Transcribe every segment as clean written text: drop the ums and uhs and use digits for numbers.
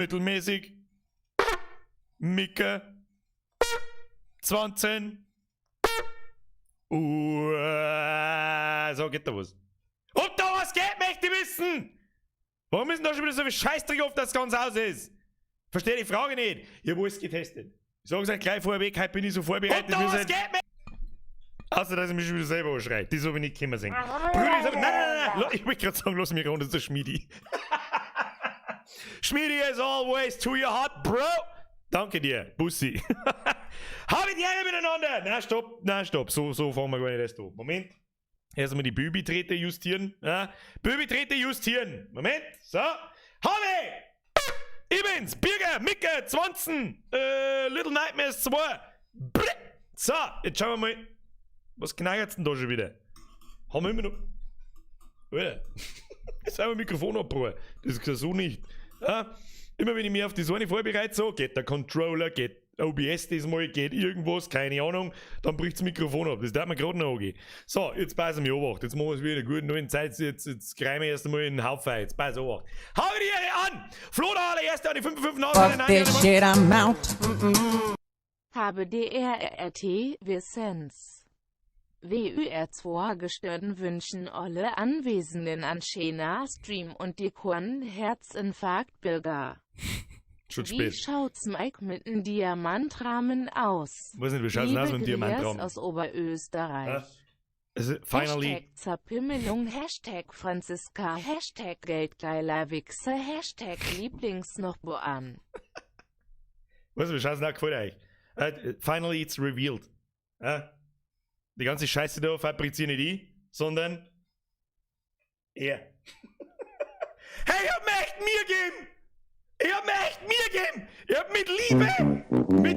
Mittelmäßig. Micke. 20. Uhr. So geht da was. Ob da was geht, möchte ich wissen! Warum ist denn da schon wieder so viel Scheißdreck auf, dass das ganz aus ist? Verstehe die Frage nicht. Ich habe alles getestet. Ich sage es euch gleich vorweg, heute bin ich so vorbereitet. Ob da was geht, Außer, dass ich mich schon wieder selber anschreie. Das habe ich nicht kommen sehen. Brüder, ich sag, nein, nein, nein, nein. Ich wollte gerade sagen, lass mich runter, das ist der Schmiedi. Schmiedi as always to your heart, bro. Danke dir, Bussi. Habe die Ehre miteinander. Nein, stopp, nein, stopp. So, so fangen wir gar nicht erst an. Moment. Erstmal die Bübi-Trete justieren. Ja? Bübi-Trete justieren. Moment. So. Habe! Ich bin's, Birger, Micke, 20, Little Nightmares 2. Bleh. So, jetzt schauen wir mal. Was knackert's denn da schon wieder? Haben wir immer noch. Alter. Jetzt haben wir Mikrofon abgebrochen. Das ist ja so nicht. Ja? Immer wenn ich mich auf die Sonne vorbereite, so, geht der Controller, geht OBS diesmal, geht irgendwas, keine Ahnung, dann bricht das Mikrofon ab. Das darf man gerade noch angehen. So, jetzt passen wir Obacht. Jetzt machen wir es wieder in der guten neuen Zeit. Jetzt greifen wir erst einmal in den Haufen. Jetzt pass Obacht. Hau die Ehre an! Flo, der allererste an die 5, 5, 9, Fuck 9, this 9, shit, I'm out. Habe DRRT, Wissens. WÜR2 gestörten wünschen alle Anwesenden an schöner Stream und die Korn Herzinfarkt Bürger. Schon Wie spät. schaut's Mike mit einem Diamantrahmen aus? Weiß nicht, wie schaut's denn Liebe aus mit dem Grias Diamantrahmen? aus Oberösterreich. Ja? Also, finally. Hashtag Zerpimmelung, Hashtag Franziska, Hashtag Geldgeiler Wichser, Hashtag Lieblingsnochboan. Weißt du, wie schaut's denn aus? Gefällt euch? Finally it's revealed. Die ganze Scheiße da fabriziere nicht ich, sondern er. Hey, ich hab mir echt Mühe gegeben! Ich hab mir echt Mühe gegeben! Ich hab mit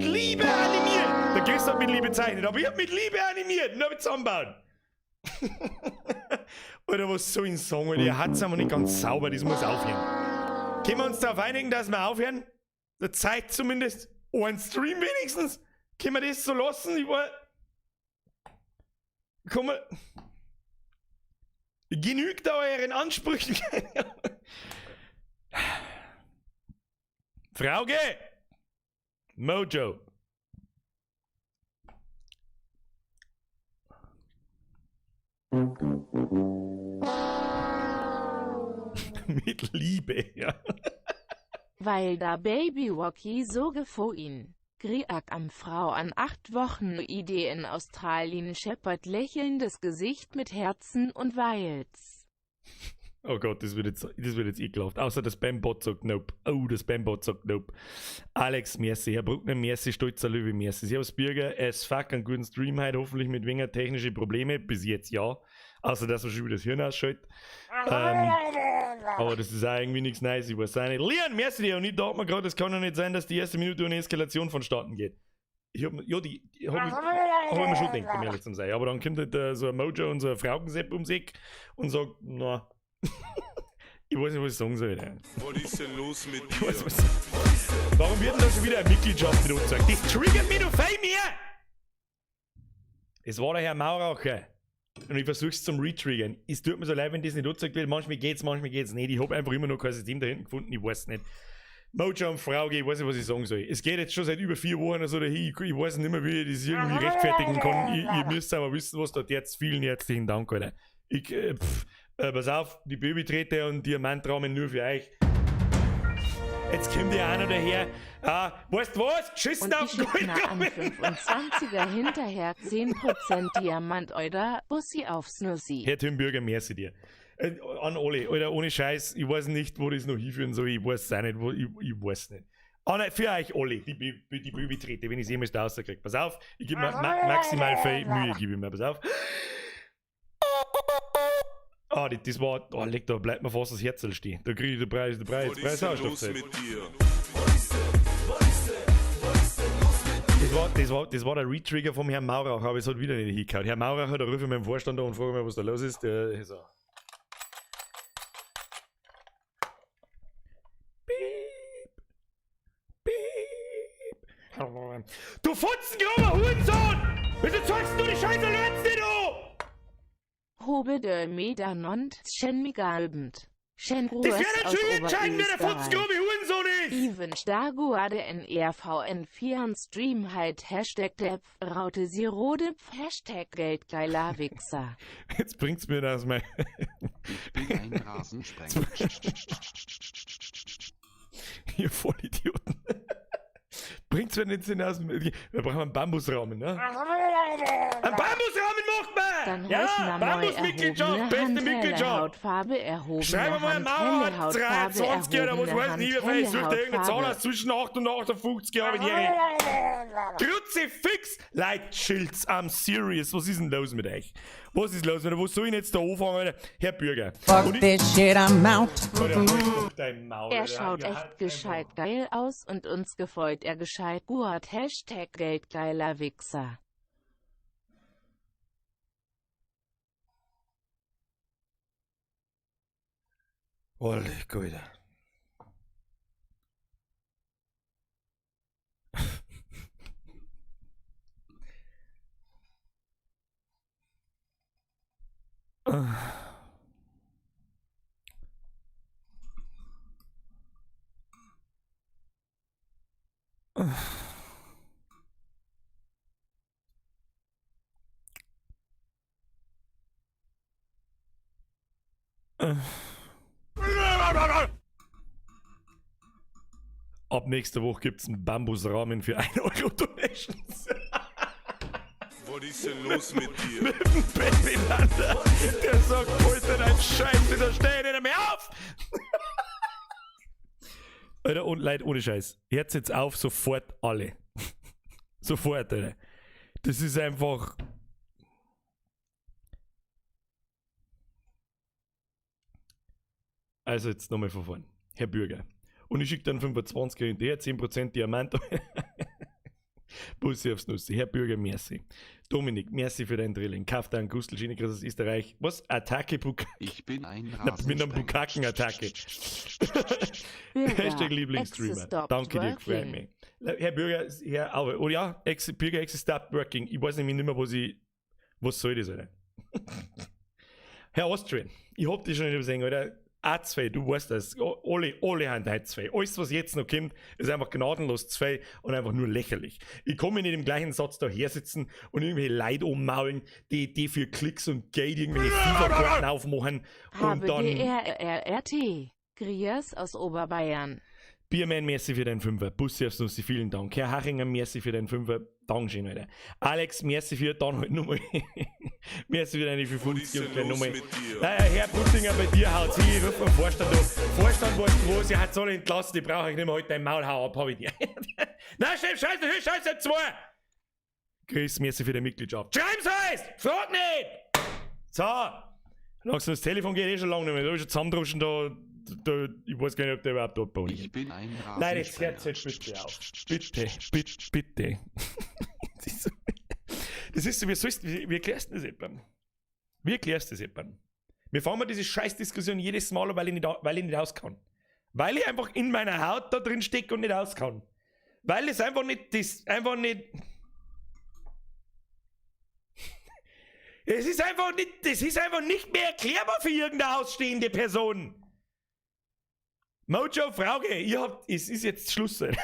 Liebe animiert! Der Chris hat mit Liebe gezeichnet, aber ich hab mit Liebe animiert und hab ich zusammengebaut. Oder was soll ich sagen? Alter? Der hat's aber nicht ganz sauber, das muss aufhören. Können wir uns darauf einigen, dass wir aufhören? Der Zeit zumindest. Oh, ein Stream wenigstens. Können wir das so lassen? Ich war. Komm mal. Genügt da euren Ansprüchen? Frauke! Mojo! Mit Liebe, ja. Weil da Baby Walkie so gefoin. Griak am Frau an 8 Wochen Idee in Australien scheppert lächelndes Gesicht mit Herzen und Weils. Oh Gott, das wird jetzt ekelhaft. Außer der Spambot sagt nope. Oh, der Spambot sagt nope. Alex, merci. Herr Bruckner, merci. Stolzer Löwe, merci. Servus Birger, as fuck, einen guten Stream heute. Hoffentlich mit weniger technische Probleme. Bis jetzt ja. Außer, dass man schon wieder das Hirn ausschaltet. Aber das ist auch irgendwie nichts Neues. Ich weiß auch nicht. Leon, merci dir. Und ich dachte mir gerade, das kann doch nicht sein, dass die erste Minute ohne Eskalation vonstatten geht. Ich hab, ja, die, die hab ich, hab ich mir schon gedacht, um ehrlich zu sein. Aber dann kommt halt so ein Mojo und so ein Fraukensepp ums Eck und sagt, na, ich weiß nicht, was ich sagen soll. Ja. Was ist denn los mit Ich weiß, dir? was Warum wird denn da schon wieder eine Mitgliedschaft mit angezeigt? Das triggert mich noch viel mehr! Es war der Herr Mauracher. Und ich versuch's zum Retriggern. Es tut mir so leid, wenn das nicht angezeigt wird. Manchmal geht's nicht. Ich hab einfach immer noch kein System da hinten gefunden. Ich weiß nicht. Mojo und Frauke, ich weiß nicht, was ich sagen soll. Es geht jetzt schon seit über 4 Wochen oder so dahin. Ich weiß nicht mehr, wie ich das irgendwie rechtfertigen kann. Ihr müsst aber wissen, was da jetzt. Vielen herzlichen Dank, Alter. Ich pff pass auf, die Babytrete und Diamantrahmen nur für euch. Jetzt kommt ja einer daher. Ah, weißt du was? Geschissen Und auf ich den schick na am Goldgraben. 25er hinterher 10% Diamant, Euder, Bussi aufs Nussi. Herr Tim Bürger, merci dir. An alle, Alter, ohne Scheiß, ich weiß nicht, wo das noch hinführen soll, ich weiß es auch nicht, wo, ich weiß nicht. Ah, nein, für euch alle, die Babytrete, wenn ich es jemals da rauskriege. Pass auf, ich gebe mir maximal viel Mühe, gebe ich mir, pass auf. Ah, die, das war, oh, leck, da bleibt mir fast das Herz stehen. Da krieg ich den Preis, den Preis, Was Preis ist denn Sauerstoff los zahlt. mit dir? Das war der Retrigger vom Herrn Maurach, aber es hat wieder nicht hingehauen. Herr Mauracher, da rufe ich meinen Vorstand an und frage mich, was da los ist. Der ist so. Piep. Piep. Du Fotzengrauer Hurensohn! Wieso zeigst du die Scheiße Alerts nicht an? Hobe de Medanont, Schenmigalbend. Schen Das Ruhes wird aus schon entscheiden, wer der Oberösterreich. Fotzengrube Hurensohn ist! Even Staguade NRVN 4 Stream halt Hashtag Depf, Raute Sirodepf, Hashtag Geldgeiler Wichser. Jetzt bringt's mir das mal. Ich bin ein Rasensprenger. Ihr Vollidioten. Bringt's mir nicht aus dem. Wir brauchen einen Bambusrahmen, ne? Ein Bambusrahmen macht man! Dann Ja, ja, Bambusmitgliedschaft, erhobene beste Hand, helle Mitgliedschaft! Hautfarbe, erhobene Schreib mal Hand, Mauer helle Hautfarbe, 23 oder was erhobene weiß ich, Hand, vielleicht helle sucht er irgendeine Zahl Hautfarbe. aus zwischen 8 und 58 Jahren. Kruzifix! Leute, chillt's, I'm serious. Was ist denn los mit euch? Was ist los mit euch? Was soll ich denn jetzt da anfangen, Alter? Herr Bürger. Fuck Und ich- this shit, I'm out. Alter, halt doch dein Maul, Er Alter. schaut Ja, echt halt gescheit einfach. geil aus und uns gefreut er gescheit gut. Hashtag Geldgeiler Wichser. Olle, Alter. Ab nächster Woche gibt's einen Bambusrahmen für 1 Euro Donations. Was ist denn los mit dir? Mit dem Baby Panda, der sagt, Alter, dein Scheiße, da steh ich nicht mehr auf! Alter, und Leute, ohne Scheiß. Hört jetzt auf, sofort alle. Sofort, Alter. Das ist einfach. Also jetzt nochmal von vorn. Herr Bürger. Und ich schicke dann 25er hinterher, 10% Diamant. Bussi aufs Nussi. Herr Bürger, merci. Dominik, merci für dein Drilling. Kauf deinen Gustl, Schienekreis aus Österreich. Was? Attacke, Bukake. Ich bin ein Na, mit einem Rasensprenger. Bukaken-Attacke. Bürger, Hashtag Lieblingsstreamer. Exe stopped Danke dir, freut working. mich. Herr Bürger, Herr Auer, oh ja, Ex, Bürger Exe stopped working. Ich weiß nämlich nicht mehr, was ich. Was soll das, Alter? Herr Austrian, ich hab dich schon nicht gesehen, Alter. A2, du weißt das. Alle haben heute zwei. Alles, was jetzt noch kommt, ist einfach gnadenlos zwei und einfach nur lächerlich. Ich kann mir nicht im gleichen Satz daher sitzen und irgendwelche Leute ummaulen, die für Klicks und Geld irgendwelche FIFA-Karten aufmachen und Habe dann. D R R R T. Grias aus Oberbayern. Bierman, merci für deinen Fünfer. Bussi aufs Nussi, vielen Dank. Herr Hachinger, merci für deinen Fünfer. Dankeschön, Alter. Alex, merci für, dann halt nochmal. Merci für deine 55 und denn gleich los nochmal. mit dir? Naja, Herr Puttinger, bei dir haut's hin. Ich ruf den Vorstand an. Vorstand, weißt du was? Ihr habt alle entlassen, die brauche ich nicht mehr. Halt dein Maul, hau ab, hab ich dir. Nein, stimmt, scheiße, scheiße, zwei! Chris, merci für deine Mitgliedschaft. Schreib's heißt! Frag nicht! So! Langsam, das Telefon geht eh schon lange nicht mehr. Da ist schon zusammendruschen, da, ich weiß gar nicht, ob der überhaupt abbauen Ich bin ein Nein, jetzt Rasensprenger. hört's jetzt bitte auf. Bitte, bitte, bitte. Das ist so, das ist so, wie sollst, wie erklärst du das jemandem? Wie erklärst du das jemandem? Wir fahren mal diese Scheißdiskussion jedes Mal, weil ich nicht, weil ich nicht aus kann. Weil ich einfach in meiner Haut da drin stecke und nicht aus kann. Weil es einfach nicht, das einfach nicht. Es ist einfach nicht, das ist einfach nicht mehr erklärbar für irgendeine ausstehende Person. Mojo Frauke, ihr habt, es ist jetzt Schluss. Alter.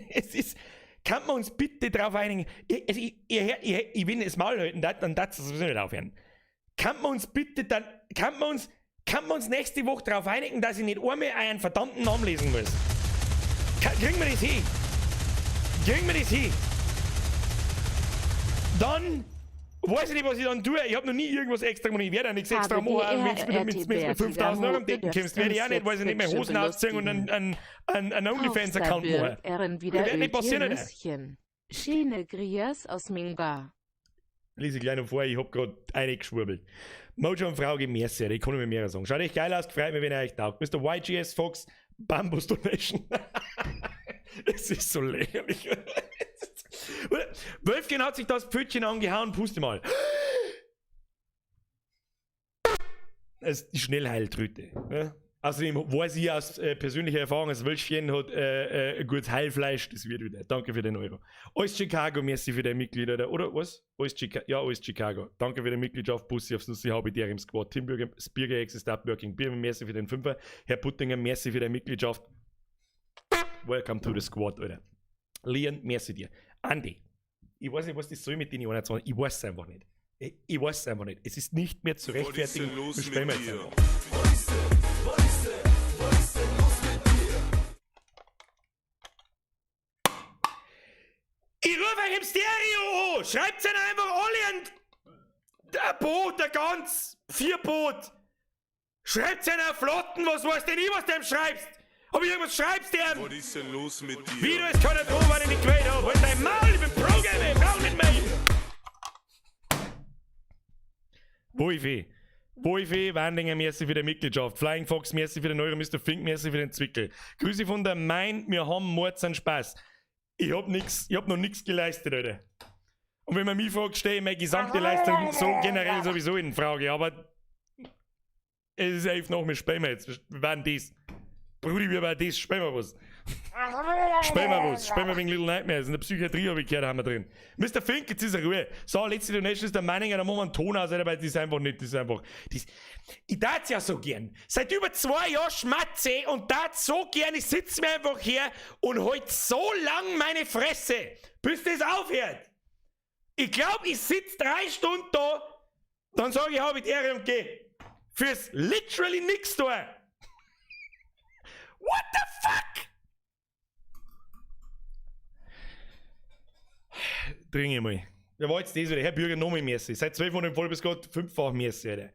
Es ist, kann man uns bitte darauf einigen? Ich, also ich will das Maul halten, dann darfst du sowieso nicht aufhören. Kann man uns bitte dann, kann man uns nächste Woche darauf einigen, dass ich nicht einmal einen verdammten Namen lesen muss? Kriegen wir das hin? Kriegen wir das hin? Dann weiß ich nicht, was ich dann tue. Ich hab noch nie irgendwas extra gemacht. Ich werde auch nichts extra machen, wenn du mit 5000 Euro am Decken kommst. Werde ich auch nicht, weiß ich nicht, mehr Hosen ausziehen und einen OnlyFans-Account machen. Ehren wieder Das wird nicht passieren, Alter. Nüsschen. Schöne Grias aus Minga. Lese ich gleich noch vor, ich hab grad eingeschwurbelt. Mojo und Frauke, merci, ich kann nicht mehr sagen. Schaut echt geil aus, freut mich, wenn ihr euch taugt. Mr. YGS Fox, Bambus Donation. Es ist so lächerlich. Wölfchen hat sich das Pfötchen angehauen, puste mal. Das ist die Schnellheiltröte. Ne? Außerdem weiß ich aus persönlicher Erfahrung, das Wölfchen hat ein gutes Heilfleisch, das wird wieder. Danke für den Euro. Alles Chicago, merci für dein Mitglied, oder, oder was? Alles Chica ja, alles Chicago. Danke für deine Mitgliedschaft, Bussi aufs Nussi, habe ich dir im Squad. Tim Bürger, Spirger, Exist Working Bier, merci für den Fünfer. Herr Puttinger, merci für deine Mitgliedschaft. Welcome to the squad, Alter. Leon, merci dir. Andi, ich weiß nicht, was das soll mit den 21. Ich weiß es einfach nicht. Ich weiß es einfach nicht. Es ist nicht mehr zu Was ist rechtfertigen. denn los Wir spielen mit jetzt dir? einfach. Ich rufe euch im Stereo an! Schreibt ihnen einfach alle ein Boot, ein ganz, vier Boot! Schreibt ihnen einen Flotten, was weiß denn ich, was du ihm schreibst? Ob ich irgendwas schreibst, dem? Was ist denn los mit dir? Wie du es keiner drauf, weil ich nicht gewählt habe. Halt dein Maul, ich bin Pro-Gamer, ich brauch nicht mehr! Wolfi. Wolfi, Wandinger, merci für die Mitgliedschaft. Flying Fox, merci für den Euro, Mr. Fink, merci für den Zwickel. Grüße von der Main, wir haben Mords an Spaß. Ich hab nix, ich hab noch nix geleistet, Alter. Und wenn man mich fragt, stehe ich meine gesamte Leistung so generell sowieso in Frage, aber es ist elf nach, wir spielen wir jetzt. Wir werden das. Brudi, wir werden das, spielen wir was. Spielen wir was, spielen wir wegen Little Nightmares. In der Psychiatrie habe ich gehört, haben wir drin. Mr. Fink, jetzt ist er Ruhe. So, letzte Donation ist der Meininger, da machen wir einen Ton aus, Alter, weil das ist einfach nicht, das ist einfach. Das, ich tat's ja so gern. Seit über 2 Jahren schmatze ich und tat so gern, ich sitz mir einfach her und halt so lang meine Fresse, bis das aufhört. Ich glaub, ich sitz 3 Stunden da, dann sag ich, hab ich die Ehre und geh. Fürs literally nix da. What the fuck? Dringe mal. Wer war jetzt das wieder? Herr Bürger, nochmal merci. Seit 12 Monaten voll bis Gott 5-fach merci, Alter.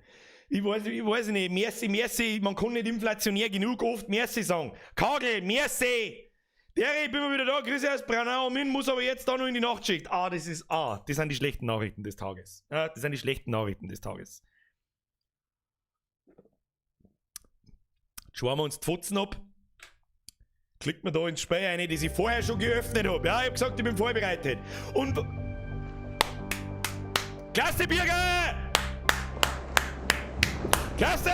Ich weiß nicht. Merci, merci. Man kann nicht inflationär genug oft merci sagen. Kagel, merci. Der, ich bin mal wieder da. Grüße aus Braunau am Inn, muss aber jetzt da noch in die Nachtschicht. Ah, das ist, ah, das sind die schlechten Nachrichten des Tages. Ja, das sind die schlechten Nachrichten des Tages. Jetzt schauen wir uns die Fotzen ab. Klickt mir da ins Spiel rein, das ich vorher schon geöffnet hab. Ja, ich hab gesagt, ich bin vorbereitet. Und. Klasse, Birger! Klasse!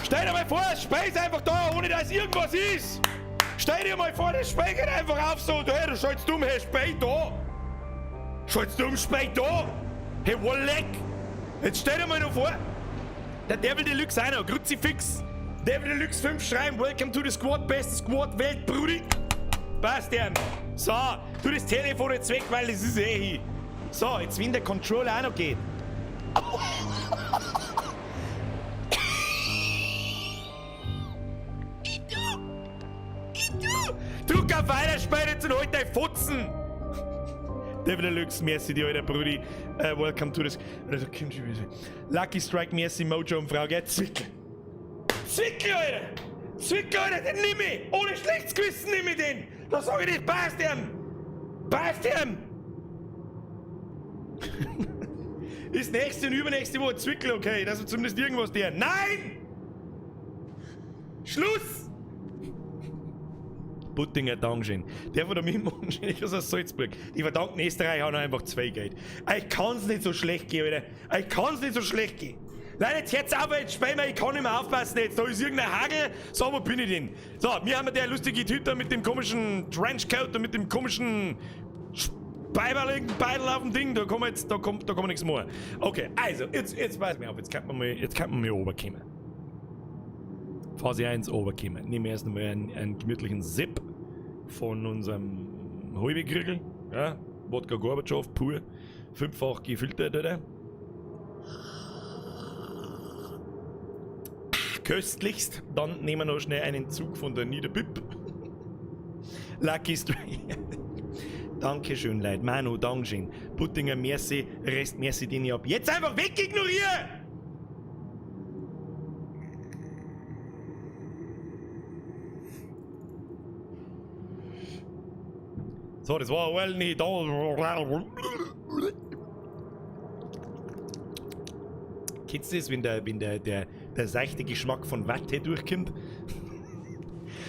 Stell dir mal vor, das Spiel ist einfach da, ohne dass irgendwas ist! Stell dir mal vor, das Spiel geht einfach auf so. Hey, du schaltest dumm, hey, Spiel da! Schaltest dumm, Spiel da! Hey, Walleck! Jetzt stell dir mal noch vor, der Devil Deluxe auch noch, Kruzifix! Devil Deluxe 5 schreiben, welcome to the squad, beste Squad Welt, Brudi! Passt ja. So, tu das Telefon jetzt weg, weil das ist eh hin. So, jetzt wenn der Controller auch noch geht. Ich tu! Drück auf Weiterspielen jetzt und halt dein Fotzen! Devil Deluxe, merci dir, alter Brudi. Welcome to the... Also, Lucky Strike, merci Mojo und Frau Gerd. Zwickel! Zwickel, Alter! Zwickel, Alter, den nimm ich! Ohne schlechtes Gewissen nimm ich den! Da sag ich nicht, passt ihm! Passt ihm! Ist nächste und übernächste Woche Zwickel, okay? Das ist zumindest irgendwas der. Nein! Schluss! Buttinger, Dankeschön. Der von der Mitmachen ist aus Salzburg. Die verdammten Österreicher haben einfach 2 Geld. Ich kann's nicht so schlecht gehen, Alter. Ich kann's nicht so schlecht gehen. Leute, jetzt hört's auf, jetzt spielen wir, ich kann nicht mehr aufpassen jetzt. Da ist irgendein Hagel. So, wo bin ich denn? So, wir haben der lustige Typ da mit dem komischen Trenchcoat und mit dem komischen Beidel auf dem Ding. Da kommt jetzt, da kommt nichts mehr. Okay, also, jetzt pass mir auf, jetzt kann man mal runterkommen. Phase 1 runterkommen. Nehmen wir erst einmal einen gemütlichen Sip von unserem Halbekriegel. Ja, Wodka Gorbatschow, pur. 5-fach gefiltert, oder? Köstlichst. Dann nehmen wir noch schnell einen Zug von der Niederbib. Lucky Strike. Dankeschön, Leute. Manu, Dankeschön. Puttinger, merci. Rest, merci, den ich hab. Jetzt einfach wegignorieren! So, das war well nicht da. Kennst du das, wenn der seichte Geschmack von Watte durchkommt?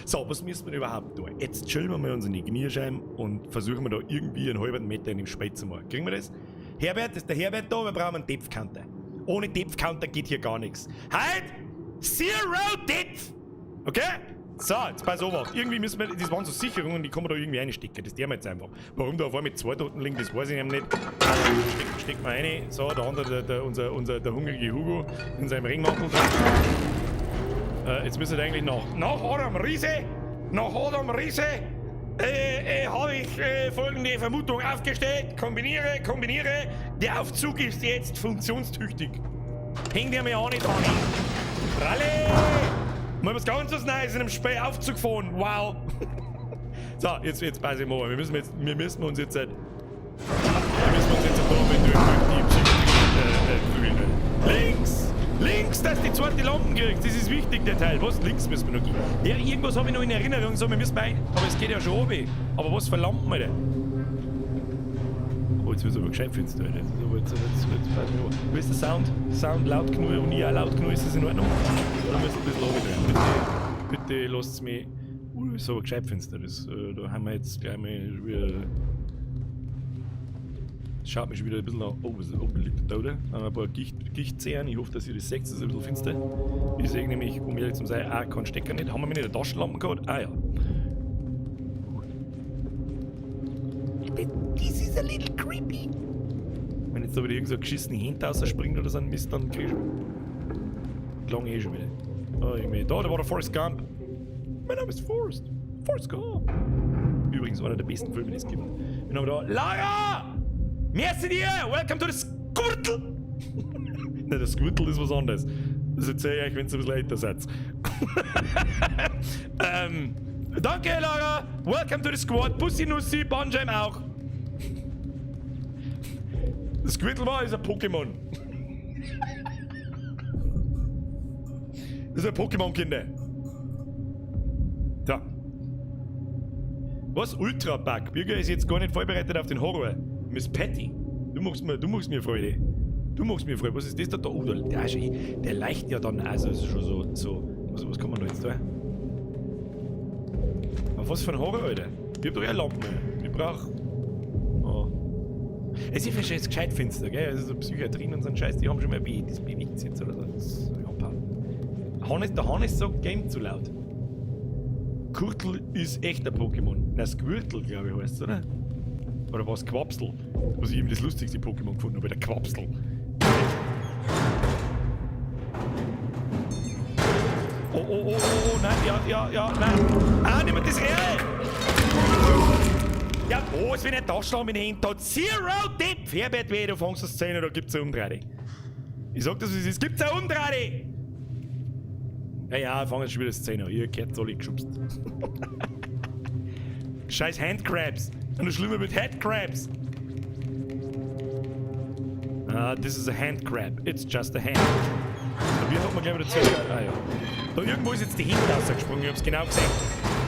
So, was müssen wir überhaupt tun? Jetzt chillen wir mal uns in die Kniescheiben und versuchen wir da irgendwie einen halben Meter in dem Spät zu machen. Kriegen wir das? Herbert, ist der Herbert da? Wir brauchen einen Depth-Counter. Ohne Depth-Counter geht hier gar nichts. Halt! Zero Depth! Okay? So, jetzt pass auf. Irgendwie müssen wir, das waren so Sicherungen, die kann man da irgendwie reinstecken. Das tun wir jetzt einfach. Warum da auf einmal 2 Toten liegen, das weiß ich nicht. Stecken wir rein. So, der andere, der hungrige Hugo in seinem Ringmantel drin. Jetzt müssen wir eigentlich noch. Nach Adam Riese! Nach Adam Riese! Habe ich folgende Vermutung aufgestellt. Kombiniere, kombiniere. Der Aufzug ist jetzt funktionstüchtig. Häng dir mir auch nicht an. Ralle! Mal was ganz was Neues in einem Spiel Aufzug fahren. Wow! So, jetzt pass ich mal. Wir müssen uns jetzt. Wir müssen uns jetzt da mit durch die Psychiatrie prügeln. Links! Links, dass die zweite Lampen kriegst. Das ist wichtig, der Teil. Was? Links müssen wir noch gehen. Ja, irgendwas habe ich noch in Erinnerung. So, wir müssen bei. Aber es geht ja schon runter. Aber was für Lampen, Alter? Oh, jetzt wird es aber gescheit finster, Alter. Jetzt, aber jetzt pass ich mal. Wo ist der Sound? Sound laut genug und ich auch laut genug. Ist das in Ordnung? Oder müssen wir ein bisschen runterdrehen? Bitte, bitte lasst mich. Das ist aber gescheit finster. Das, da haben wir jetzt gleich mal wieder. Das schaut mich schon wieder ein bisschen an. Oh, was ist, oh, da liegt der Tote. Da haben wir ein paar Gichtzehen. Ich hoffe, dass ihr das seht. Das ist ein bisschen finster. Ich sehe nämlich, um ehrlich zu sein, auch keinen Stecker nicht. Haben wir nicht eine Taschenlampe gehabt? Ah ja. This is a little creepy. Wenn jetzt da wieder irgend so eine geschissene Hände rausspringt oder so ein Mist, dann krieg ich schon. Klang eh schon wieder. Oh, irgendwie. Da, da war der Forrest Gump. Mein Name ist Forrest. Forrest Gump. Übrigens einer der besten Filme, die es gibt. Wir haben da Lara! Merci dir! Welcome to the Squirtle! Nein, das Squirtle ist was anderes. Das erzähle ich euch, wenn ihr ein bisschen älter seid. Danke, Lara! Welcome to the Squad! Bussi Nussi, Banjam auch! Das Squirtle war ist ein Pokémon. Das ist ein Pokémon, Kinder. Da. Was? Ultra-Bug? Birger ist jetzt gar nicht vorbereitet auf den Horror. Miss Patty, du machst mir Freude. Du machst mir Freude. Was ist das da? Oh, der leicht ja dann also ist schon so, so. Was kann man da jetzt da? Auf was für ein Horror, Alter? Ich hab doch eher Lampen. Ich brauch. Oh. Es ist jetzt gescheit finster, gell? Also so Psychiatrien und so ein Scheiß, die haben schon mal weh. Das bewegt sich jetzt oder so. Das ist ja, Hannes, der Hannes sagt Game zu laut. Kurtel ist echt ein Pokémon. Na, Squirtle, glaube ich, heißt's, oder? Oder was? Quapsel. Was ich eben das lustigste Pokémon gefunden habe, der Quapsel. Oh, oh, oh, oh, oh, nein, ja, ja, ja, nein. Ah, nimm das real! Ja, was, wenn ich Taschenlampe in die Hände hat? Zero Depth! Herbert, weh, du fängst das Szene, da gibt's eine Umdrehung. Ich sag das, wie es ist, gibt's eine Umdrehung! Ja, ja, fang jetzt schon wieder Szene an. Ihr gehört alle geschubst. Scheiß Handcrabs. Und das Schlimme mit Headcrabs. Ah, this is a handcrab. It's just a hand. Da wie hat man gleich wieder zu. Ah ja. Da irgendwo ist jetzt die Hände rausgesprungen, ich hab's genau gesehen.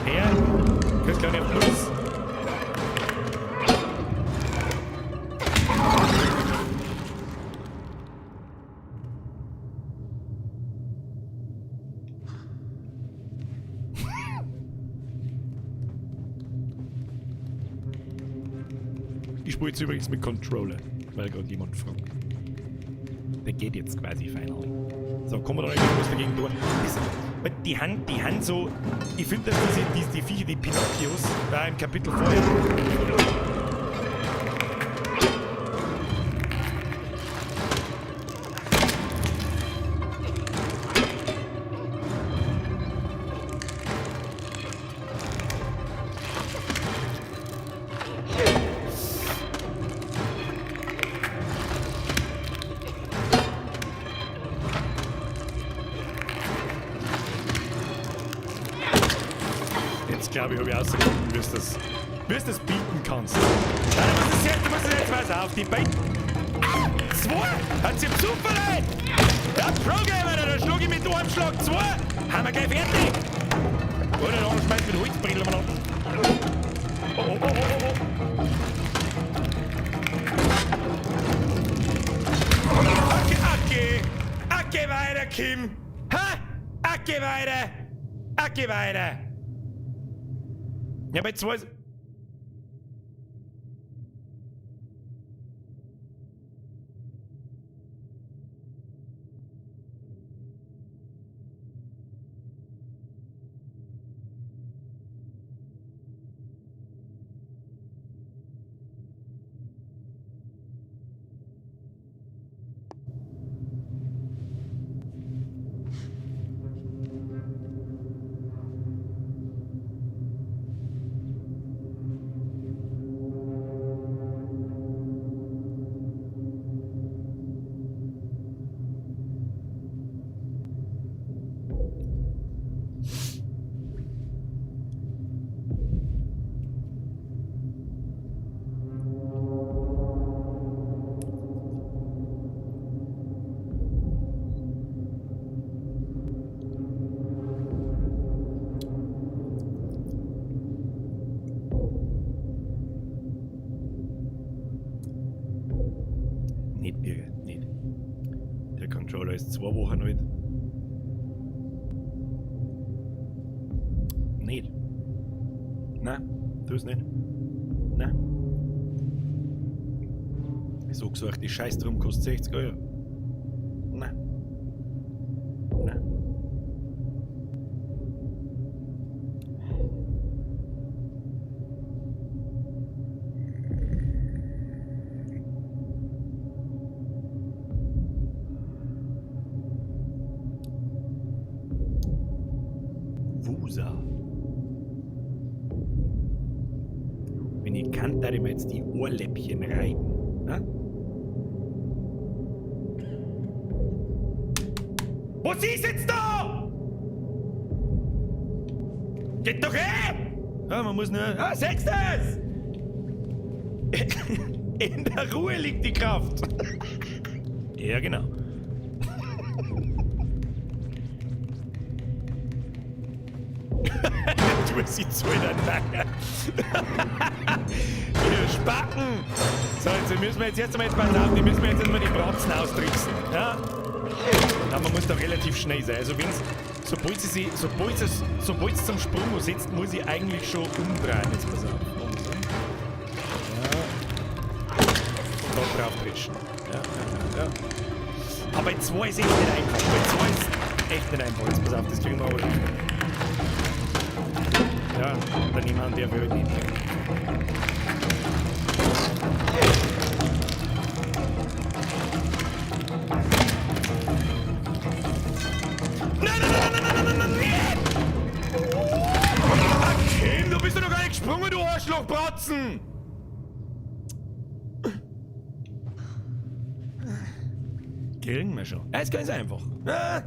Her, kriegst gleich nicht auf Plus. Ich spiele jetzt übrigens mit Controller, weil gerade jemand fragt. Der geht jetzt quasi finally. So, kommen wir da irgendwas dagegen tun? Das, weil die Hand, die Hand so. Ich finde, dass die Viecher, die Pinocchios, da im Kapitel vorher. Jetzt glaube ich, habe ich rausgefunden, wie du das bieten kannst. Nein, du musst das jetzt was auf die Beine. Ah, 2! Hat sie super leid! Der Pro-Gamer, da schlug ich mit einem Schlag 2! Haben wir gleich fertig! Oder der andere schmeißt mit Holzbrillen mal an. Oh, oh, oh, oh, oh, oh. Okay, okay. Okay, weiter, Kim. Ha? Okay, weiter. Okay, weiter. Ja, bei 2 ist. Controller ist 2 Wochen alt. Nicht. Nein, tu's nicht. Nein. So gesagt, die Scheiß drum kostet 60 Euro. Nein. Nein. Wusa. Wenn ich kann, da ich mir jetzt die Ohrläppchen reiben. Ne? Was ist jetzt da? Geht doch her! Ja, man muss nur. Ah, sechstes! In der Ruhe liegt die Kraft. Ja, genau. Du sie zu in der Ihr Spacken! So, jetzt müssen wir jetzt erst einmal, jetzt pass auf, die müssen wir jetzt erstmal die Bratzen austricksen. Ja? Ja, man muss da relativ schnell sein. Also wenn's, sobald sie sich, sobald es, sobald es zum Sprung setzt, muss ich eigentlich schon umdrehen. Jetzt pass auf. Ja. Und da drauf trischen. Ja, ja, ja. Aber bei 2 ist echt nicht einfach. Bei 2 ist echt nicht einfach. Jetzt pass auf, das kriegen wir aber schon. Ja, dann nehmen wir an, der will nicht. Nein, nein, nein, nein, nein, nein, nein, nein! Ah, Kim, du bist doch noch gar nicht gesprungen, du Arschlochbratzen! Kriegen wir schon. Ja, ist ganz einfach. Ah.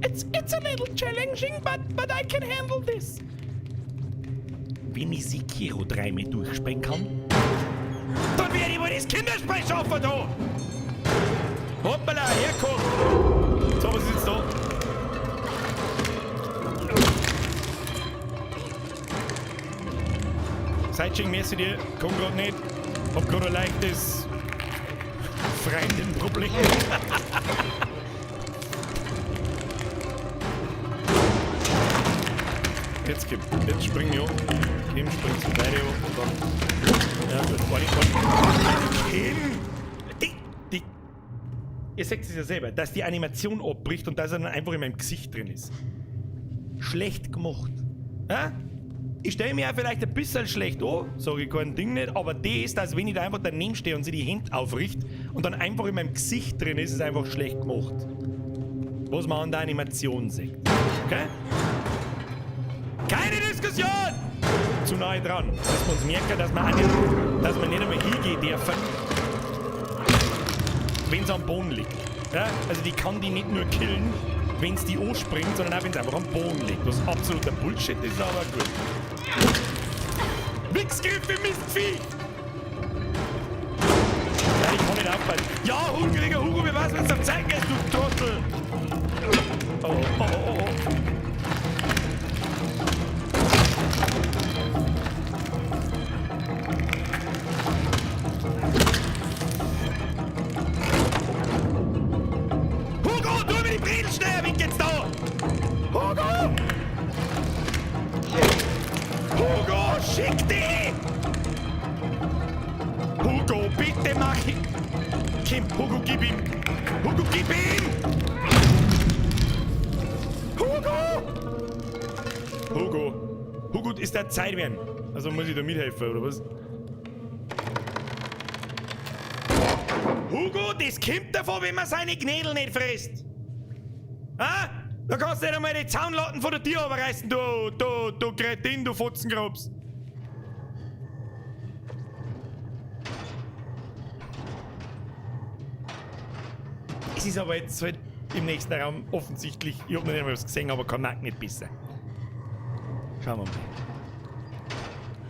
It's a little challenging, but I can handle this. Wenn ich Sekiro dreimal durchspielen kann, dann werde ich wohl das Kinderspiel schaffen da! Hoppala, herkommen! So, was ist jetzt da? Sideching, merci dir, komm grad nicht. Hab grad ein leichtes Freundin-Problem. Jetzt Kim, jetzt spring ich an. Kim springt zu beide an und dann. Ja gut, warte, warte. Kim! Die. Ihr seht es ja selber, dass die Animation abbricht und dass er dann einfach in meinem Gesicht drin ist. Schlecht gemacht. Ja? Ich stelle mir auch vielleicht ein bisschen schlecht an, sage ich kein Ding nicht, aber das, dass wenn ich da einfach daneben stehe und sie die Hände aufricht und dann einfach in meinem Gesicht drin ist, ist einfach schlecht gemacht. Was man an der Animation sieht. Okay? Keine Diskussion! Zu nahe dran. Dass wir uns merken, dass man, auch nicht, dass man nicht einmal hingehen dürfen, wenn's am Boden liegt. Ja? Also die kann die nicht nur killen, wenn's die anspringt, sondern auch wenn's einfach am Boden liegt. Was absoluter Bullshit ist, aber gut. Wichsgriffe, Mistvieh! Ja, ich kann nicht aufpassen. Ja, hungriger Hugo, wie war's, wenn's am Zeigen ist, du Trottel? Oh, oh, oh, oh. Hugo, tu mir die Bredel schnell, wie geht's da? Hugo! Hugo, schick dich! Hugo, bitte mach hin! Kim, Hugo, gib ihm! Hugo, gib ihm! Hugo! Hugo! Hugo, ist der Zeit werden. Also muss ich da mithelfen, oder was? Hugo, das kommt davon, wenn man seine Gnädel nicht frisst! Ah? Da kannst du nicht einmal die Zaunlatten von der Tür runterreißen, du Kretin, du Fotzengrubs! Es ist aber jetzt halt im nächsten Raum offensichtlich, ich hab noch nicht einmal was gesehen, aber kein Magnet besser. Schauen wir mal.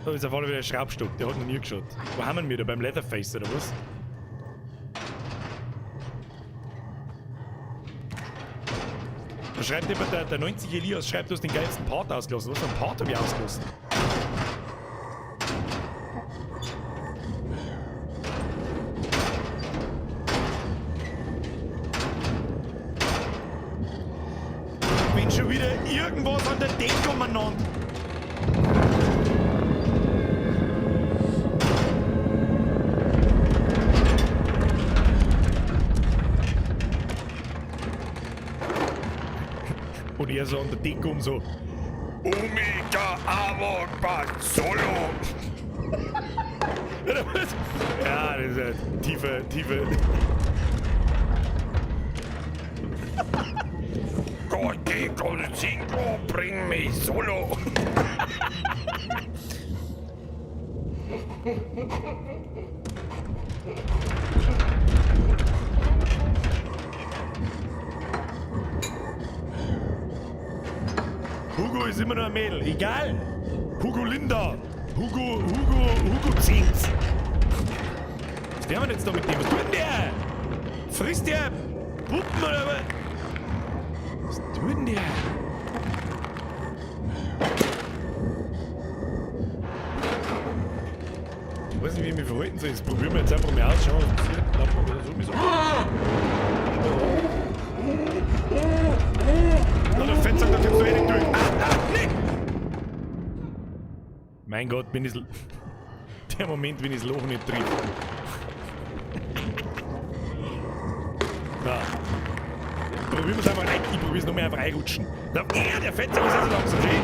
Da ist auf alle Fälle der Schraubstock, der hat noch nie geschaut. Wo haben wir da? Beim Leatherface oder was? Da schreibt jemand, der 90 Elias schreibt, du hast den geilsten Part ausgelassen. Was für einen Part hab ich ausgelassen? beieinander. Und er so an der Decke um so. Omega Amokbad Solo. Ja, das ist ja tiefe, tiefe. Gott, Cinco, bring mich solo. Hugo ist immer noch ein Mädel. Egal. Hugo Linda. Hugo, Hugo, Hugo Zins. Was tun wir denn jetzt da mit dem? Was tut denn der? Frisst der Puppen oder was? Was tut denn der? Ich weiß nicht, wie ich mich verhalten soll. Das probieren wir jetzt einfach mal aus. Schauen, was passiert. Laufen wir so, so. Na, der Fettsack, da kommst du eh nicht durch. Ah, ah, nee! Mein Gott, bin ich. Der Moment, wenn ich das Loch nicht triff. So. Probieren wir es einfach rein. Ich probiere es noch mehr einfach reinrutschen. Da, ja, der Fettsack ist also langsam schön.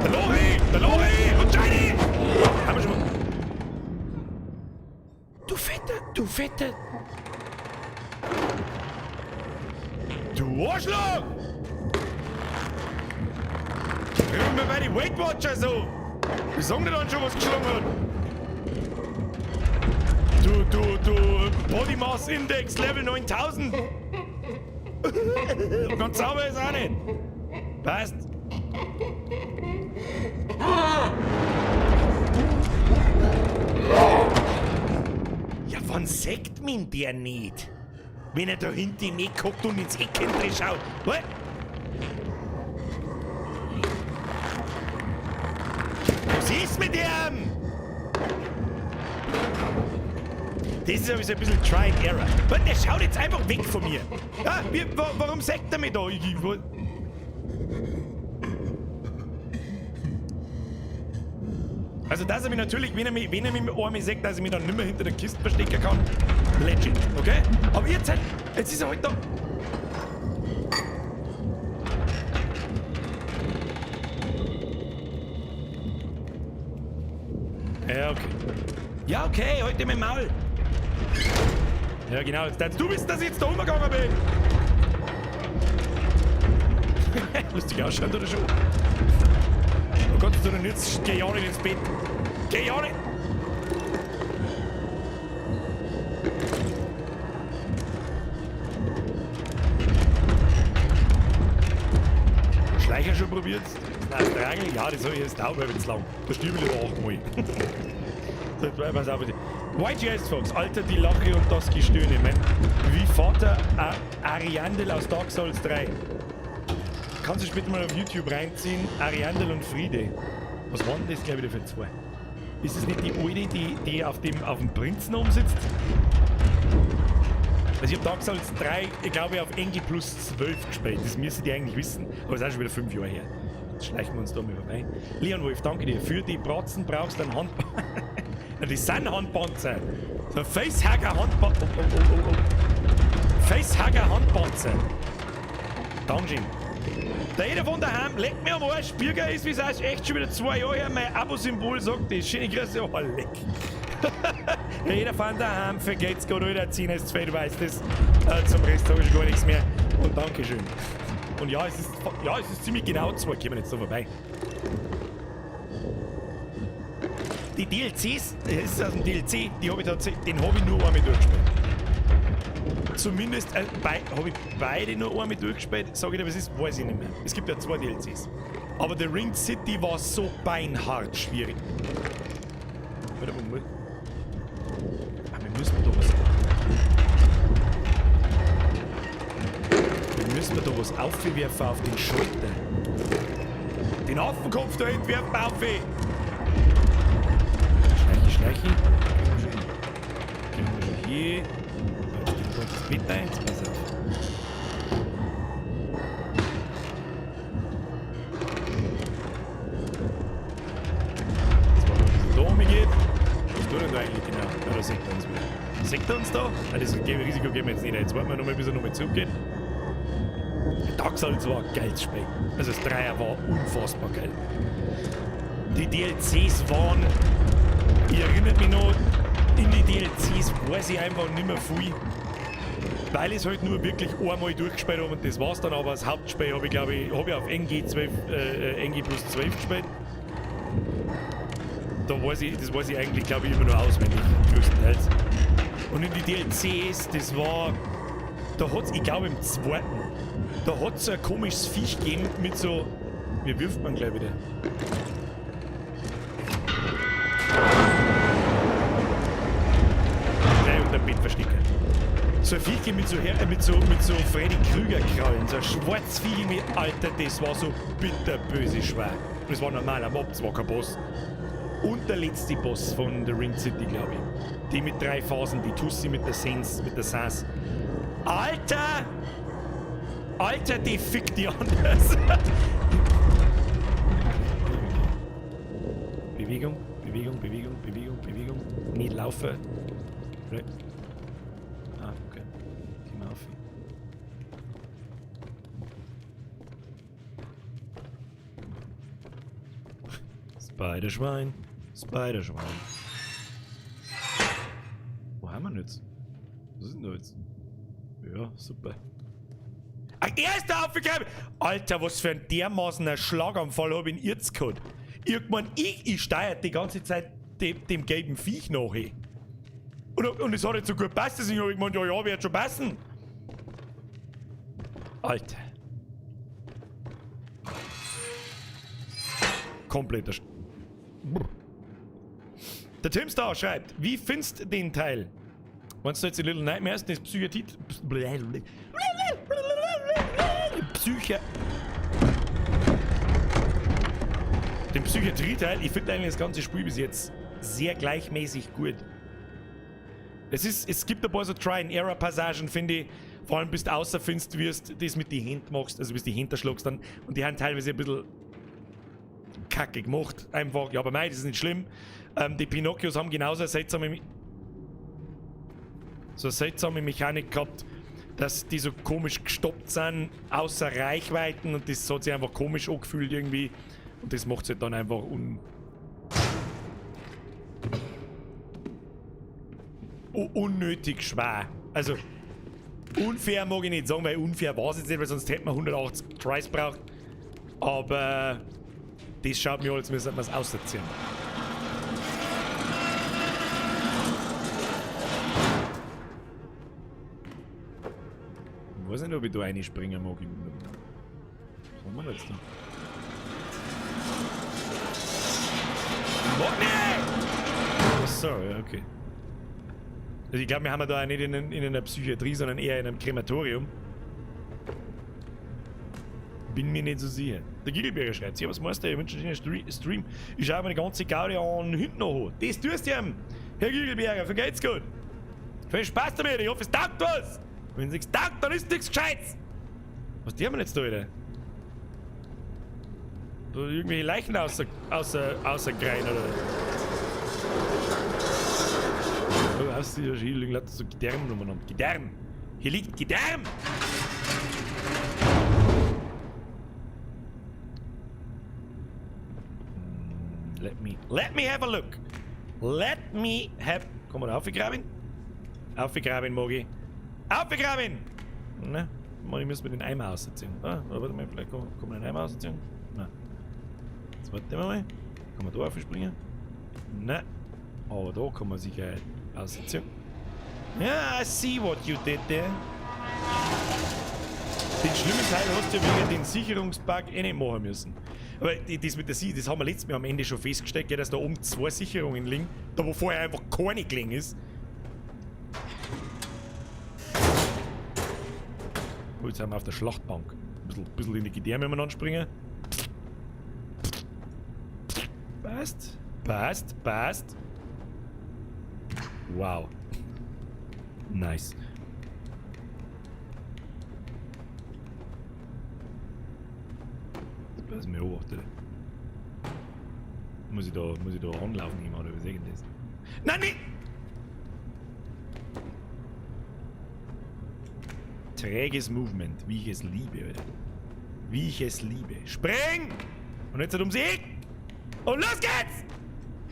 Der Lori! Der Lori! Und Shiny! Haben wir schon mal. Du Fetter! Du Fetter! Du Arschloch! Rühren wir bei den Weight Watchers so! Wir sagen dir dann schon, was geschlagen hat! Du, du, du, Body Mass Index Level 9000! Und ganz sauber ist auch nicht! Passt! Ja, wann sagt mich der nicht? Wenn er da hinten im Eck hockt und ins Eck hinten schaut. Was? Was ist mit dem? Das ist aber so ein bisschen Try and Error. Was, der schaut jetzt einfach weg von mir. Ja, warum sagt er mich da? Also, dass er mich natürlich, wenn er mich einmal sagt, dass ich mich dann nicht mehr hinter der Kiste verstecken kann. Legit, okay? Aber jetzt ist er halt da. Ja, okay. Ja, okay, heute mit dem Maul. Ja, genau. Jetzt, du bist, dass ich jetzt da umgegangen bin. Lustig ausschaut, oder schon? Oh Gott, du denn jetzt? Geh ja nicht ins Bett. Geh ja nicht! Schleicher schon probiert? Das Triangel? Ja, das habe ich jetzt dauert jetzt lang. Da stirb ich lieber 8-mal. So, pass auf. YGS Fox, Alter, die Lache und das Gestöhne, man. Wie Vater Ariandel aus Dark Souls 3. Kannst du später mal auf YouTube reinziehen? Ariandel und Friede. Was waren denn das, glaube ich, für zwei? Ist es nicht die alte, die auf dem Prinzen umsitzt? Also ich habe Dark Souls 3, ich glaube, auf Engel plus 12 gespielt. Das müssen die eigentlich wissen. Aber das ist auch schon wieder 5 Jahre her. Jetzt schleichen wir uns da mal vorbei. Leon Wolf, danke dir. Für die Bratzen brauchst du einen Handball. Das sind Handpanzer. So ein Facehugger Handpanzer. Oh, oh, oh, oh, oh. Facehugger Handpanzer. Dankeschön. Der jeder von daheim leckt mir am Arsch. Birger ist, wie es heißt, echt schon wieder 2 Jahre her. Mein Abo-Symbol sagt das. Schöne Grüße. Oh, leck. Jeder von daheim vergeht's Gott, Alter. 10 ist 2, du weißt das. Zum Rest sage ich gar nichts mehr. Und Dankeschön. Und ja, es ist ziemlich genau 2. Gehen wir jetzt da vorbei. Die DLCs, das ist aus dem DLC, die hab ich tatsächlich, den habe ich nur einmal durchgespielt. Zumindest habe ich beide nur einmal durchgespielt. Sag ich dir, was ist, weiß ich nicht mehr. Es gibt ja 2 DLCs. Aber The Ringed City war so beinhart schwierig. Warte mal. Ah, wir müssen da was. Wir müssen da was aufwerfen auf den Schalter. Den Affenkopf da hinten werfen wir auf! Schleiche, schleiche. Gehen wir schon hier. Jetzt geht das Bett ein. Jetzt pass auf. Da sieht er uns wieder. Sieht er uns da? Ah, das Risiko gehen wir jetzt nicht ein. Jetzt warten wir nochmal, bis er nochmal zurückgeht. Dark Souls war ein geiles Spiel. Also das Dreier war unfassbar geil. Die DLCs waren... Ich erinnere mich noch, in die DLCs weiß ich einfach nicht mehr viel. Weil ich es halt nur wirklich einmal durchgespielt habe und das war's dann. Aber das Hauptspiel habe ich, glaube ich, hab ich auf NG 12, NG plus 12 gespielt. Da weiß ich, das weiß ich eigentlich, glaube ich, immer nur auswendig, größtenteils. Und in die DLCs, das war... Da hat's, ich glaube im zweiten, da hat's so ein komisches Viech gegeben mit so... Wie wirft man gleich wieder? Gleich unter dem Bett verstecken. So ein Viech mit so, mit so Freddy Krüger-Krallen, so ein schwarzes Viech mit, Alter, das war so bitterböse schwer. Und das war ein normaler Mob, das war kein Boss. Und der letzte Boss von The Ring City, glaube ich. Die mit 3 Phasen, die Tussi mit der Sens, mit der Sans. Alter! Alter, die fickt die anders. Bewegung, Bewegung, Bewegung, Bewegung, Bewegung. Nicht laufen. Ah, okay. Geh mal auf. Spiderschwein, Spiderschwein. Wo haben wir denn jetzt? Was ist denn da jetzt? Ja, super. Ach, er ist da aufgekommen! Alter, was für ein dermaßener Schlaganfall hab ich denn jetzt gehabt? Irgendwann, ich steuere die ganze Zeit dem gelben Viech nach. Hey. Und es hat jetzt so gut gepasst, deswegen hab ich gemeint, ja, ja, wird schon passen. Alter. Kompletter Sch-. Der Timstar schreibt, wie findest du den Teil? Meinst du jetzt die Little Nightmares, das Psychiatrie... Psyche... Den Psychiatrie-Teil, ich finde eigentlich das ganze Spiel bis jetzt sehr gleichmäßig gut. Es gibt ein paar so Try-and-Error-Passagen, finde ich. Vor allem, bis du außerfindest wirst, das mit den Händen machst, also bis du die Hände schlagst dann. Und die haben teilweise ein bisschen kacke gemacht. Einfach, ja, aber mei, das ist nicht schlimm. Die Pinocchios haben genauso eine seltsame, so eine seltsame Mechanik gehabt, dass die so komisch gestoppt sind, außer Reichweiten, und das hat sich einfach komisch angefühlt irgendwie. Und das macht's halt dann einfach unnötig schwer. Also, unfair mag ich nicht sagen, weil unfair war's jetzt nicht, weil sonst hätte man 180 Tries braucht. Aber das schaut mir an, als müsste man's ausziehen. Ich weiß nicht, ob ich da reinspringen mag. Was haben wir denn jetzt da? Achso, ja, okay. Also ich glaub, wir haben da auch nicht in einer Psychiatrie, sondern eher in einem Krematorium. Bin mir nicht so sicher. Der Gigelberger schreibt, ja, was meinst du? Ich wünsche dir einen Stream. Ich schaue mir die ganze Gaudi an hinten noch an. Das tust du ihm, Herr Gigelberger, vergeht's gut. Viel Spaß damit, ich hoffe, es taugt was. Wenn es nichts taugt, dann ist nichts Gescheites. Was tun wir jetzt da wieder? Da irgendwelche Leichen außer Grein, oder? Oh, aus dieser Schiene liegen lauter so Gedärm umeinander. Gedärm! Hier liegt Gedärm! Let me have a look. Let me have... Kann man da aufgraben? Aufgraben, Mogi. Aufgraben! Na, ich muss mir den Eimer ausziehen. Ah, warte mal, vielleicht kann man den Eimer ausziehen? Na. Jetzt warte mal. Kann man da aufspringen? Na. Aber da kann man sicher ausziehen. Ja, I see what you did there. Den schlimmen Teil hast du ja wegen den Sicherungsbug eh nicht machen müssen. Aber das mit der Sicherung, das haben wir letztes Mal am Ende schon festgestellt, gell, dass da oben 2 Sicherungen liegen, da wo vorher einfach keine gelegen ist. Oh, jetzt sind wir auf der Schlachtbank. Ein bisschen in die Gedärme umeinander springen. Passt, passt, passt. Wow. Nice. Das ist mir beobachtet. Muss ich da anlaufen gehen, oder wie sehen das? Nein, nicht! Träges Movement, wie ich es liebe, Alter. Wie ich es liebe. Spring! Und jetzt ums Eck! Und los geht's!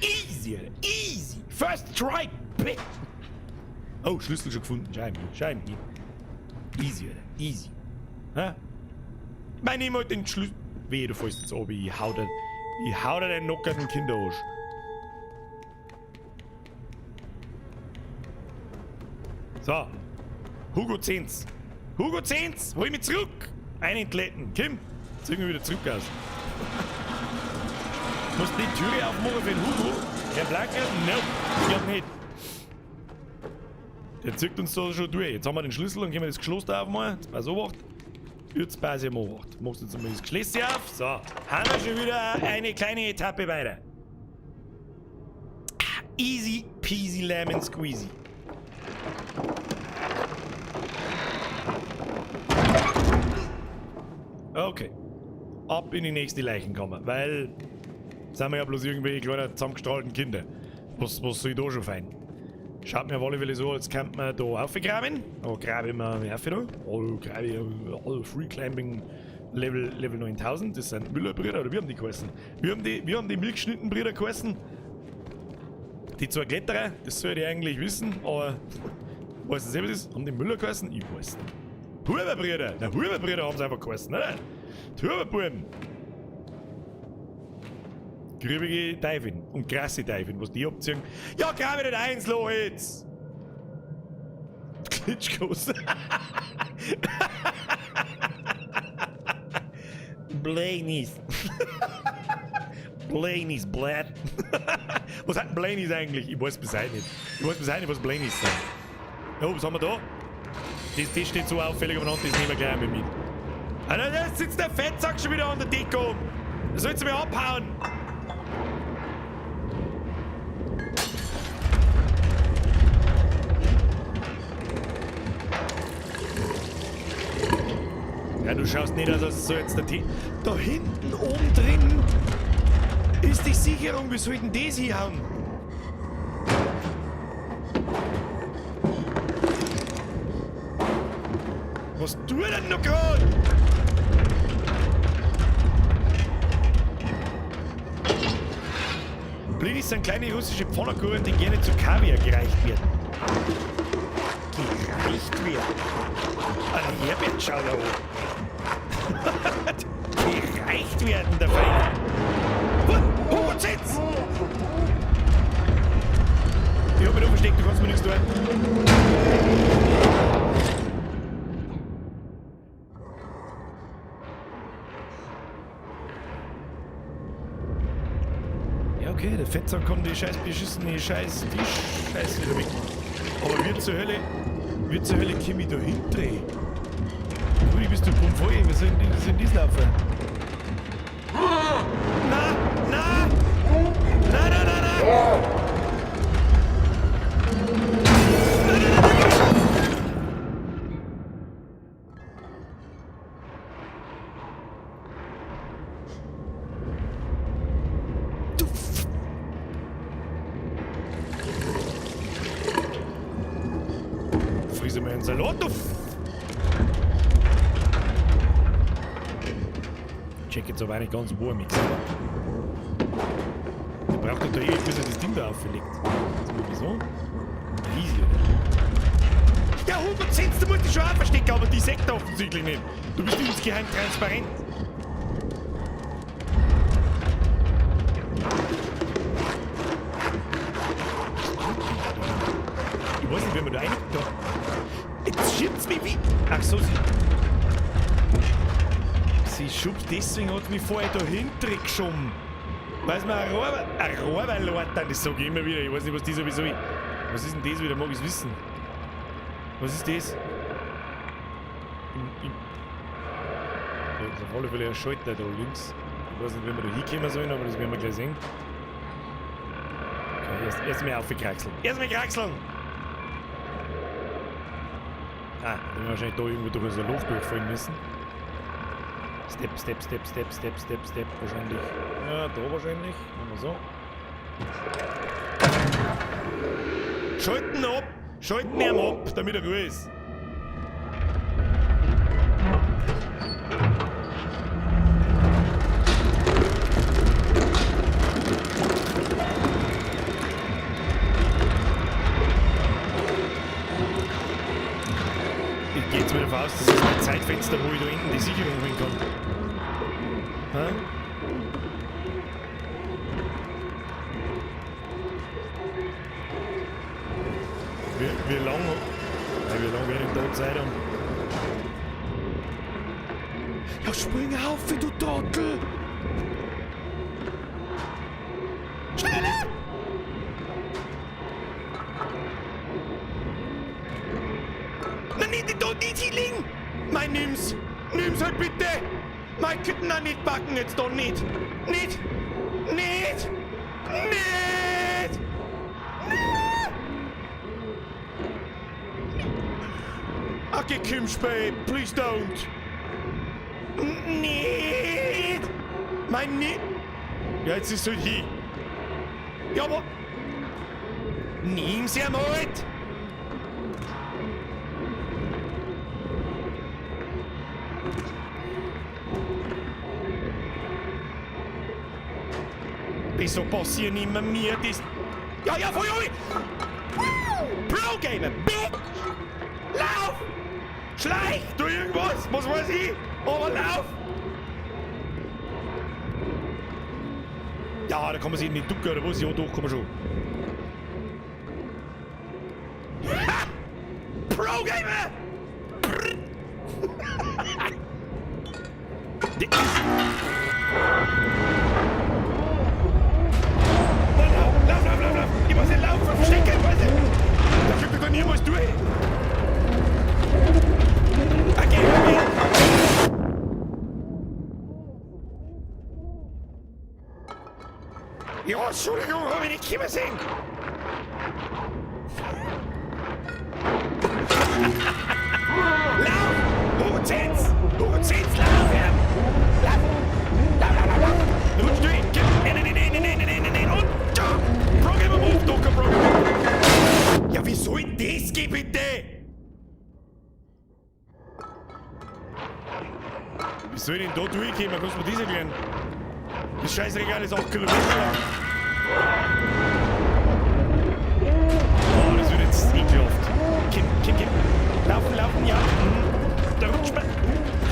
Easy, Alter. Easy! First try, bitch! Oh, Schlüssel schon gefunden. Schau ihn, schau ihn. Easy, Alter. Easy. Hä? Ich meine, nimm halt den Schlüssel. Wehe, du fällst jetzt ab. Ich hau dir den nockerten Kinderarsch. So. Hugo Zenz. Hugo Zenz, hol mich zurück! Einentletten. Kim, ziehen wir wieder zurück aus. Musst die Türe aufmachen für den Hugo? Herr Blanker? Nope, ich glaub nicht. Der zieht uns da schon durch. Jetzt haben wir den Schlüssel und können wir das Geschloss da aufmachen. Jetzt pass auf. Jetzt pass ich mal auf. Machst jetzt einmal das Geschloss auf. So, haben wir schon wieder eine kleine Etappe weiter. Easy peasy lemon squeezy. Okay. Ab in die nächste Leichenkammer, weil sind wir ja bloß irgendwelche kleinen zusammengestrahlten Kinder. Was soll ich da schon fein? Schaut mir auf alle Fälle so, als könnte man da aufgraben. Da grabe ich mir auf da. Oh, grabe ich all Free Climbing Level 9000. Das sind Müllerbrüder, oder wie haben die geheißen? Wir haben die Milchschnittenbrüder geheißen. Die zwei Kletterer, das sollte ich eigentlich wissen, aber weißt du selber, was das ist? Haben die Müller geheißen? Ich weiß nicht. Huberbrüder! Na, Huberbrüder haben sie einfach geheißen, oder? Die Huberbuben! Grübige Teufel und krasse Teufel, was die abziehen. Ja, grab ich nicht eins, Loch jetzt! Klitschkos. Blanies. Blanies, Blatt. Was sind Blanies eigentlich? Ich weiß bis heute nicht. Ich weiß bis heute nicht, was Blanies sind. Oh, was haben wir da? Das steht so auffällig aufeinander, das nehmen wir gleich einmal mit. Alter, da sitzt der Fettsack schon wieder an der Decke oben. Da sollst du mir abhauen. Ja, du schaust nicht aus, als so jetzt der Tee. Da hinten oben drin ist die Sicherung. Wir sollten das hier haben. Was tut er denn noch grad? Blinis sind kleine russische Pfannkuchen, die gerne zu Kaviar gereicht werden. Gereicht werden? Alter, Herbert, schau da an. Gereicht werden, der Feine. Hugo Zenz! Ich hab mich da versteckt, du kannst mir nichts tun. Ja, okay, der Fettsack kann die scheiß beschissene scheiß Tisch-Scheiße wieder weg. Aber wie zur Hölle komm ich da hindrehen? Rudi, bist du voll? Wir sind in das laufen. Na, na! Na, na, na, na! Na, na, na, na! Du F Friese mir einen Salat, du F Check jetzt aber nicht ganz, wo er mich gesehen hat. Der braucht doch da ewig, bis er das Ding da auflegt. Jetzt mal wieso? Easy, oder? Ja, Hugo Zenz, du musst dich schon auch verstecken, aber die Sekte offensichtlich nicht. Du bist insgeheim transparent. Ich weiß nicht, wie man da rein... Da. Jetzt schiebt mich wie... Ach so, sie schubst deswegen, hat mich vorher da hinten geschoben. Weiß man, ein Rohrweilerten, das sag ich immer wieder. Ich weiß nicht, was die sowieso. Was ist denn das wieder? Mag ich's wissen? Was ist das? Da ist auf alle Fälle ein Schalter da links. Ich weiß nicht, wie wir da hinkommen sollen, aber das werden wir gleich sehen. Okay, erst mal aufkraxeln. Erst mal kraxeln! Ah, da werden wir wahrscheinlich da irgendwo durch so ein Loch durchfallen müssen. Step, Step, Step, Step, Step, Step, Step, wahrscheinlich. Ja, da wahrscheinlich. Machen wir so. Schalten ab! Schalten ihn ab, damit er ruhig ist. aus, das ist mein Zeitfenster, wo ich da hinten die Sicherung holen kann. Hä? Wie lange werde ich da Zeit haben? Ja, spring auf, du Trottel! Schneller! Nein, nicht da, nicht hinlegen! Mein, nimm's! Nimm's halt bitte! Mein, könnten da nicht backen jetzt da nicht! Nicht! Nicht! Nicht! Nicht! Okay, Kim Spey, please don't! Nicht! Mein nicht! Ja, jetzt ist es halt hin. Ja, aber... Nimm's ja halt! Wieso passieren immer mir das? Ja, ja, voll, voll! Pro Gamer, bitch! Lauf! Schleich! Du irgendwas! Was weiß ich? Aber lauf! Ja, da kann man sich in den Ducker oder was? Ja, doch, kann man schon. Ha! Pro Gamer! Lauf, lauf, lauf, lauf! Ich muss nicht laufen, verstecken, ich weiß nicht! Da kommt doch niemals durch! Okay, okay! Ja, Entschuldigung, hab ich nicht kommen sehen! Lauf! Hugo Zins, lauf! Lauf! Lauf, lauf, lauf, lauf! Rutsch durch! Nein, nein, nein, nein, nein, nein, nein, nein! Und jump! Pro Gamer Move, doch kein Pro Gamer! Ja, wie soll das gehen, bitte? Wie soll ich denn da durchkommen? Kannst du mir das erklären? Das Scheißregal ist 8 Kilometer lang. Oh, das wird jetzt ekelhaft. Kim, Kim, Kim. Laufen, laufen, ja. Da rutscht man.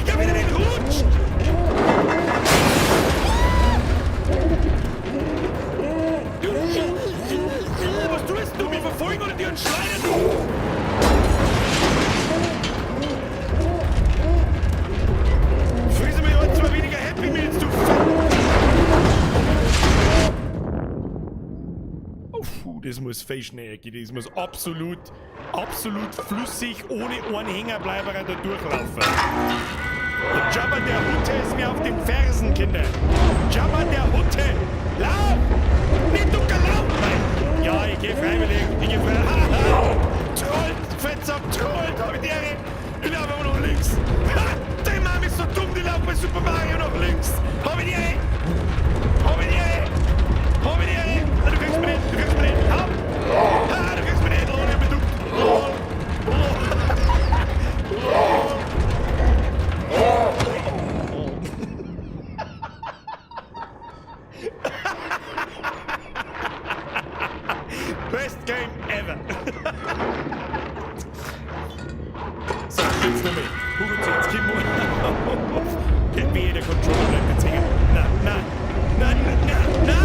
Ja, wieder den rutscht! Was tust du? Mich verfolgen oder dir einen Schleiner, du? Friss mir ja zwar weniger Happy Meals, du Fett! Oh, puh, das muss fein schnell gehen. Das muss absolut, absolut flüssig, ohne einen Hängerbleiber da durchlaufen. Der Jabba der Hutte ist mir auf den Fersen, Kinder. Jabba der Hutte! Lauf! Nicht du lauf! Nein! Ja, ich geh freiwillig. Ich geh freiwillig. Ha, ha. Trollt! Fettsack, trollt! Hab ich die Ehre! Ich laufe aber noch links. Ha! Deine Mama ist so dumm, die lauft bei Super Mario noch links. Hab ich die Ehre! Hab ich die Ehre! Hab ich die Ehre! Du kriegst mich nicht! Du kriegst mich nicht! Hau! Ha, du kriegst mich nicht! Lol, ich hab mich duckt! Lol! Lol! Lol! Best game ever! So, jetzt nochmal. Hugo Zins, Kim auf. Wehe, der Controller bleibt jetzt hängen. Na, na, na, na, na!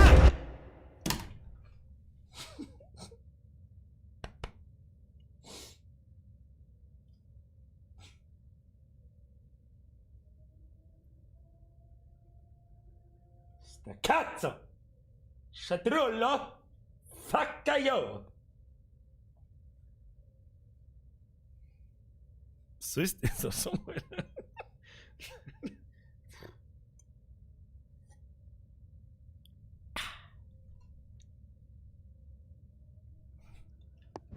Sta cazzo! Sciatrullo! Faccaio! So ist das so mal.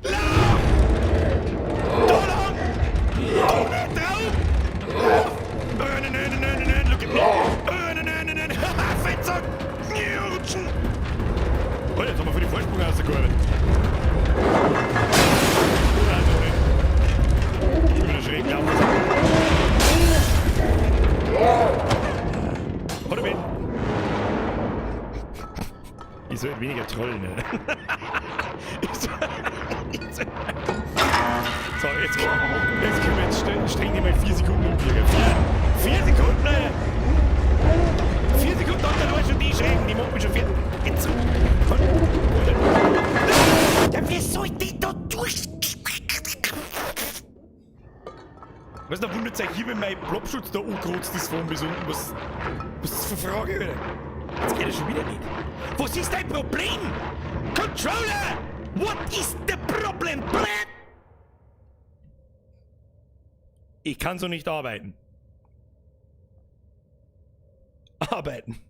Lauf! Da lang! Da nicht drauf! Lauf! Nein, nein, nein, nein, nein, look at me! Nein, nein, nein, nein, haha, Fettsack! Rutschen! Oh, jetzt haben wir für die Vorsprung rausgearbeitet. Nein, doch nicht. Schon wieder schräg laufen. Warte mal. Ich sollte weniger trollen, ne? Ich soll... So, jetzt können wir jetzt streng dich mal 4 Sekunden umkriegen. 4 Sekunden, Alter! 4 Sekunden, dann war schon die Schrägen, die machen mich schon fertig. Jetzt. Ja, wie soll die da durch? Was da wundert sich hier, wenn mein Plopschutz da angerotzt ist von bis unten. Was ist das für eine Frage, Alter? Jetzt geht das schon wieder nicht. Was ist dein Problem? Controller! What is the problem, Brad? Ich kann so nicht arbeiten. Arbeiten.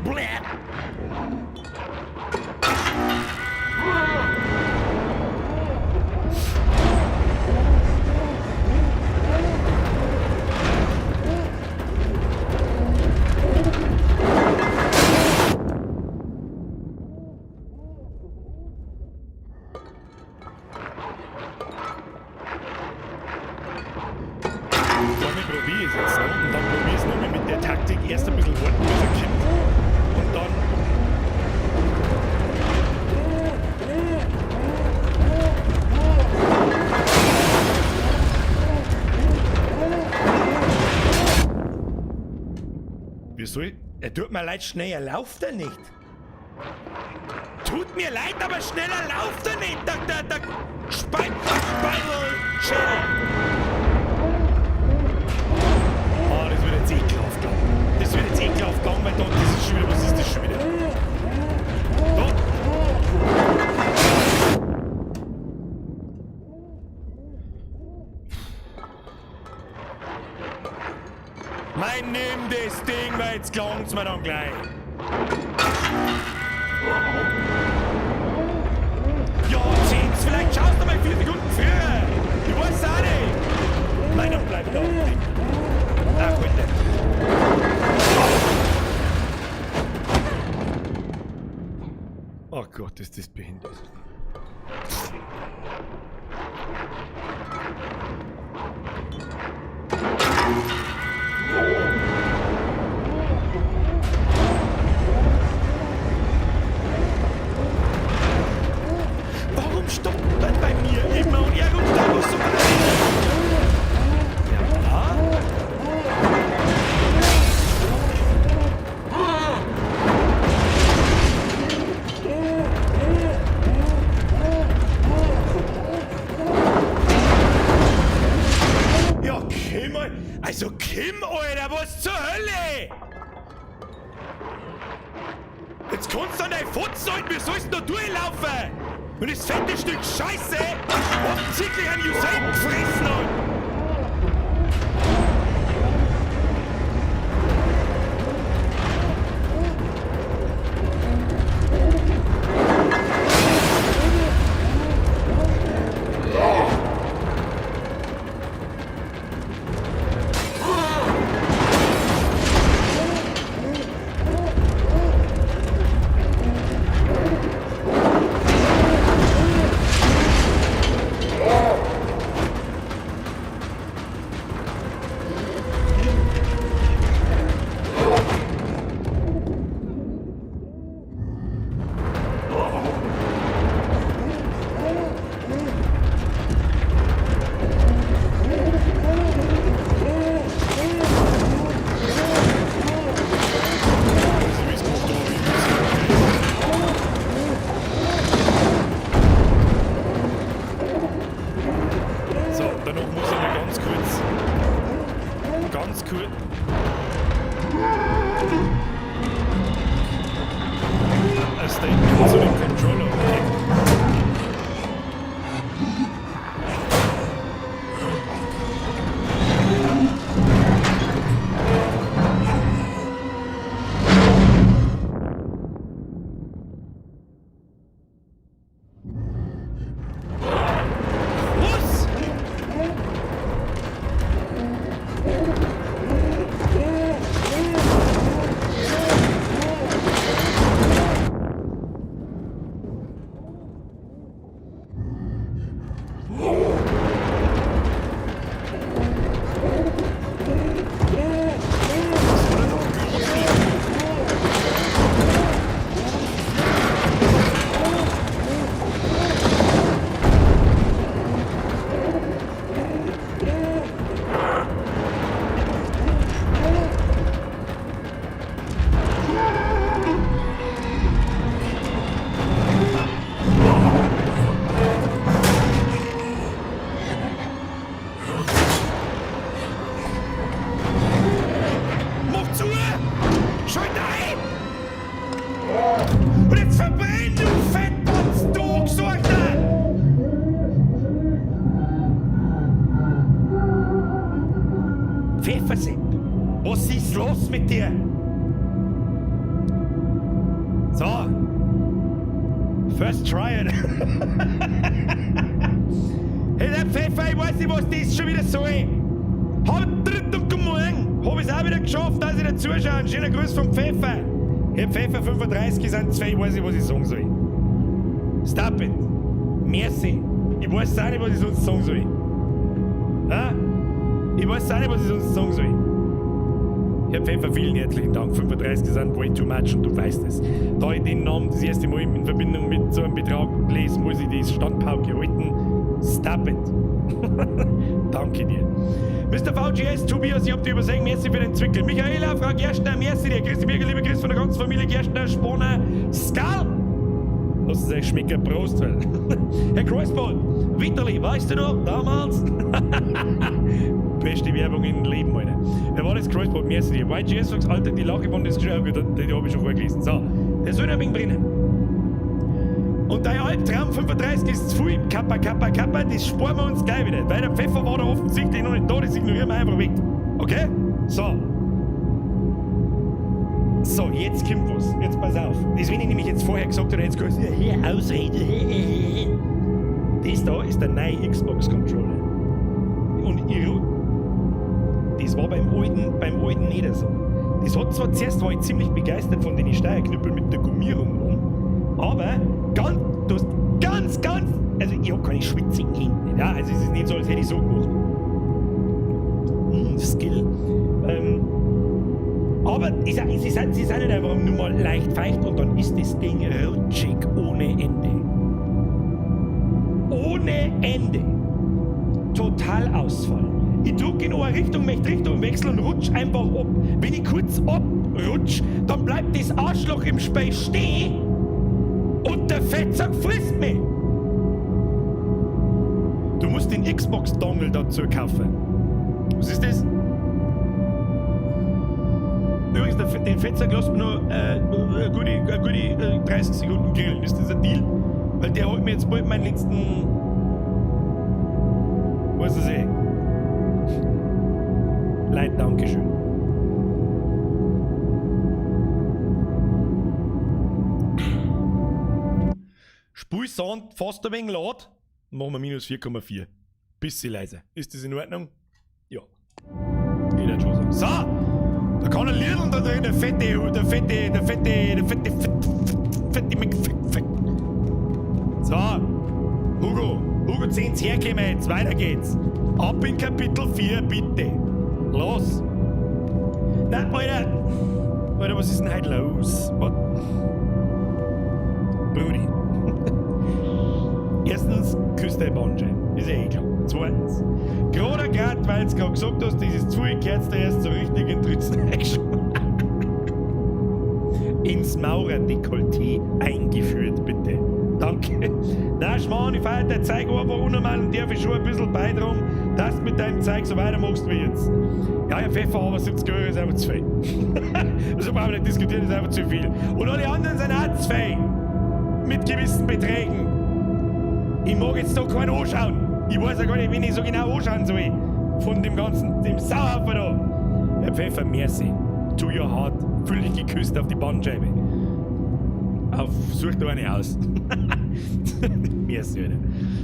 Bläh. Erst ein bisschen warten, bis er kommt. Und dann. Wieso? Er tut mir leid, schneller lauft er nicht. Tut mir leid, aber schneller lauft er nicht. Da, Speit, Schädel. Oh, das wird jetzt ekelhaft, glaub ich. Das wird jetzt ekelhaft gegangen, weil da, das ist schon wieder, was ist das schon wieder? Da. Mein, nimm das Ding, weil jetzt klang's mir dann gleich. Ja, 10, vielleicht schaust du mal 4 Sekunden früher. Ich weiß auch nicht. Nein, dann bleib da. Ach, bitte. Oh Gott, ist das behindert. Warum stoppt man bei mir immer und er rutscht einfach so weit? Ja. Ja, Kim, also Kim, Alter, was zur Hölle? Jetzt kannst du an dein Fotzen halten, wie sollst du da durchlaufen? Und das fette Stück Scheiße offensichtlich an Usain gefressen hat. So, danach muss ich mal ganz kurz. Ganz kurz. Ein Statement zu dem Controller. Okay. Was? Was ist los mit dir? So. First try it. Hey, der Pfeffer, ich weiß nicht, was das schon wieder soll. Hab dritt und guten Morgen. Hab ich's auch wieder geschafft, dass ich da zuschaue. Ein schöner Gruß vom Pfeffer. Herr Pfeffer, 35 sind zwei, weiß ich, was ich sagen soll. Stop it. Merci. Ich weiß auch nicht, was ich sonst sagen soll. Ha? Ich weiß auch nicht, was ich sonst sagen soll. Herr Pfeffer, vielen herzlichen Dank. 35 sind way too much und du weißt es. Da ich den Namen das erste Mal in Verbindung mit so einem Betrag lese, muss ich die Standpauke halten. Stop it. Danke dir. Mr. VGS, Tobias, ich hab dich übersehen. Merci für den Zwickel. Michaela, Frau Gerstner, merci dir. Christi Birger, liebe Grüße von der ganzen Familie Gerstner, Sponer, Skal. Lasst es euch schmecken, Prost. Herr Kreuzband, Vitali, weißt du noch, damals? Beste Werbung im Leben, Alter. Wer war das? Kreuzband, merci dir. YGS sagt, Alter, die Lache von das Geschirr, die hab ich schon vorgelesen. So, der soll ein wenig brennen. Und dein Albtraum 35 ist zu viel. Kappa, kappa, kappa, das sparen wir uns gleich wieder. Weil der Pfeffer war da offensichtlich noch nicht da, das ignorieren wir einfach weg. Okay? So. So, jetzt kommt was. Jetzt pass auf. Das, wenn ich nämlich jetzt vorher gesagt habe, jetzt gehört, hier, Ausrede. Das da ist der neue Xbox Controller. Und ich, das war beim alten nicht so. Das hat zwar zuerst war ich ziemlich begeistert von den Steuerknüppeln mit der Gummierung um, aber ganz, du hast ganz, ganz, also ich hab keine schwitzigen Hände. Ja, also es ist nicht so, als hätte ich so gemacht. Skill. Aber sie sind nicht einfach nur mal leicht feucht und dann ist das Ding rutschig ohne Ende. Ohne Ende. Totalausfall. Ich drücke in eine Richtung, möchte Richtung wechseln und rutsch einfach ab. Wenn ich kurz abrutsch, dann bleibt das Arschloch im Spiel stehen und der Fettsack frisst mich. Du musst den Xbox-Dongle dazu kaufen. Was ist das? Übrigens, den Fettsack lässt man noch eine gute 30 Sekunden grillen. Ist das ein Deal? Weil der holt mir jetzt bald meinen letzten. Was ist eh? Leid, Dankeschön. Spielsound fast ein wenig laut. Machen wir minus 4,4. Bisschen leiser. Ist das in Ordnung? Ja. Ich würde schon sagen. So! Da kann ein Lidl da drin, der fette, der fette, der fette, der fette, fette, fette, fette, fette. So. Hugo, Hugo 10 herkommen jetzt. Weiter geht's. Ab in Kapitel 4, bitte. Los. Na, Alter. Alter, was ist denn heute los? What? Brudi. Erstens, küsst dein Bandscheibe. Ist ja eh klar. Zweitens, gerade grad, weil du gerade gesagt hast, dieses zu viel gehört dir erst so richtig in Dritzen ins Maurerdekolleté eingeführt, bitte. Danke. Na, Schmarrn, ich feiere dein Zeug einfach unnormal und darf ich schon ein bisschen beitragen, dass du mit deinem Zeug so weitermachst wie jetzt. Ja, ja, Pfeffer, aber 70 Euro ist einfach zu viel. Das brauchen wir nicht diskutieren, das ist einfach zu viel. Und alle anderen sind auch zu viel. Mit gewissen Beträgen. Ich mag jetzt da keinen anschauen. Ich weiß ja gar nicht, wen ich so genau anschauen soll. Von dem ganzen, dem Sauhaufen da. Herr Pfeffer, merci. To your heart. Fühl dich geküsst auf die Bandscheibe. Auf, such da eine aus. Merci, Alter.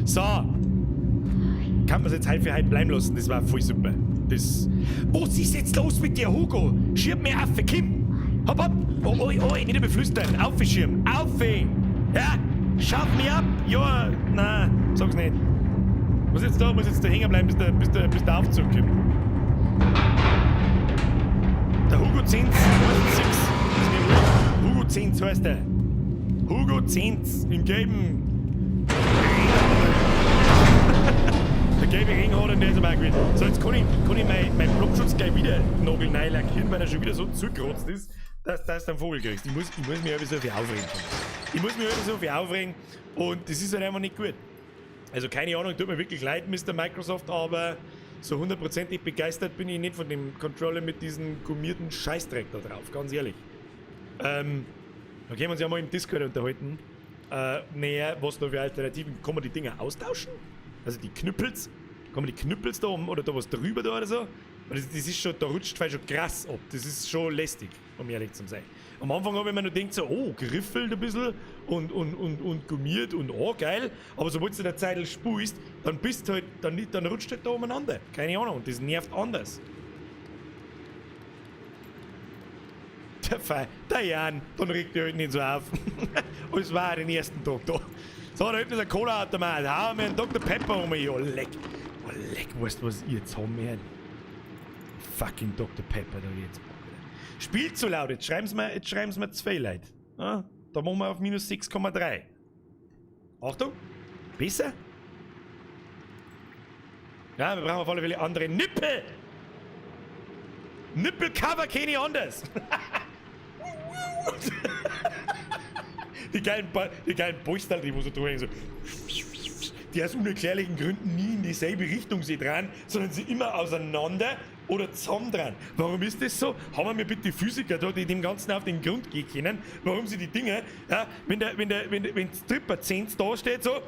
So. Kann man es jetzt heute für heute bleiben lassen, das war voll super. Das. Was ist jetzt los mit dir, Hugo? Schirm mir auf, Kim! Hopp, hopp! Oh, oh, oh, nicht mehr flüstern. Auf, Schirm! Auf! Ja! Schaff mich ab! Ja, nein, sag's nicht. Muss jetzt da hängen bleiben, bis der Aufzug kommt. Der Hugo Zenz, 6. Hugo Zenz heißt der. Hugo Zenz im gelben. Der gelbe Ring hat und der ist aber auch gewesen. So, jetzt kann ich mein Blockschutz gleich wieder nagelneu lackieren, weil er schon wieder so zugerotzt ist, dass du einen Vogel kriegst. Ich muss mich einfach so viel aufregen. Ich muss mich einfach so viel aufregen und das ist halt einfach nicht gut. Also keine Ahnung, tut mir wirklich leid, Mr. Microsoft, aber so hundertprozentig begeistert bin ich nicht von dem Controller mit diesem gummierten Scheißdreck da drauf, ganz ehrlich. Da können wir uns ja mal im Discord unterhalten. Näher, was da für Alternativen. Kann man die Dinger austauschen? Also die Knüppels? Kann man die Knüppels da um oder da was drüber da oder so? Weil das ist schon, da rutscht vielleicht schon krass ab. Das ist schon lästig, um ehrlich zu sein. Am Anfang habe ich mir noch gedacht, so, oh, geriffelt ein bisschen und gummiert und oh, geil. Aber sobald du der Zeitl spulst, dann bist halt, dann rutscht halt da umeinander. Keine Ahnung, und das nervt anders. Der Jan, dann regt ihr halt nicht so auf. Und es war den ersten Tag da. So, da hinten ist ein Cola-Automat. Hau mir einen Dr. Pepper um mich. Oh, leck. Oh, leck, weißt du, was ich jetzt haben werden? Fucking Dr. Pepper da jetzt. Spielt zu laut, jetzt schreiben's mir 2 Leute. Ja, da machen wir auf minus 6,3. Achtung, besser? Ja, wir brauchen auf alle Fälle andere Nippel! Nippelcover kenne ich anders! Die geilen Polster, die wo so drüber hängen, so. Die aus unerklärlichen Gründen nie in dieselbe Richtung sie dran, sondern sie immer auseinander oder zusammen dran. Warum ist das so? Haben wir bitte die Physiker da, die dem Ganzen auf den Grund gehen können, warum sie die Dinge, ja, wenn der Stripper 10 da steht, so,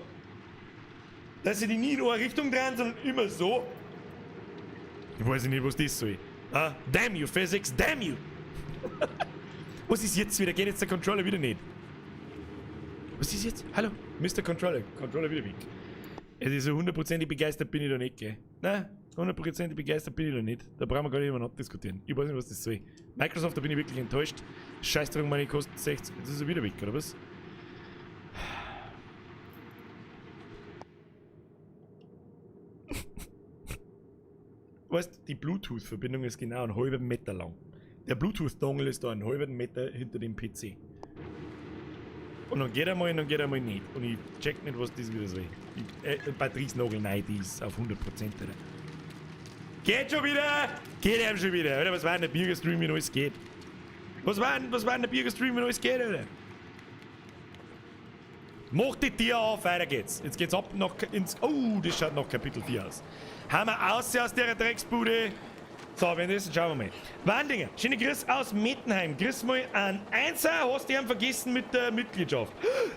dass sie die nie in eine Richtung dran, sondern immer so. Ich weiß nicht, was das soll. Ah, damn you, Physics, damn you! Was ist jetzt wieder? Geht jetzt der Controller wieder nicht? Was ist jetzt? Hallo, Mr. Controller. Controller wieder weg. Es ist so hundertprozentig begeistert bin ich da nicht, gell? Nein, hundertprozentig begeistert bin ich da nicht. Da brauchen wir gar nicht über diskutieren. Ich weiß nicht, was das soll. Microsoft, da bin ich wirklich enttäuscht. Scheißdreck, meine kostet 60. Jetzt ist er wieder weg, oder was? Weißt, die Bluetooth-Verbindung ist genau einen halben Meter lang. Der Bluetooth-Dongle ist da einen halben Meter hinter dem PC. Und dann geht er mal und dann geht er mal nicht. Und ich check nicht, was das wieder soll. Batterie ist nagelneu, die ist auf 100%, Alter. Geht schon wieder! Geht eben schon wieder! Alter, was war denn der Bürgerstream, wenn alles geht? Was war denn der Bürgerstream, wenn alles geht, Alter? Mach die Tür auf, weiter geht's. Jetzt geht's ab nach ins. Oh, das schaut nach Kapitel 4 aus. Haben wir aus der Drecksbude. So, währenddessen schauen wir mal. Wandinger, schöne Grüß aus Mettenheim. Grüß mal an Einser, hast du ihn vergessen mit der Mitgliedschaft.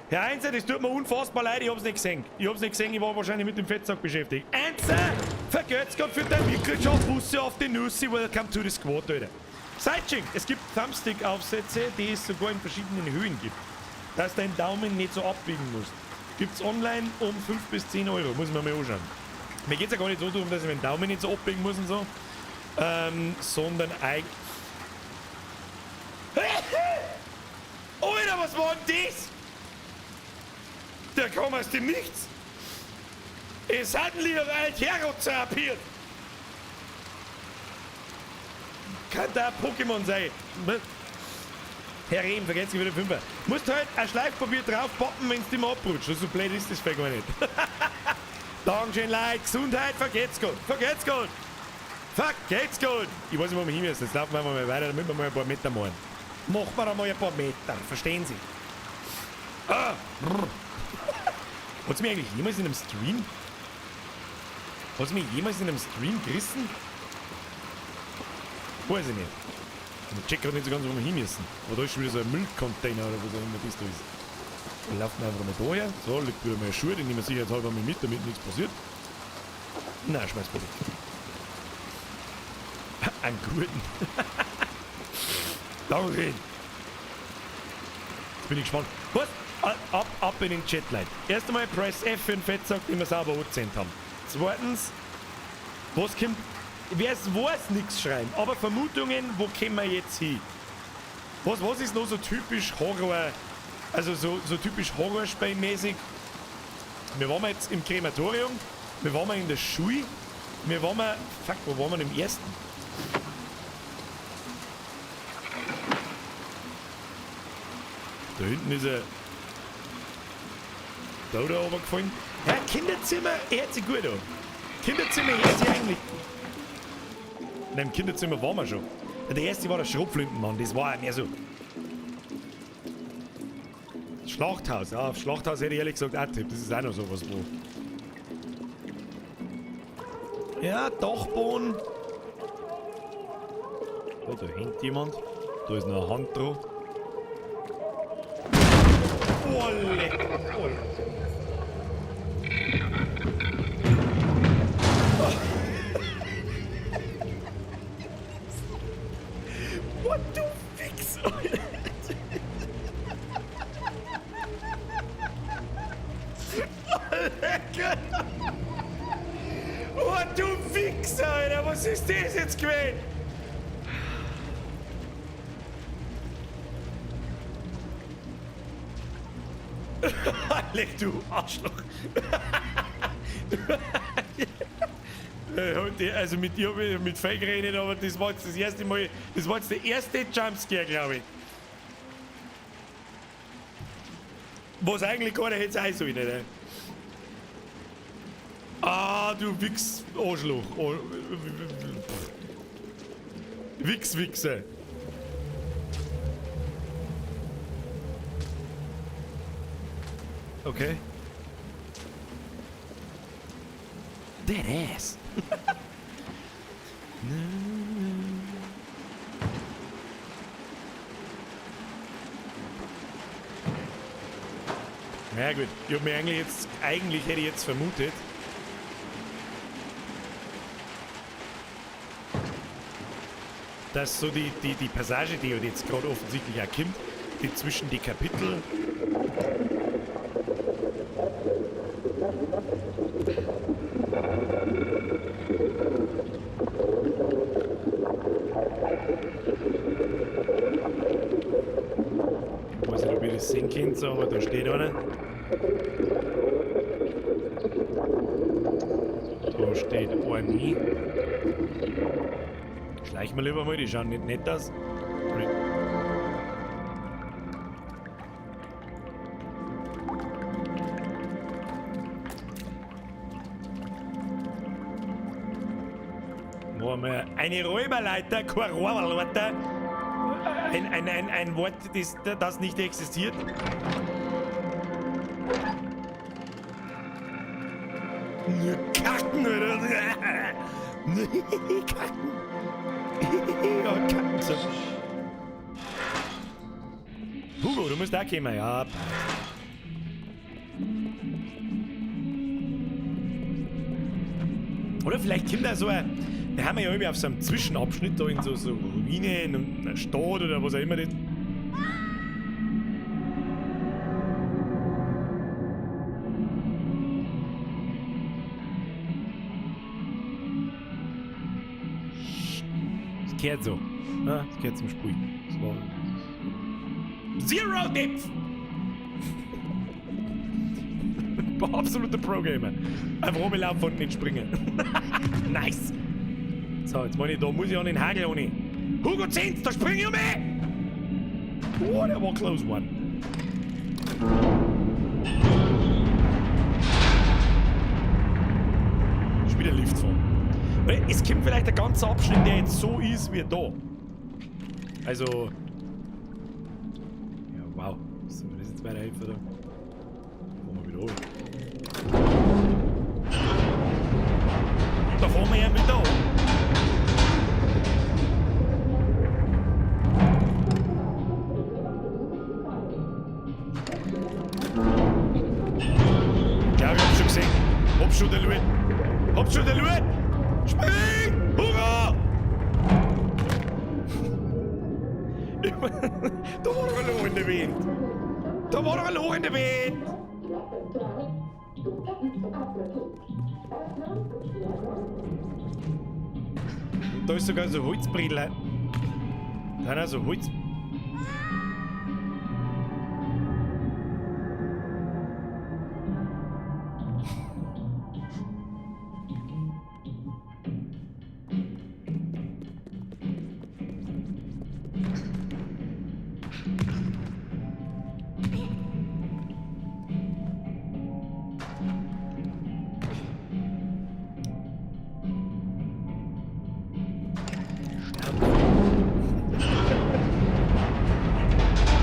Herr Einser, das tut mir unfassbar leid, ich hab's nicht gesehen. Ich hab's nicht gesehen, ich war wahrscheinlich mit dem Fettsack beschäftigt. Einser, vergelt's Gott für deine Mitgliedschaft, Busse auf die Nüsse, welcome to the squad, Alter. Sidechink, es gibt Thumbstick-Aufsätze, die es sogar in verschiedenen Höhen gibt. Dass dein Daumen nicht so abbiegen musst. Gibt's online um 5 bis 10 Euro, muss man mal anschauen. Mir geht's ja gar nicht so darum, dass ich meinen Daumen nicht so abbiegen muss und so. Sondern eigentlich. Alter, was war denn das? Der kam aus dem Nichts. Es hat ein lieber Altherrotzer appiert. Kann da Pokémon sein? Herr Rehm, vergesst wieder Fünfer. Musst halt ein Schleifpapier draufpoppen, wenn's dir mal abrutscht. So blöd ist das vielleicht gar nicht. Dankeschön, Leute. Gesundheit, vergeht's gut. Vergeht's gut. Vergeht's gut. Ich weiß nicht, wo wir hin müssen. Jetzt laufen wir mal weiter, damit wir mal ein paar Meter machen. Machen wir mal ein paar Meter. Verstehen Sie? Ah. Hat's mich eigentlich jemals in einem Stream? Hat's mich jemals in einem Stream gerissen? Weiß ich nicht. Ich check gerade nicht so ganz, wo wir hin müssen. Aber da ist schon wieder so ein Müllcontainer oder was auch immer das da ist. Wir laufen einfach mal da her. So, liegt wieder mal ein Schuh, den nehmen wir sicherheitshalber mal mit, damit nichts passiert. Nein, schmeiß mal weg. Einen guten. Danke. Jetzt bin ich gespannt. Was? Ab in den Chat, Leute. Erst einmal Press F für den Fettsack, den wir sauber angezähnt haben. Zweitens, was kommt. Wer es weiß, nichts schreiben. Aber Vermutungen, wo kommen wir jetzt hin? Was ist noch so typisch Horror? Also so typisch Horrorspielmäßig. Wir waren jetzt im Krematorium, wir waren in der Schule, wir waren. Fuck, wo waren wir denn im ersten? Da hinten ist er. Da runtergefallen. Ja, Kinderzimmer hört sich gut an. Kinderzimmer hört sich eigentlich. Nein, im Kinderzimmer waren wir schon. Der erste war der Schrotflintenmann, das war mehr so. Schlachthaus, ja, auf Schlachthaus hätte ich ehrlich gesagt auch tippt. Das ist auch noch sowas, wo. Ja, Dachboden. Oh, da hängt jemand. Da ist noch eine Hand dran. Oh, leck. Oh. What the Wichs, Alter. Oh, du Wichser, Alter, was ist das jetzt gewesen? Leck du Arschloch. Also mit dir habe ich mit Fake geredet, aber das war jetzt das erste Mal, das war jetzt der erste Jumpscare, glaube ich. Was eigentlich gar nicht hätte sein sollen, ne? Ah, du Wichs Arschloch. Oh, Wichs, Wichser. Okay. Dead ass. Ja gut, ich hab mir eigentlich jetzt, eigentlich hätte ich jetzt vermutet, dass so die Passage, die jetzt gerade offensichtlich auch kommt, die zwischen die Kapitel ich weiß nicht, ob ihr das sehen könnt, aber da steht einer. Da steht einer. Schleichen wir lieber mal, die schauen nicht nett aus. Machen wir eine Räuberleiter, keine Räuberleiter. Ein Wort, das nicht existiert. Kacken, oder? Kacken. Ja, Kacken. So. Hugo, du musst da kommen, ja. Oder vielleicht kommt da so ein. Wir haben ja irgendwie auf so einem Zwischenabschnitt da in so Ruinen und einer Stadt oder was auch immer das. Das gehört so. Ja, das gehört zum Spiel. Das war Zero Depth! Absoluter Pro-Gamer. Einfach rumlaufen und nicht springen. Nice! So, jetzt meine ich, da muss ich an den Hagel ohne. Hugo Zenz, da spring ich um! Oh, der war close one. Schon wieder Lift fahren. Es kommt vielleicht der ganze Abschnitt, der jetzt so ist wie da. Also. Ja, wow. Was soll mir das jetzt weiterhelfen da? Fahren wir wieder hoch. Da fahren wir ja mit da. Ich glaube, ich hab's schon gesehen. Hab schon den Loot. Hab schon den Loot. Spring! Hurra! Da war doch ein Loch in der Wind. Da war doch ein Loch in der Wind. Und da ist sogar so Holzbredel. Da sind also Holz.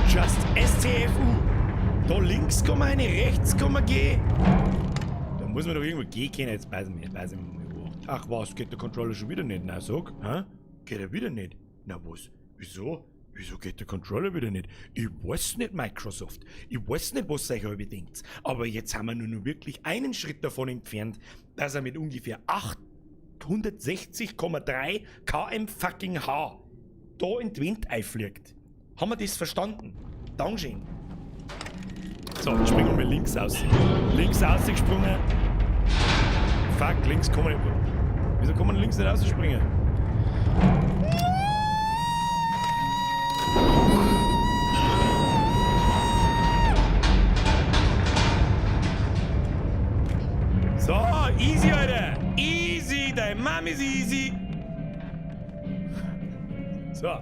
Just STFU. Da links kann man eine, rechts kann man gehen. Da muss man doch irgendwo gehen können. Jetzt weiß ich nicht, weiß ich nicht mehr wo. Ach was, geht der Controller schon wieder nicht? Na sag, hä? Geht er wieder nicht? Na was? Wieso? Wieso geht der Controller wieder nicht? Ich weiß nicht, Microsoft. Ich weiß nicht, was ihr euch alle denkt. Aber jetzt haben wir nur noch wirklich einen Schritt davon entfernt, dass er mit ungefähr 860,3 km fucking H da in die Wand einfliegt. Haben wir das verstanden? Dankeschön. So, jetzt springen wir mal links aus. Links ausgesprungen. Fuck, links kann man nicht. Wieso kann man links nicht rausspringen? So, easy, Alter. Easy, dein Mom ist easy. So.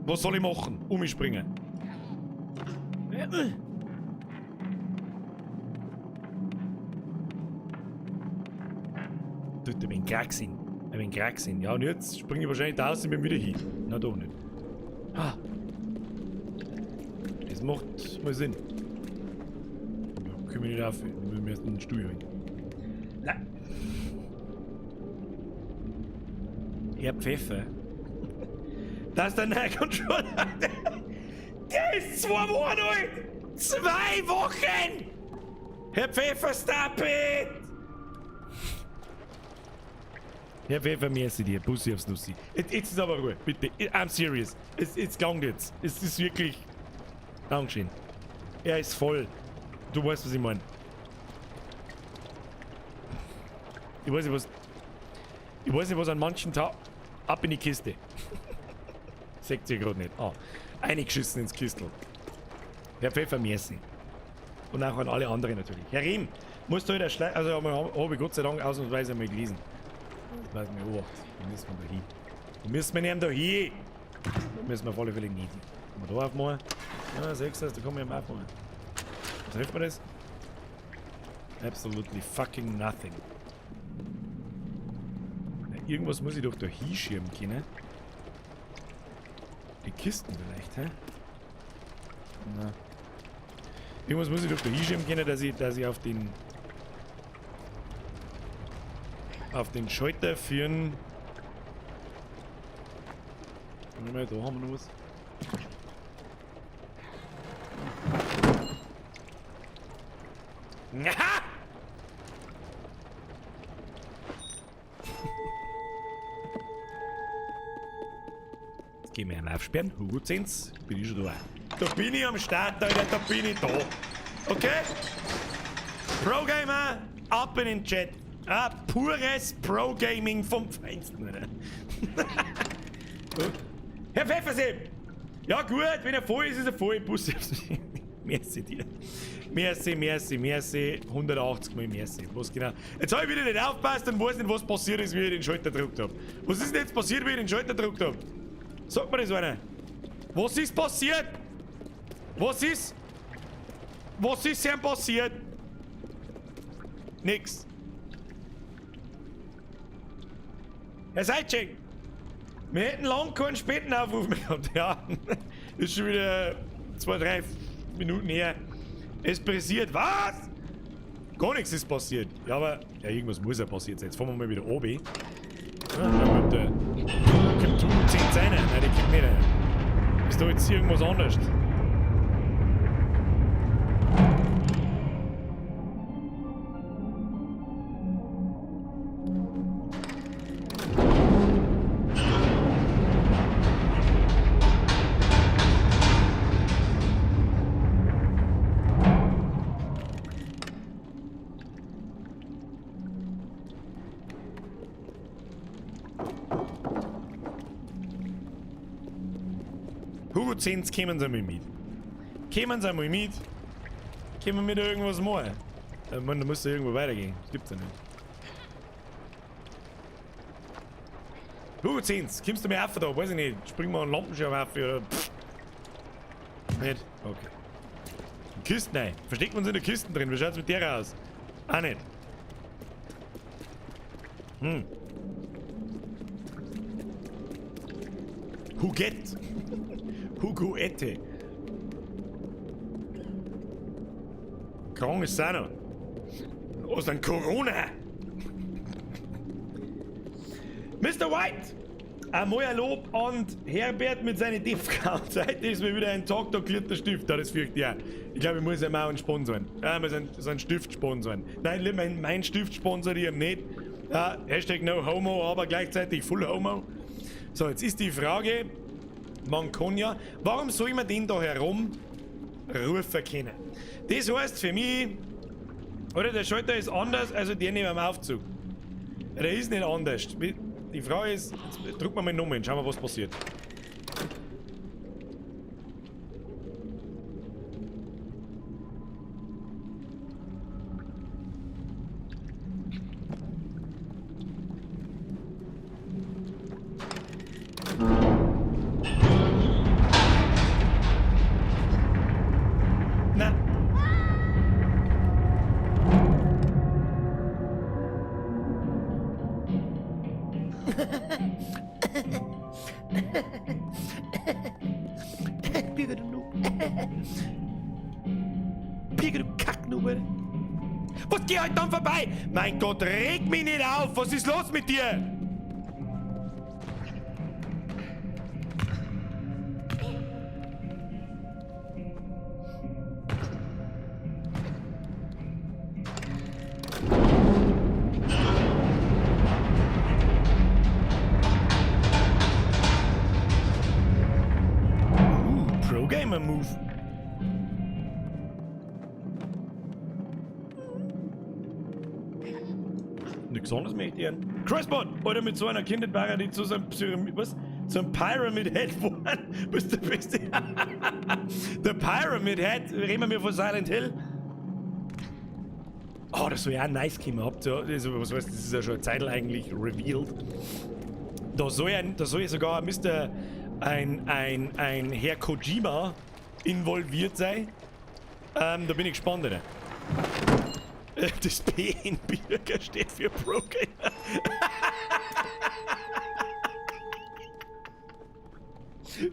Was soll ich machen? Umspringen. Tut, ich bin krank gewesen. Ich bin krank gewesen. Ja, und jetzt springe ich wahrscheinlich da raus und bin wieder hin. Na doch nicht. Ah. Das macht mal Sinn. Da komme ich nicht auf. Ich will mir erst einen Stuhl holen. Nein. Herr Pfeffer. Das ist der neue Controller. Der ist 2 Wochen alt. 2 Wochen! Herr Pfeffer, stop it! Herr Pfeffer, merci dir. Bussi aufs Nussi. Jetzt ist aber Ruhe, bitte. I'm serious. Es klangt jetzt. Es ist wirklich... Dankeschön. Er ist voll. Du weißt, was ich meine. Ich weiß nicht, was... Ich weiß nicht, was an manchen Tagen... Ab in die Kiste. Seht ihr grad nicht. Ah, eingeschissen ins Kistel. Herr Pfeffer, merci. Und auch an alle anderen natürlich. Herr Riem, musst du heute also hab ich Gott sei Dank ausnahmsweise einmal gelesen. Das weiß mir auch. Da müssen wir da hin. Da müssen wir nicht da hin. Da müssen wir auf alle Fälle nicht hin. Kann man da aufmachen? Ja, 6, da kann man ja aufmachen. Was hilft mir das? Absolutely fucking nothing. Na, irgendwas muss ich doch da hinschieben können. Die Kisten vielleicht, hä? Na. Irgendwas muss ich doch da hinschieben können, dass ich auf den Schalter führen. Warte mal, da haben wir noch was. Aha! Jetzt gehen wir einen aufsperren. Hugo Zenz, bin ich schon da. Da bin ich am Start, Alter, da bin ich da. Okay? Pro-Gamer, ab in den Chat. Ah, pures Pro-Gaming vom Feinsten, Alter. Herr Pfeffersepp! Ja gut, wenn er voll ist, ist er voll. Bus. Merci dir. Merci, merci, merci. 180 mal merci. Was genau? Jetzt hab ich wieder nicht aufgepasst und weiß nicht, was passiert ist, wie ich den Schalter gedrückt hab. Was ist denn jetzt passiert, wie ich den Schalter gedrückt hab? Sag mir das einer. Was ist passiert? Was ist? Was ist denn passiert? Nix. Herr Seitschek, wir hätten lang keinen Spendenaufruf mehr gehabt. Ja, ist schon wieder 2, 3 Minuten her. Es passiert. Was? Gar nichts ist passiert. Ja, aber ja, irgendwas muss ja passiert sein. Jetzt fahren wir mal wieder oben. Ja, schauen wir mal, ob der kommt zu 10 rein. Nein, der kommt nicht rein. Ist da jetzt irgendwas anders? Hugo Zenz, kommen Sie mal mit. Kommen Sie mal mit. Können wir mit irgendwas machen? Ich meine, da muss ja irgendwo weitergehen. Das gibt's ja nicht. Hugo Zenz, kommst du mir auf da? Weiß ich nicht. Spring mal einen Lampenschirm auf oder. Pff. Nicht? Okay. Kisten rein. Versteckt man uns in der Kisten drin? Wie schaut's mit der aus? Auch nicht. Hm. Huguette. Hugo Ette. Krank ist auch noch. Was denn Corona? Mr. White! Einmal ein Lob an Herbert mit seinen Death-Counts. Heute ist mir wieder ein Tag, da klirrt der Stift. Ja, das fürchte ich auch. Ich glaube, ich muss ihm auch einen sponsoren. Ja, muss einen, so einen Stift sponsoren. Nein, mein Stift sponsere ich ihm nicht. Ja, Hashtag no homo, aber gleichzeitig full homo. So, jetzt ist die Frage, man kann ja, warum soll man den da herum rufen können? Das heißt für mich, oder der Schalter ist anders, also der neben dem Aufzug. Der ist nicht anders. Die Frage ist, jetzt drücken wir mal nochmal, schauen wir, was passiert. Na. Birger, du Noob. Birger, du Kacknoob, Alter. Was geh halt dann vorbei? Mein Gott, reg mich nicht auf! Was ist los mit dir? Pro Gamer Move. Nix anderes möchte ich hören. Crossbot! Oder mit so einer Kinderbarre, die zu so einem Pyramid, was? So einem Pyramid Head waren. Bist du beste. Der Pyramid Head, reden wir von Silent Hill. Oh, das soll ja auch nice kommen. Habt ihr, also, was heißt, das ist ja schon eine Zeit eigentlich revealed. Da soll ja sogar Mister ein Herr Kojima involviert sein. Da bin ich gespannt, Alter. Das P in Birger steht für Pro Gamer.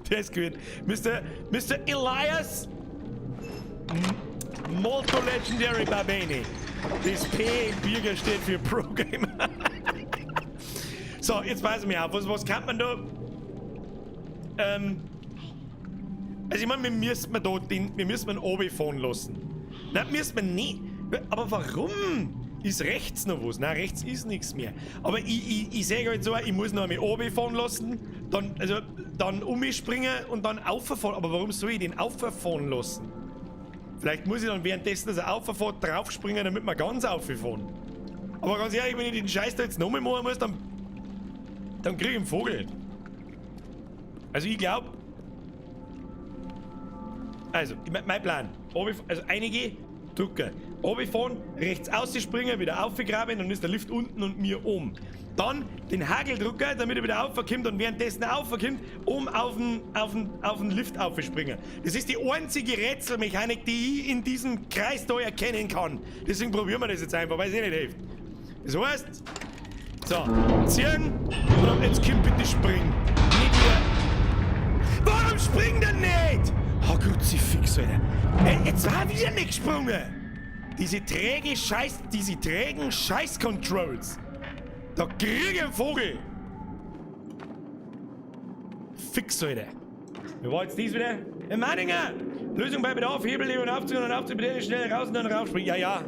Der ist gut. Mister Elias Molto Legendary Babeni. Das P in Birger steht für Pro Gamer. So, jetzt weiß ich mir auf. Was kann man da? Also ich meine, wir müssen da den, wir müssen ihn fahren lassen. Nein, müssen wir nicht. Aber warum? Ist rechts noch was? Nein, rechts ist nichts mehr. Aber ich sehe halt so, ich muss noch einmal runterfahren lassen, dann, also, dann umspringen und dann auffahren. Aber warum soll ich den auffahren lassen? Vielleicht muss ich dann währenddessen, dass er auffährt, draufspringen, damit wir ganz auffahren. Aber ganz ehrlich, wenn ich den Scheiß da jetzt nochmal machen muss, dann krieg ich einen Vogel. Also ich glaub, also, mein Plan. Also einige drücken. Runterfahren, rechts ausspringen, wieder aufgraben, dann ist der Lift unten und mir oben. Dann den Hageldrücker, damit er wieder aufkommt und währenddessen aufkommt, um auf den Lift aufspringen. Das ist die einzige Rätselmechanik, die ich in diesem Kreis da erkennen kann. Deswegen probieren wir das jetzt einfach, weil es eh nicht hilft. Das heißt, so, ziehen und jetzt kommt bitte springen. Nicht wieder. Warum springt er nicht? Oh, Kruzifix, Alter. Jetzt war er wieder nicht gesprungen. Diese träge Scheiß, diese trägen Scheiß-Controls. Da krieg ich einen Vogel. Fix, Alter. Wie war jetzt dies wieder? Herr Meininger! Lösung bei Bedarf, Hebel, und Aufzug und Aufzug, bitte schnell raus und dann raufspringen. Ja, ja.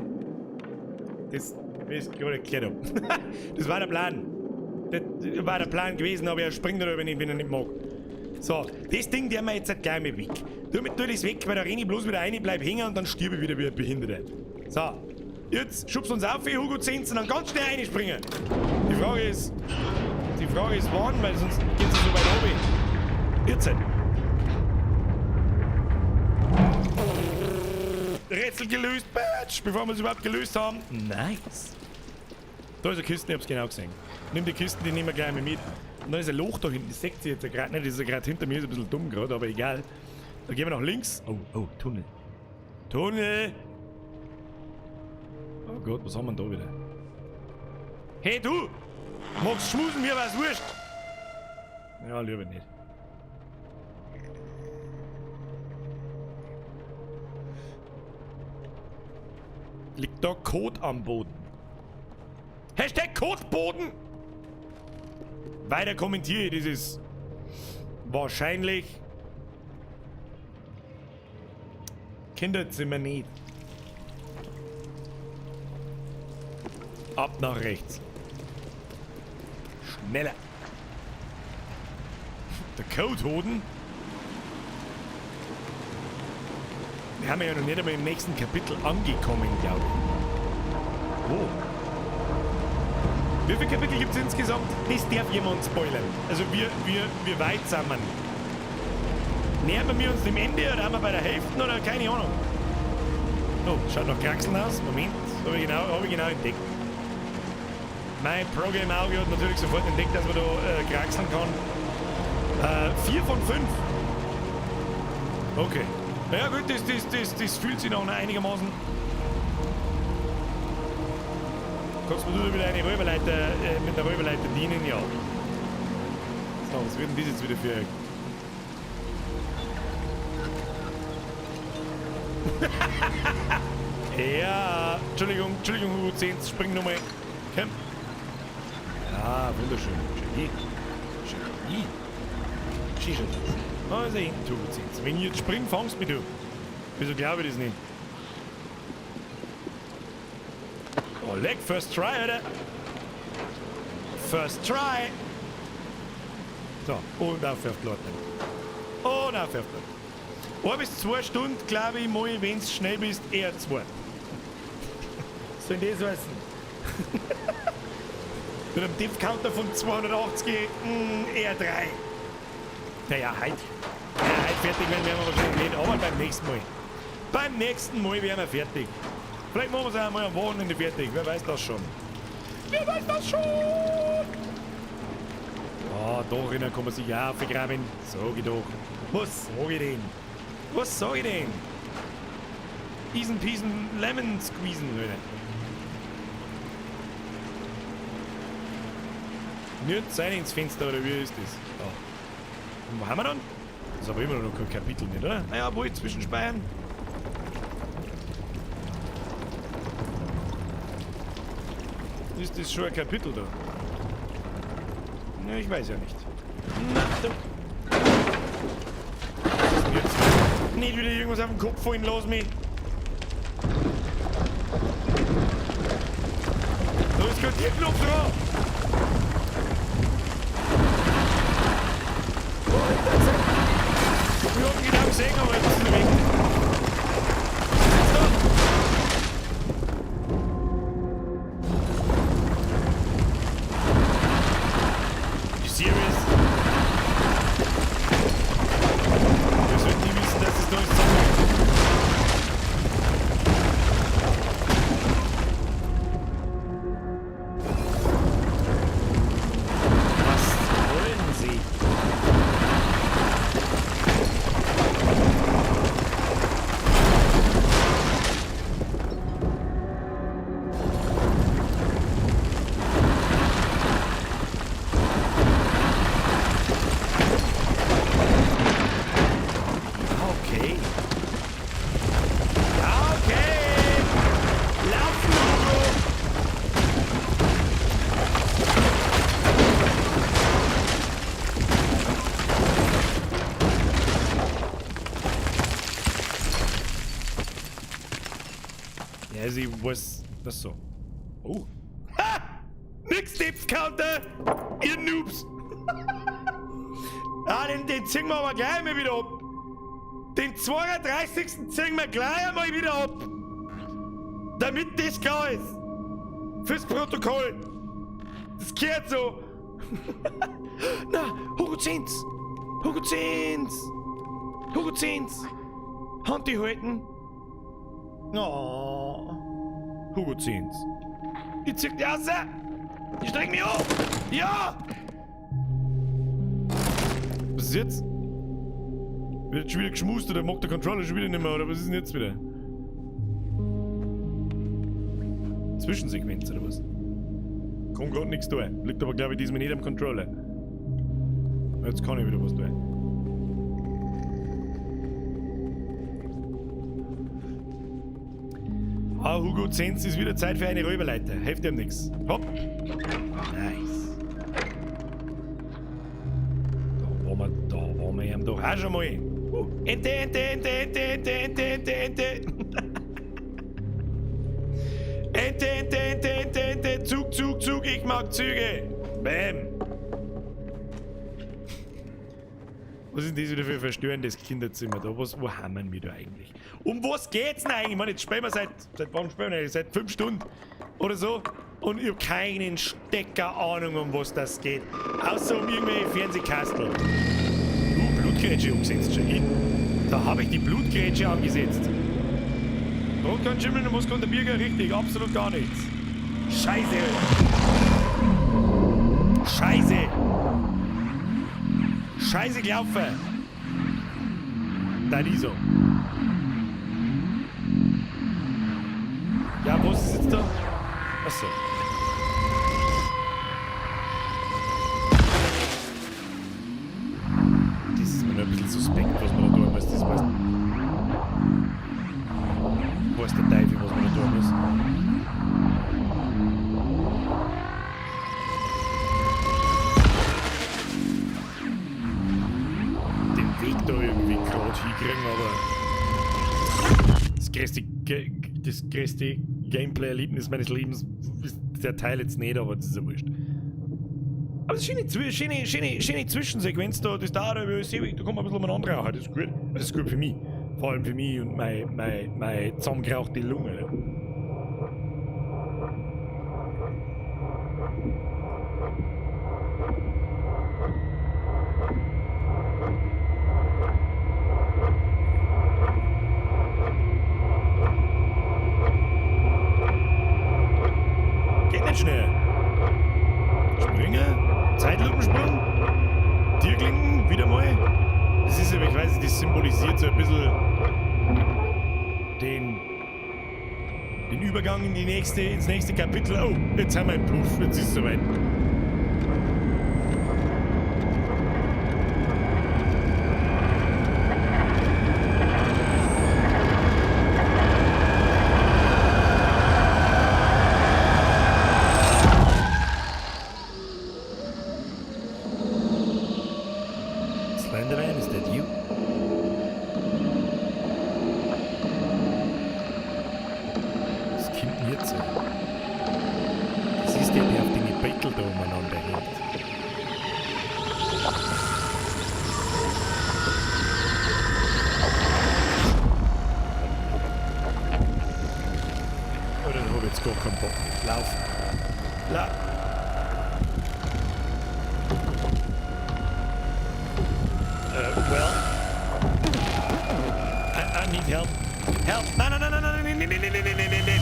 Das ist gerade erklärt. Das war der Plan. Das war der Plan gewesen, aber er springt darüber nicht, wenn er nicht mag. So, das Ding, der mir jetzt halt gleich mal weg. Tu das weg, weil da renne ich bloß wieder rein, bleib hängen und dann stirb ich wieder wie ein Behinderter. So, jetzt schubst uns auf, Hugo Zinsen, und dann ganz schnell reinspringen. Die Frage ist wann, weil sonst geht's so weit oben. Jetzt halt. Rätsel gelöst, Bitch, bevor wir es überhaupt gelöst haben. Nice. Da ist eine Kiste, ich hab's genau gesehen. Nimm die Kisten, die nehmen wir gleich mal mit. Und da ist ein Loch da hinten, das seht ihr jetzt ja gerade nicht, das ist ja gerade hinter mir, ist ein bisschen dumm gerade, aber egal. Da gehen wir nach links. Oh, oh, Tunnel. Tunnel! Oh Gott, was haben wir denn da wieder? Hey du! Magst schmusen, mir war's wurscht! Ja, lieber nicht. Liegt da Kot am Boden? Hashtag Kotboden! Weiter kommentiere ich dieses wahrscheinlich Kinderzimmer nicht. Ab nach rechts. Schneller. Der Codehoden. Wir haben ja noch nicht einmal im nächsten Kapitel angekommen, glaube ich. Oh. Wie viele Kapitel gibt es insgesamt? Das darf jemand spoilern. Also wir weit sind wir. Nähern wir uns dem Ende oder haben wir bei der Hälfte oder keine Ahnung? Oh, schaut nach Kraxeln aus. Moment, habe ich genau entdeckt. Mein Pro-Game-Auge hat natürlich sofort entdeckt, dass man da kraxeln kann. 4 von 5. Okay. Ja gut, das fühlt sich noch einigermaßen. Kannst du wieder eine Räuberleiter, mit einer Räuberleiter dienen? Ja. So, was wird denn das jetzt wieder für... Ja, Entschuldigung, Entschuldigung, Hugo 10, spring nochmal. Komm. Ja, wunderschön. Schön. Schön. Schön schon. Da ist er hinten, Hugo 10. Wenn ich jetzt spring, fangst mich du. Wieso glaube ich das nicht? Oh, leck, first try, Alter. First try. So, und auf die Leute. Und auf die Leute. 1 bis 2 Stunden, glaube ich, mal, wenn du schnell bist, eher 2. Soll das heißen? Mit einem Death-Counter von 280, eher 3. Naja, heute. Ja, heute fertig werden wir wahrscheinlich nicht, aber beim nächsten Mal. Beim nächsten Mal werden wir fertig. Vielleicht machen wir es auch einmal am Wochenende fertig, wer weiß das schon. Wer weiß das schon? Ah, da drinnen kann man sich auch aufgraben. Sag ich doch. Was sag ich denn? Was sag ich denn? Easen Peasen Lemon squeezen, Leute. Nicht sein ins Fenster, oder wie ist das? Ja. Und wo haben wir dann? Das ist aber immer noch kein Kapitel, nicht, oder? Naja, wo ich zwischenspeichern? Ist das schon ein Kapitel da? Na, ich weiß ja nicht. Na, da. Was ist denn jetzt? Nicht wieder irgendwas auf den Kopf fallen, lass mich! Da ist kein Tierknopf dran! Ich hab ihn genau gesehen, aber jetzt ist er weg. Was ist da? You serious? Wir sollten nie wissen, dass es da ist zusammenhängt. Was wollen Sie? Okay. Ja, okay. Laufen, Hugo. Ja, sie was das so. Oh. Ha! Nix Depth Counter! Ihr Noobs! Ah, den ziehen wir aber gleich mal wieder ab. Den 32. ziehen wir gleich einmal wieder ab. Damit das klar ist. Fürs Protokoll. Das gehört so. Na, Hugo Zenz. Hugo Zenz. Hugo Zenz. Hand die halten. Oh. Hugo Zenz. Ich zieh die raus. Ich streng mich auf. Ja. Was ist jetzt? Wird schon wieder geschmust oder mag der Controller schon wieder nicht mehr oder was ist denn jetzt wieder? Zwischensequenz oder was? Kann grad nichts tun. Liegt aber glaube ich diesmal nicht am Controller. Jetzt kann ich wieder was tun. Ah, Hugo Zenz ist wieder Zeit für eine Räuberleiter. Hilft ihm nix. Hopp. Nice. Da waren wir ihm doch auch schon mal. Ente, Ente, Ente, Ente, Ente, Ente, Ente, Ente. Ente, Ente, Ente, Ente, Ente. Zug, Zug, Zug. Ich mag Züge. Bam. Was ist denn das wieder für ein verstörendes Kinderzimmer da? Was, wo haben wir da eigentlich? Um was geht's denn eigentlich? Ich meine, jetzt spielen wir seit wann spielen wir eigentlich? Seit 5 Stunden oder so. Und ich hab keinen Stecker Ahnung, um was das geht. Außer um irgendwelche Fernsehkastel. Blutgrätsche umgesetzt schon. Da habe ich die Blutgrätsche angesetzt. Brot kann schimmeln und was kann der Birger? Richtig, absolut gar nichts. Scheiße. Scheiße. Scheiße gelaufen. Da ist so. Ja, was ist jetzt da? Achso. Das ist mir noch ein bisschen suspekt, was man da tun muss. Das weiß der Teufel, was man da tun muss. Den Weg da irgendwie gerade hinkriegen, aber das größte Gameplay-Erlebnis meines Lebens ist der Teil jetzt nicht, aber das ist ja wurscht. Aber es ist eine schöne, schöne, schöne Zwischensequenz da, das dauert aber ewig, da kommt man ein bisschen umeinander rauchen, das ist gut. Das ist gut für mich. Vor allem für mich und meine zusammengerauchte Lunge. Geht nicht schnell. Springe, Zeitlupensprung, Tierklinken, wieder mal. Das ist aber, ich weiß nicht, das symbolisiert so ein bisschen den Übergang in die ins nächste Kapitel. Oh, jetzt haben wir einen Blut, jetzt ist es soweit. Slenderman, is that you? Was kommt denn jetzt? Das ist der, der auf den Bettel da umeinander hängt. Oh, dann hab ich jetzt gar keinen Bock. Lauf. La. Well. I need help. Help! Nein, nein, nein, nein, nein, nein, nein, nein, nein, nein, nein, nein.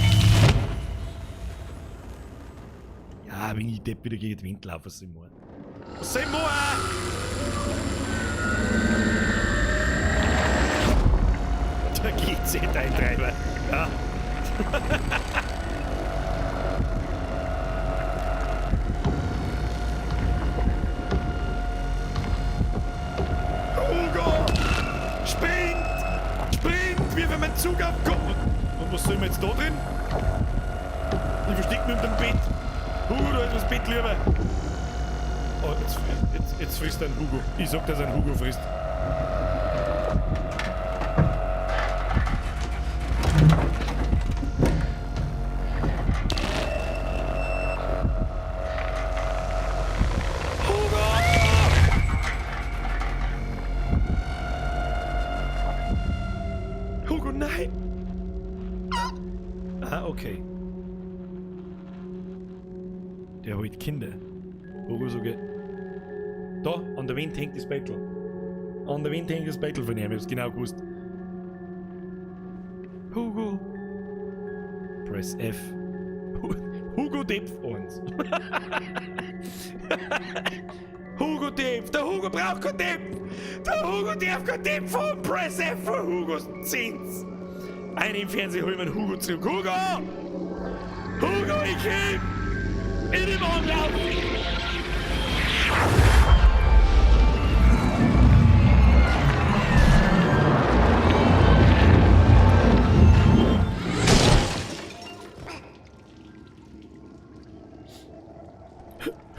Ja, wenn ich Depp wieder gegen den Wind laufe, was soll ich machen? Was soll ich machen? Der GZ-Eintreiber. Ja. Hugo! Sprint! Sprint! Wie wenn mein Zug abkommt! Und was sollen wir jetzt da drin? Ich versteck mich unter dem Bett. Hugo, da ist das Bett lieber. Oh, jetzt frisst ein Hugo. Ich sag, dass ein Hugo frisst. Hugo! Hugo, nein! Ah, okay. Der holt Kinder. Hugo so geht. Da, an der Wand hängt das Bettel. An der Wand hängt das Bettel von ihm, ich hab's genau gewusst. Hugo. Press F. Hugo Depf 1. Hugo Depf! Der Hugo braucht kein Depf! Der Hugo darf kein Depf haben! Press F für Hugos Zins! Einen im Fernsehen holen wir den Hugo zurück. Hugo! Hugo, ich komm! In den Anlauf!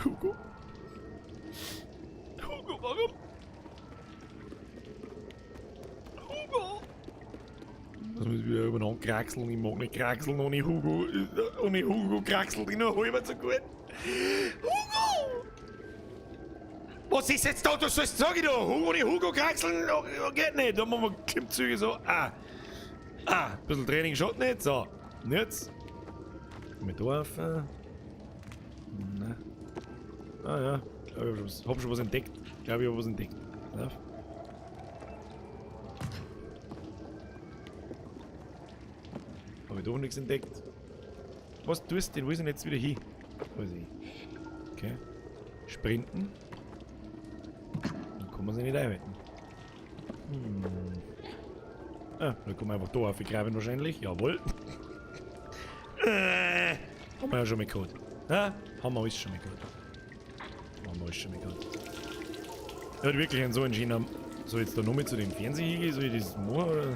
Hugo? Hugo, warum? Hugo! Das muss ich wieder übereinander kraxeln. Ich mag nicht kraxeln ohne Hugo. Ohne Hugo kraxelt ich nur halber so gut. Hugo! Was ist jetzt da? Du sollst, sag ich doch, ohne Hugo kraxeln, oh, oh, geht nicht. Da machen wir Klimmzüge so. Ah. Ah, ein bisschen Training schaut nicht. So, und jetzt. Mit da rauf. Na. Ah ja, ich glaube, ich hab schon was entdeckt. Ich glaube, ich hab was entdeckt. Ja. Hab ich doch nichts entdeckt. Was tust du denn? Wo ist denn jetzt wieder hin? Wo ist ich? Okay. Sprinten. Dann kann man sich nicht einhalten. Hm. Ah, da kommen wir einfach da aufgraben wahrscheinlich. Jawohl. Haben wir ja schon mal gehabt. Ja, haben wir alles schon mal gehabt. Haben wir alles schon mal gehabt. Ich hab wirklich so entschieden, soll ich jetzt da nochmal zu dem Fernseher hingehen? Soll ich das machen oder?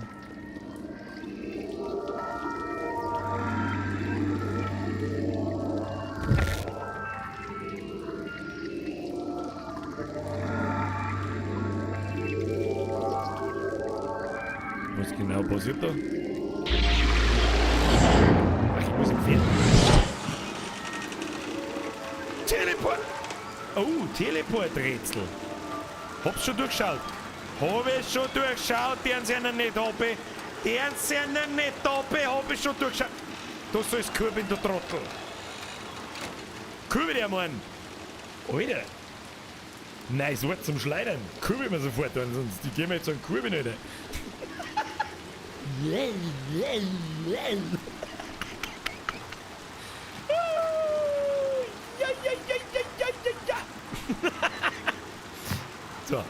Was genau passiert da? Ach, ich muss im Fernsehen. Teleport! Oh, Teleport-Rätsel. Hab's schon durchgeschaut. Hab ich schon durchgeschaut, deren sie einen nicht habe. Deren sie einen nicht habe, hab ich schon durchgeschaut. Du sollst kurbeln, du Trottel. Kurbel der Mann. Alter. Nein, es wird zum Schleudern. Kurbel mir sofort, sonst die gehen mir jetzt einen Kurbel nicht. Ja, ja, ja, ja, ja, ja, ja. So.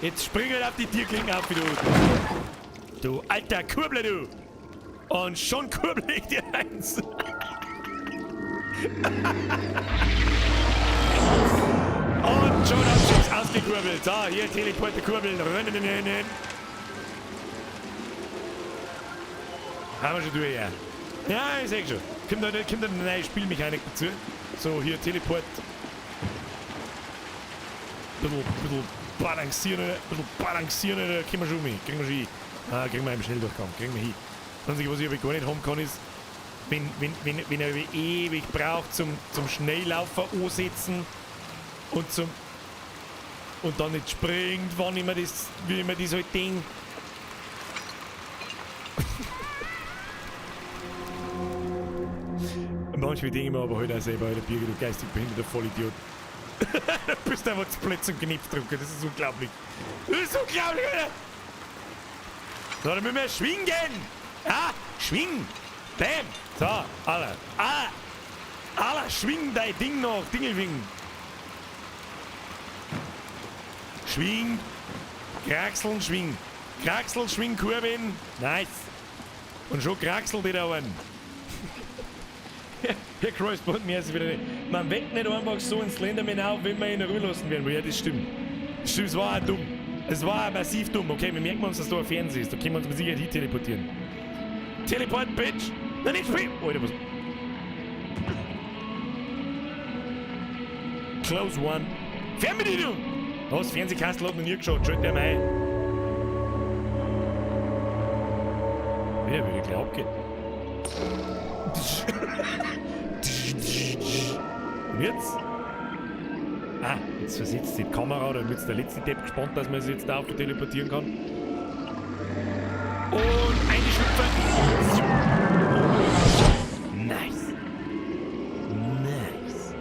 Jetzt spring halt auf die Tierklinken auf, du. Du alter Kurbler, du. Und schon kurbel ich dir eins. Und schon hat sich's ausgekurbelt. So, hier Teleporte kurbeln. Haben wir schon durch, ja. Ja, ich sag schon. Kommt da eine neue Spielmechanik dazu. So, hier Teleport. Bisschen balancieren, ein bisschen balancieren, da können wir schon mit. Kriegen wir schon hin. Ah, kriegen wir im Schnelldurchgang, kriegen wir hin. Das Einzige, was ich aber gar nicht haben kann, ist, wenn er ewig braucht zum Schnelllaufen ansetzen und dann nicht springt, wann immer das, wie immer das halt Ding. Manchmal denke ich mir aber halt auch selber, Alter Birger, du geistig behinderter Vollidiot. Du bist einfach zu blöd zum Knopfdrucker, das ist unglaublich. Das ist unglaublich, Alter! So, dann müssen wir schwingen! Ja, schwing! Bam! So, Alter, Alter! Alter, schwing dein Ding noch, Dingelwing! Schwing! Kraxeln, schwing! Kraxeln, schwing, Kurven! Nice! Und schon kraxelt die da einen. Herr Kreuzbund, mir ist wieder nicht. Man weckt nicht einfach so einen Slenderman auf, wenn wir ihn in Ruhe lassen werden. Ja, das stimmt. Das stimmt, es war auch dumm. Es war auch massiv dumm. Okay, wir merken uns, dass da ein Fernseher ist. Da können wir uns mit Sicherheit hin teleportieren. Teleport, Bitch! Nein, nicht springen! Alter, was? Close one. Fernbedienung! Was? Fernsehkastel hat noch nie geschaut. Schalt der mal ein. Wieder würde gleich abgehen. Und jetzt? Ah, jetzt versetzt die Kamera, da wird der letzte Depp gespannt, dass man sich jetzt da auf teleportieren kann. Und eine Schlüpfe. Nice. Nice.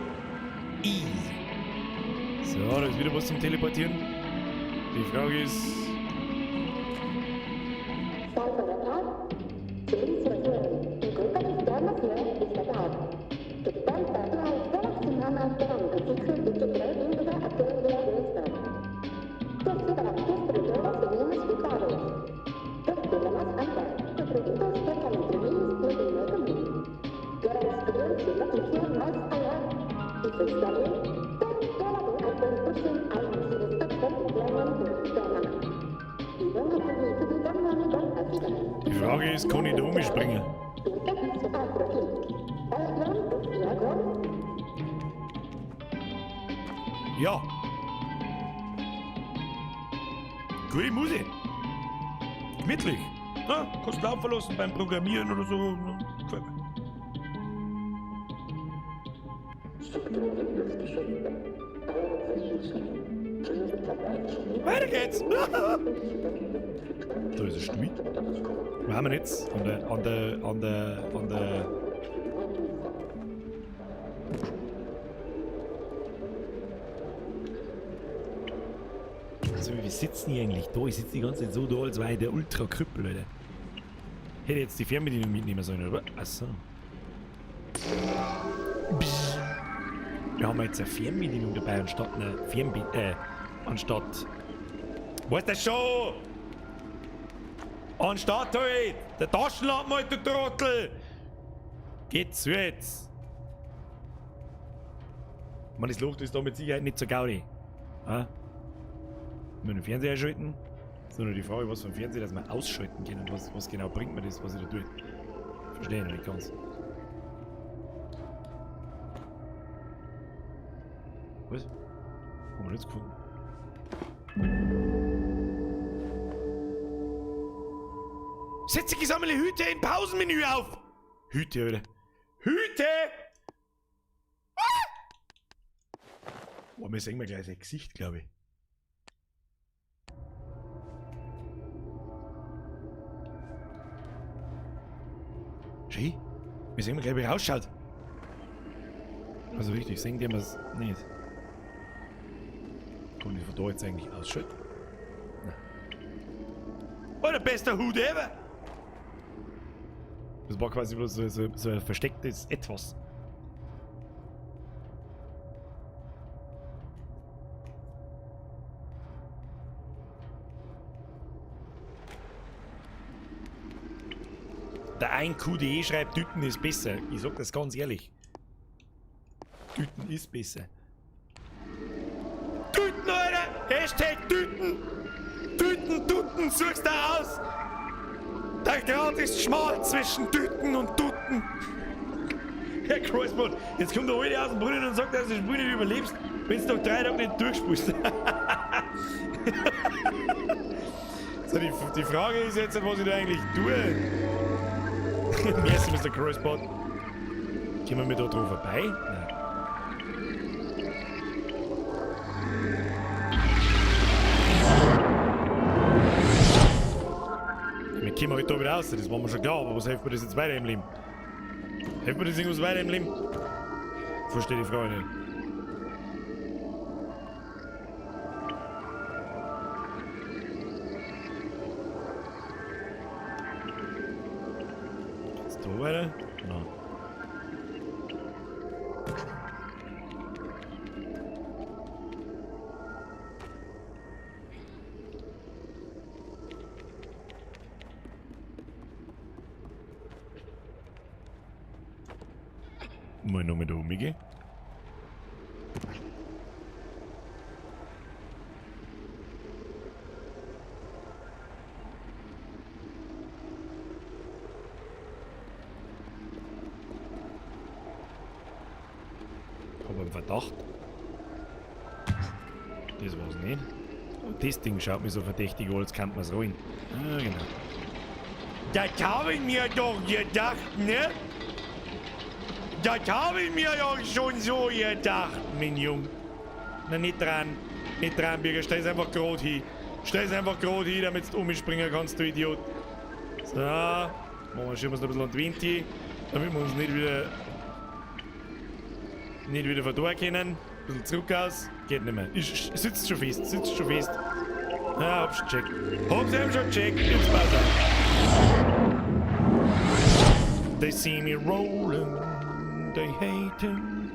Easy. So, da ist wieder was zum Teleportieren. Die Frage ist... Die Frage ist, kann ich da umspringen? Ja. Gute Musik. Gemütlich. Na, kannst laufen lassen beim Programmieren oder so. Gefällt mir. Weiter geht's! Da ist ein Stuhl. Wo haben wir jetzt? An der, an der, an der, an der. Also, wir sitzen hier eigentlich da. Ich sitze die ganze Zeit so da, als wäre ich der Ultra-Krüppel, Alter. Hätte jetzt die Fernbedienung mitnehmen sollen, oder? Achso. Wir haben jetzt eine Fernbedienung dabei, anstatt einer Fernbedienung. Anstatt. Was ist das schon? Anstatt halt! Der Taschenlampe halt, du Trottel! Geht's jetzt? Man, das Loch ist da mit Sicherheit nicht so gaudi. Ah? Nur den Fernseher schalten. Sondern die Frage, was für ein Fernseher, dass man ausschalten kann und was genau bringt mir das, was ich da tue. Verstehe ich noch nicht ganz. Was? Haben wir jetzt gefunden? Setze gesammelte Hüte im Pausenmenü auf! Hüte, Alter. Hüte! Ah! Boah, wir sehen wir gleich sein Gesicht, glaube ich. Schau, wir sehen gleich, wie er ausschaut. Also richtig, sehen die wir es nicht. Kann ich von da jetzt eigentlich ausschalten? Nein. Oh, der beste Hut ever! Das war quasi bloß so ein verstecktes Etwas. Der 1QDE schreibt, Tüten ist besser. Ich sag das ganz ehrlich. Tüten ist besser. Tüten, Alter! Hashtag Tüten! Tüten, Tuten, suchst du aus! Der Grat ist schmal zwischen Tüten und Tuten. Herr Kreuzbund, jetzt kommt der Alte aus dem Brunnen und sagt, dass du das Spiel nicht überlebst, wenn du noch 3 Tage nicht durchspulst. So, die Frage ist jetzt, was ich da eigentlich tue. Merci, Mr. Crossbot. Kommen wir da drauf vorbei? Nein. Wir kommen halt da wieder raus, das war mir schon klar, aber was hilft mir das jetzt weiter im Leben? Hilft mir das irgendwas weiter im Leben? Verstehe die Frage nicht. Geht's da weiter? Nein. Mal noch mit da umgehen. Hab einen Verdacht. Das war's nicht. Und das Ding schaut mir so verdächtig an, als könnte man's rollen. Ah, genau. Das habe ich mir doch gedacht, ne? Das habe ich mir doch schon so gedacht, mein Jung. Na, nicht dran. Nicht dran, Birger. Stell's einfach grad hin. Stell's einfach grad hin, damit du umspringen kannst, du Idiot. So. Machen wir schon noch ein bisschen an die Wind hin, damit wir uns nicht wieder verdorren können. Ein bisschen zurück aus. Geht nicht mehr. Ich sitzt schon fest. Sitzt schon fest. Na, hab's schon gecheckt. Hab's eben schon gecheckt. Jetzt passt auf. They see me rolling. They hating.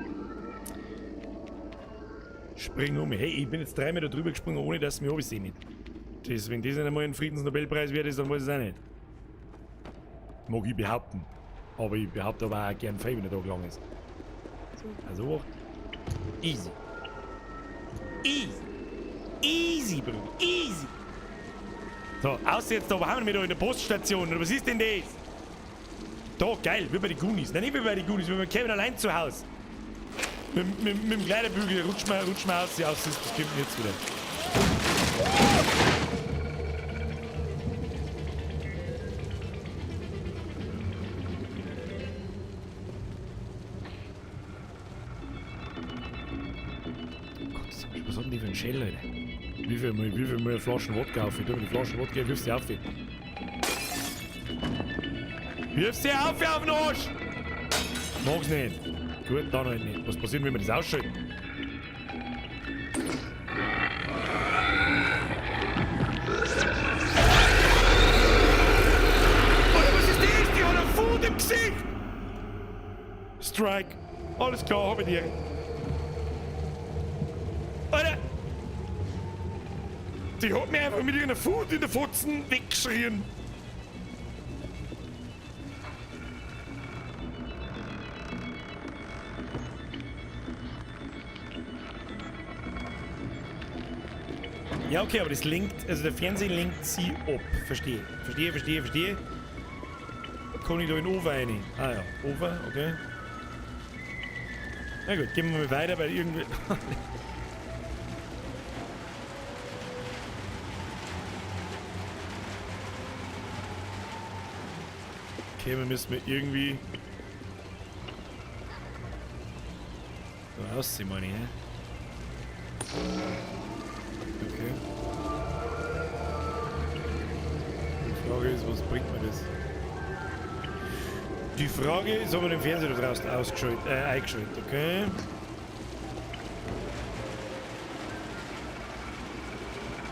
Spring um. Hey, ich bin jetzt 3 Meter drüber gesprungen, ohne dass sie mich sehen nicht. Das, wenn das nicht einmal ein Friedensnobelpreis wert ist, dann weiß ich es auch nicht. Mag ich behaupten. Aber ich behaupte aber auch gern frei, wenn er da gelangt ist. Also, easy. Easy. Easy, Bruder. Easy. So, aus jetzt da, wo haben wir da in der Poststation? Oder was ist denn das? Da, geil, wie bei den Goonies. Nein, nicht wie bei den Goonies, wie bei Kevin allein zu Hause. Mit dem Kleiderbügel rutschen wir aus. Ja, das kommt jetzt wieder. Oh Gott, das ist schon Was hat denn die für einen Schädel, Alter? Wie viel mal Flaschen Wodka auf? Ich tu mir die Flaschen Wodka, wirf sie auf. Wirf sie auf, auf den Arsch! Mag's nicht. Gut, dann halt nicht. Was passiert, wenn wir das ausschalten? Alter, was ist das? Die hat einen Food im Gesicht! Strike. Alles klar, hab ich dir. Alter! Die hat mir einfach mit ihren Food in der Fotzen weggeschrien. Ja, okay, aber das lenkt, also der Fernseher lenkt sie ab. Verstehe. Verstehe, verstehe, verstehe. Kann ich da in den Ofen rein? Ah ja, Ofen, okay. Na gut, gehen wir mal weiter, weil irgendwie. Okay, wir müssen wir irgendwie da aussehen, meine ich, ne? Okay. Die Frage ist, was bringt mir das? Die Frage ist, ob wir den Fernseher da draußen eingeschaltet, okay?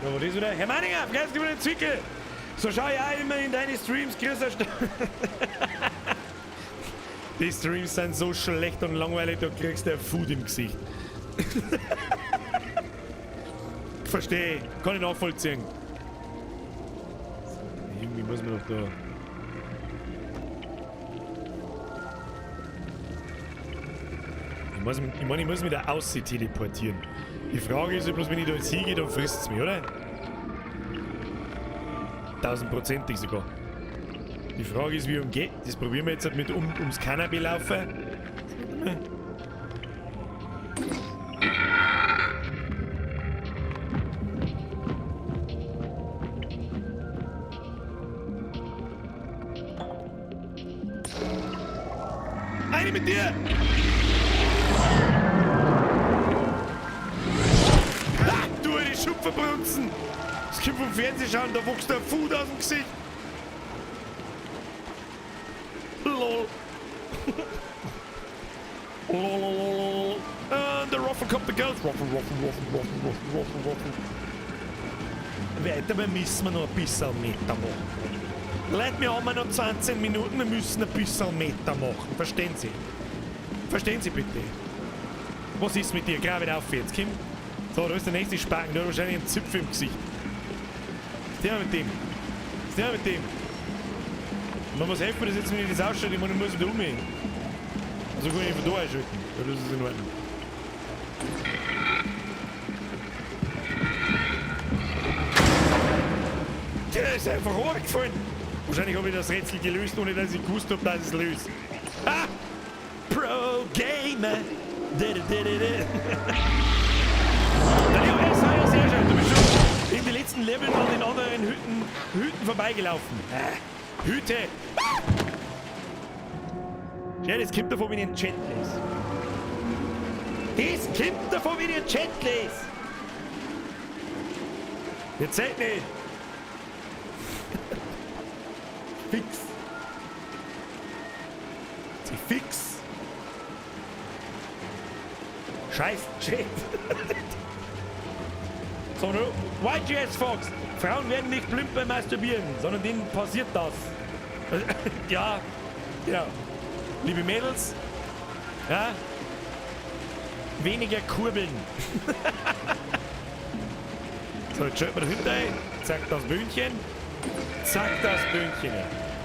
Ja, was ist wieder? Herr Meininger, vergiss nicht den Zwickel! So schau ich auch immer in deine Streams, grüß euch. Die Streams sind so schlecht und langweilig, da kriegst du ein Food im Gesicht. Verstehe, kann ich nachvollziehen. Irgendwie muss man doch da. Ich meine, ich muss mich da aussehen teleportieren. Die Frage ist ja bloß, wenn ich da jetzt hingehe, dann frisst es mich, oder? Tausendprozentig sogar. Die Frage ist, wie umgeht. Das probieren wir jetzt halt mit ums Cannabis laufen. Eine mit dir! Ha, du eine Schupferbrunzen! Das Kind vom Fernsehen schauen, da wächst der Food aus dem Gesicht. Lol. Lol, lol, lol, lol. And the ruffle cup the girls. Ruffle, ruffle, ruffle, ruffle, ruffle, ruffle, ruffle. Weiter, wir müssen noch ein bisschen Meter machen. Leute, wir haben noch 20 Minuten, wir müssen ein bisschen Meter machen. Verstehen Sie? Verstehen Sie bitte? Was ist mit dir? Grab wieder auf jetzt, Kim. So, da ist der nächste Spacken, der hat wahrscheinlich einen Zipfel im Gesicht. Was ist der mit dem? Was ist der mit dem? Man muss helfen, dass jetzt, wenn ich das ausschalte, ich meine, ich muss wieder umgehen. Also kann ich von da einschalten. Ja, das ist in Ordnung. Der ist einfach runtergefallen. Wahrscheinlich habe ich das Rätsel gelöst, ohne dass ich gewusst habe, dass ich es löse. Ah! Pro Gamer! Der Leo S. Ja, sehr schön. Du bist schon in den letzten Leveln an den anderen Hütten vorbeigelaufen. Hüte! Ah! Ja, das kommt davon, wenn ich einen Chat lese. Das kommt davon, wenn ich einen Chat lese! Jetzt seid nicht! Fix! Sie fix! Scheiß Chat! So, no. YGS Fox! Frauen werden nicht blind beim Masturbieren, sondern denen passiert das. Ja, genau. Liebe Mädels, ja, weniger kurbeln. So, jetzt schalten wir dahinter ein. Zack, das Böhnchen. Zack, das Böhnchen.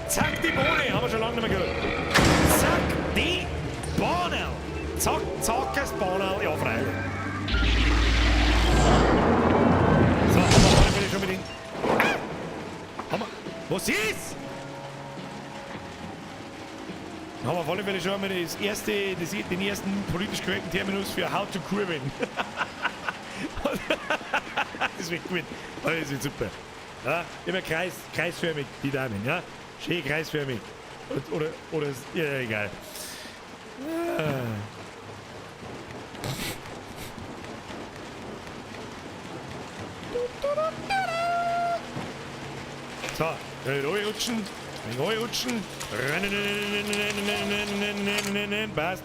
Zack, die Bohne. Haben wir schon lange nicht mehr gehört. Zack, die Bohne. Zack, zack, das Bohne. Ja, freilich. So, haben wir alle Fälle schon mit den... Ah! Haben wir... Was ist? Haben wir auf alle Fälle schon einmal den ersten politisch korrekten Terminus für How to Kurbeln. Das wird gut. Das wird super. Ja, immer kreisförmig, die Damen, ja? Schön kreisförmig. Oder, ja, egal. Ja. So, rutschen. Rutschen. Passt.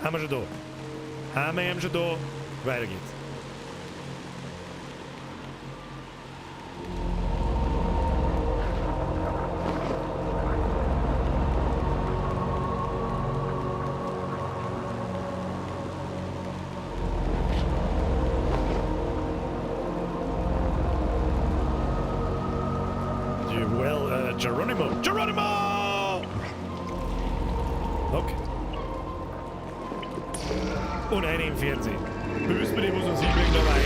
Haben wir schon da. Haben wir ihn schon da. Weiter geht's. Well, Geronimo. Geronimo! Okay. Und eine im Fernsehen. Bös mir die, was uns hinbringt, aber eine.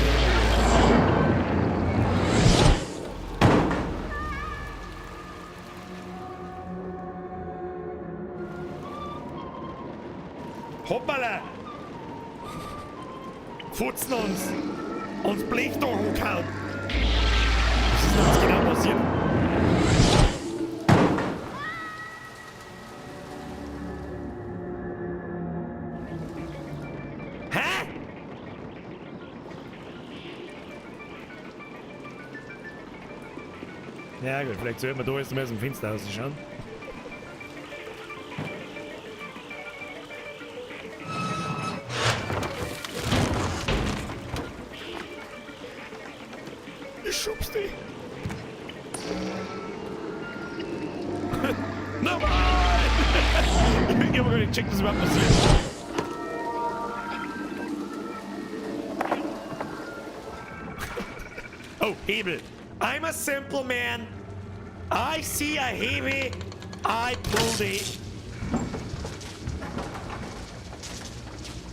Hoppala! Futzen uns! Uns Blech doch hochgehauen! Was ist denn jetzt genau passiert? Hä? Ja gut, vielleicht sollten wir da jetzt mal aus dem Fenster rausschauen. Ich schub's dich. Nochmal! Ich hab gar nicht gecheckt, was überhaupt passiert. Oh, Hebel. I'm a simple man. I see a Hebel. I pull the...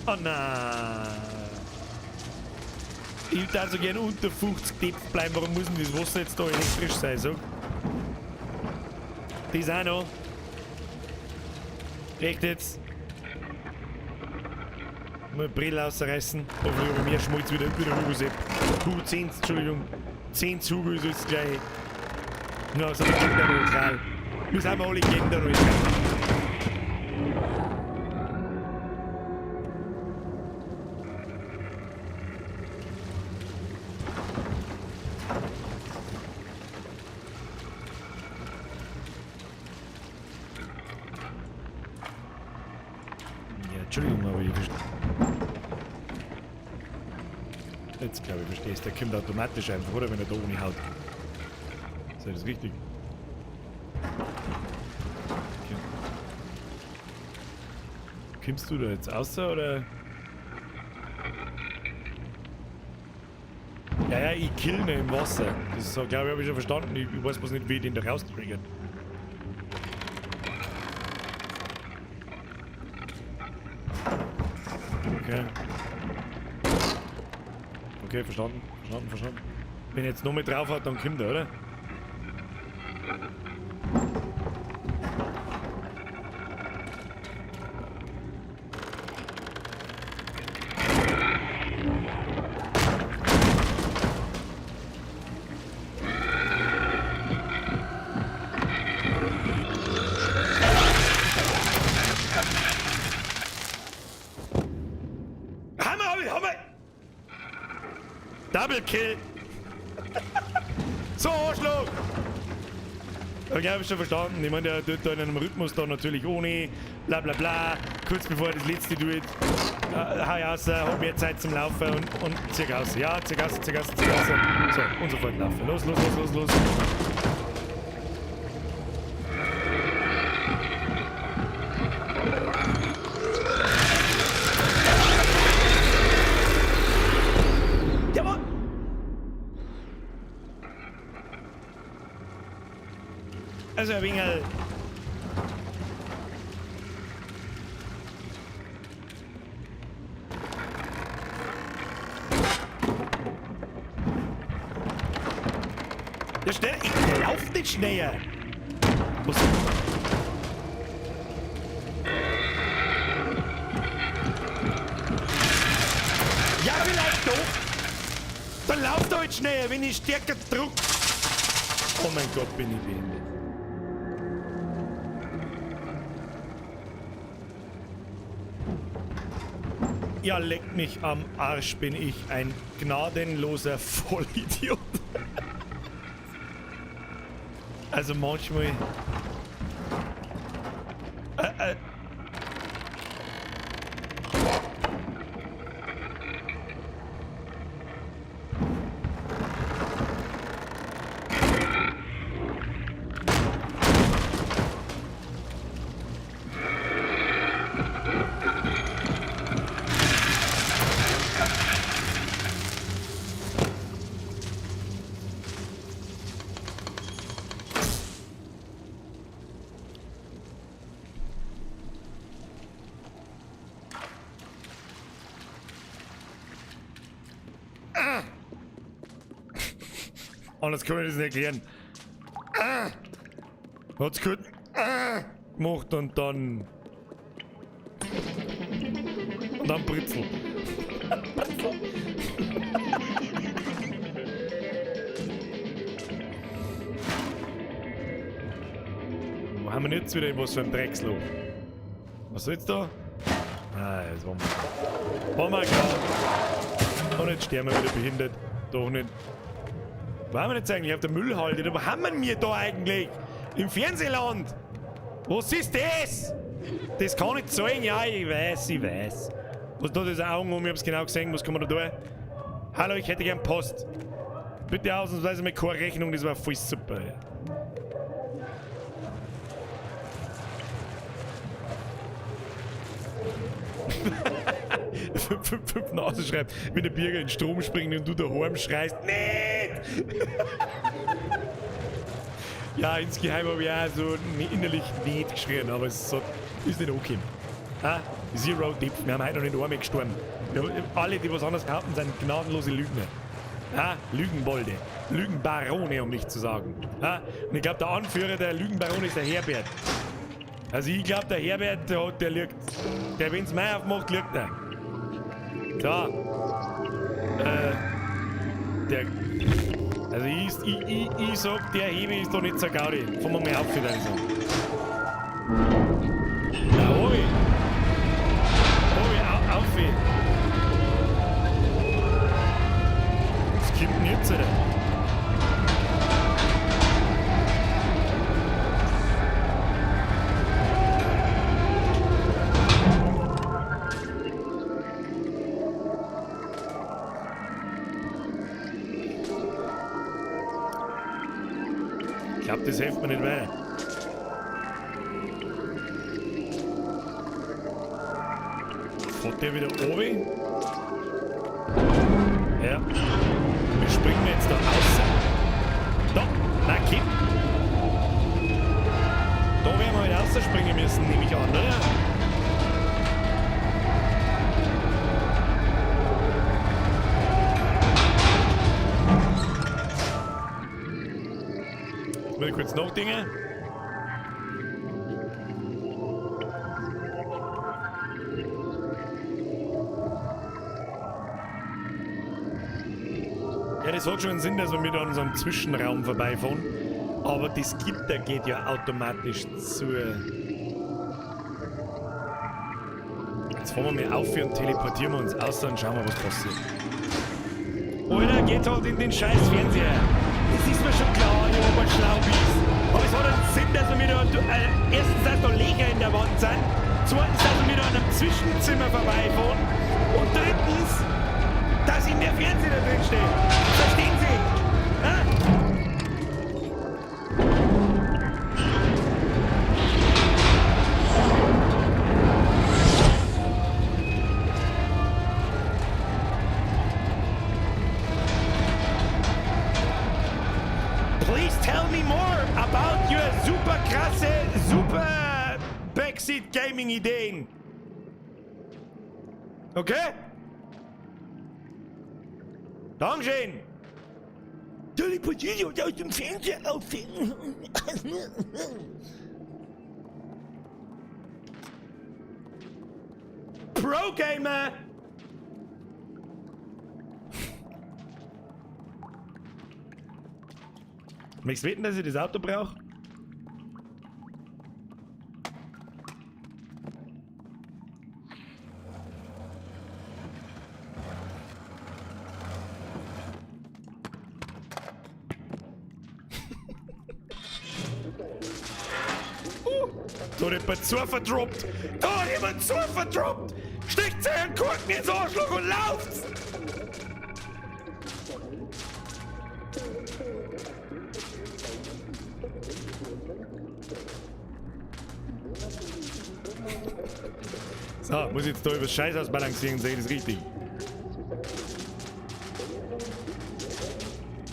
Oh nein. Ich würde also gerne unter 50 Depth bleiben. Warum muss denn das Wasser jetzt da elektrisch sein? Sag? Das auch noch. Echt jetzt? Mal die Brille ausreißen. Hoffentlich habe ich mehr Schmalz wieder Hugo Sepp. Hugo 10, Entschuldigung. 10 Hugo ist jetzt gleich. Ja, sind wir genderneutral. Wir sind alle genderneutral. Ja, Entschuldigung, aber ich verstehe. Jetzt glaube ich, verstehe ich. Der kommt automatisch einfach, oder? Wenn er da ohne haut. Ist das richtig? Okay. Kommst du da jetzt raus, oder? Ja, ja, ich kill ihn im Wasser. Das glaube ich, habe ich schon verstanden. Ich weiß bloß nicht, wie ich den da raustriggert. Okay. Okay, verstanden. Verstanden, verstanden. Wenn ich jetzt noch mit drauf hat, dann kommt er, oder? Hammer, Hammer, Hammer! Double Kill! So, Arschloch! Okay, hab ich schon verstanden. Ich meine, der tut da in einem Rhythmus da natürlich ohne, bla bla bla. Kurz bevor er das letzte tut, hau ich raus, hab mehr Zeit zum Laufen und zieh raus. Ja, zieh raus, zieh raus, zieh raus. So, und sofort laufen. Los, los, los, los, los. Jawohl! Also ein wenig. Ja, schnell, ich lauf nicht schneller. Was? Ja, vielleicht doch. Dann lauf doch jetzt schneller, wenn ich stärker druck. Oh mein Gott, bin ich behindert. Ja, leck mich am Arsch, bin ich ein gnadenloser Vollidiot. Also manchmal. Anders kann ich das nicht erklären. Ah! Hat's gut gemacht und dann. Und dann Britzel. Wo haben wir jetzt wieder in was für ein Drecksloch? Was soll's da? Ah, das war mal. War mal klar. Und jetzt sterben wir wieder behindert. Doch nicht. Wo haben wir jetzt eigentlich? Auf der Müllhalde? Wo haben wir da eigentlich? Im Fernsehland! Was ist das? Das kann nicht sein, ja, ich weiß, ich weiß. Was tut das Augen um? Ich hab's genau gesehen, was kann man da tun? Hallo, ich hätte gern Post. Bitte ausnahmsweise mit keine Rechnung, das war voll super. Ja. 5 Nase schreibt, wenn der Birger in den Strom springt und du daheim schreist, nicht! Ja, insgeheim habe ich auch so innerlich nicht geschrien, aber es ist nicht okay. Ah, Zero Depth, wir haben heute noch nicht einmal gestorben. Alle, die was anderes behaupten, sind gnadenlose Lügner. Ah, Lügenbolde. Lügenbarone, um nicht zu sagen. Ah, und ich glaube, der Anführer der Lügenbarone ist der Herbert. Also ich glaube, der Herbert, der lügt. Der, wenn's Mai aufmacht, lügt er. So. Der. Also ich sag, der Hebe ist doch nicht so Gaudi. Fahren wir mal auf, würde ich sagen. Na, Obi. Obi, auf. Was kommt denn jetzt, Alter? Ich glaube, das hilft mir nicht weiter. Fährt der wieder runter? Ja. Wir springen jetzt da raus. Da! Na, kipp! Da werden wir halt rausspringen müssen, nehme ich an, oder? Jetzt muss ich kurz nachdenken. Ja, das hat schon einen Sinn, dass wir mit an so einem Zwischenraum vorbeifahren. Aber das Gitter geht ja automatisch zu. Jetzt fahren wir mal auf und teleportieren wir uns aus und schauen wir, was passiert. Alter, geht halt in den scheiß Fernseher. Das ist mir schon klar, ich ob man schlau bist. Aber es hat einen Sinn, dass wir wieder erstens, dass da Löcher in der Wand sind, zweitens, dass wir wieder an einem Zwischenzimmer vorbeifahren und drittens, dass in der Fernseher da drin steht. Verstehen Sie? Ha? Please tell me more about your super krasse, super Backseat Gaming Ideen. Okay? Dankeschön. Teleportiert aus dem Fernseher aufhängen. Pro Gamer! Möchtest du wetten, dass ich das Auto brauche? Da hat jemand zu verdroppt! Da hat jemand zu verdroppt! Steckt euren Korken ins Arschloch und lauft's! So, muss ich jetzt da über Scheiß ausbalancieren, sehe ich das richtig?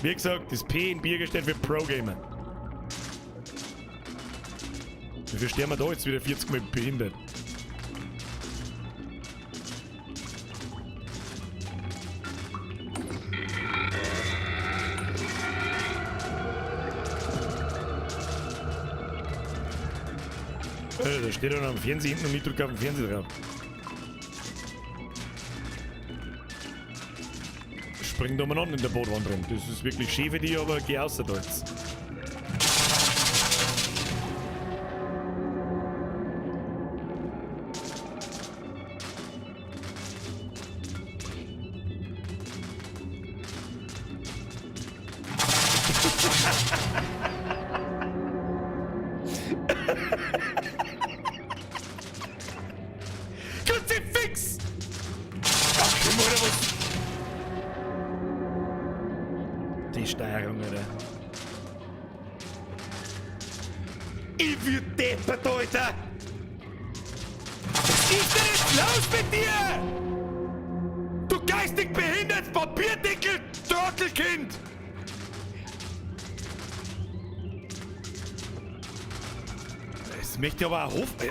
Wie gesagt, das P in Bier steht für Pro-Gamer. Wie viel sterben wir da jetzt wieder 40 Mal behindert? Da steht er noch am Fernseher hinten und ich drücke auf den Fernseher drauf. Springt umeinander in der Bootwand drin. Das ist wirklich schön für die, aber geh außer da jetzt. Kruzifix! Ach, komm, oder was? Die Steuerung, oder? Ich würd deppert, Alter! Was ist denn jetzt los mit dir? Du geistig behindert Papierdeckel, Trottelkind! Das möchte ich aber auch hoffen.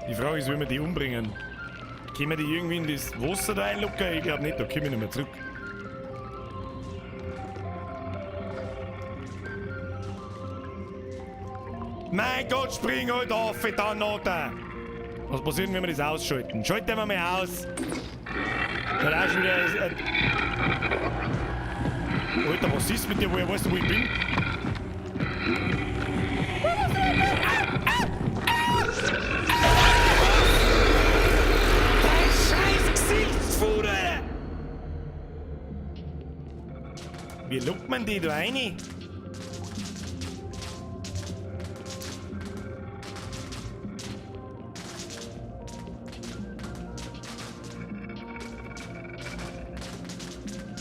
Die Frage ist, wie wir die umbringen. Können wir die irgendwie in das Wasser da einlocken? Ich glaub nicht, da komme ich nicht mehr zurück. Mein Gott, spring halt auf, dann noch da. Was passiert denn, wenn wir das ausschalten? Schalten wir mal aus. Da ist schon wieder ein Alter, was ist mit dir? Woher weißt du, wo ich bin? Dein scheiß Gesichtsfuder! Wie lockt man die da rein?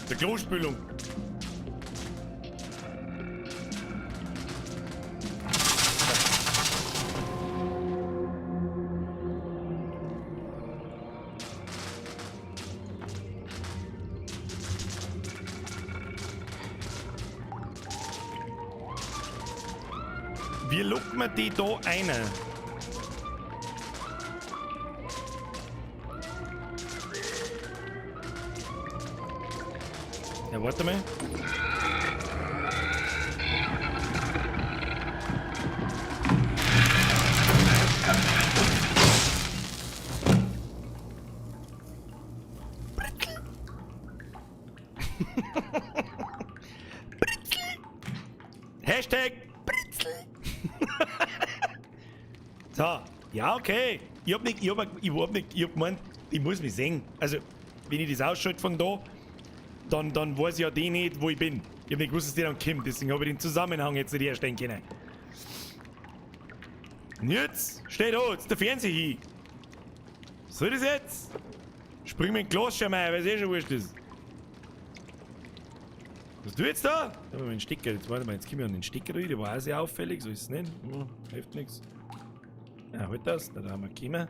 Der Klospülung. Wie lockt man die da rein? Ja, warte mal. Britzel. Britzel. Hashtag Britzel. So, ja, okay. Ich hab nicht, ich hab, ich hab nicht, ich hab gemeint, ich muss mich sehen. Also, wenn ich das ausschalte von da, dann weiß ich ja die nicht, wo ich bin. Ich hab nicht gewusst, dass die dann kommt, deswegen hab ich den Zusammenhang jetzt nicht herstellen können. Und jetzt steht da, jetzt der Fernseher hin. Was soll das jetzt? Spring mit dem Glasschirm ein, weil es eh schon wurscht ist. Was tust du jetzt da? Da haben wir den Stecker. Jetzt warte mal, jetzt kommen wir an den Stecker rein, der war auch sehr auffällig, so ist es nicht. Hilft nix. Ja, halt das, da haben wir gekommen.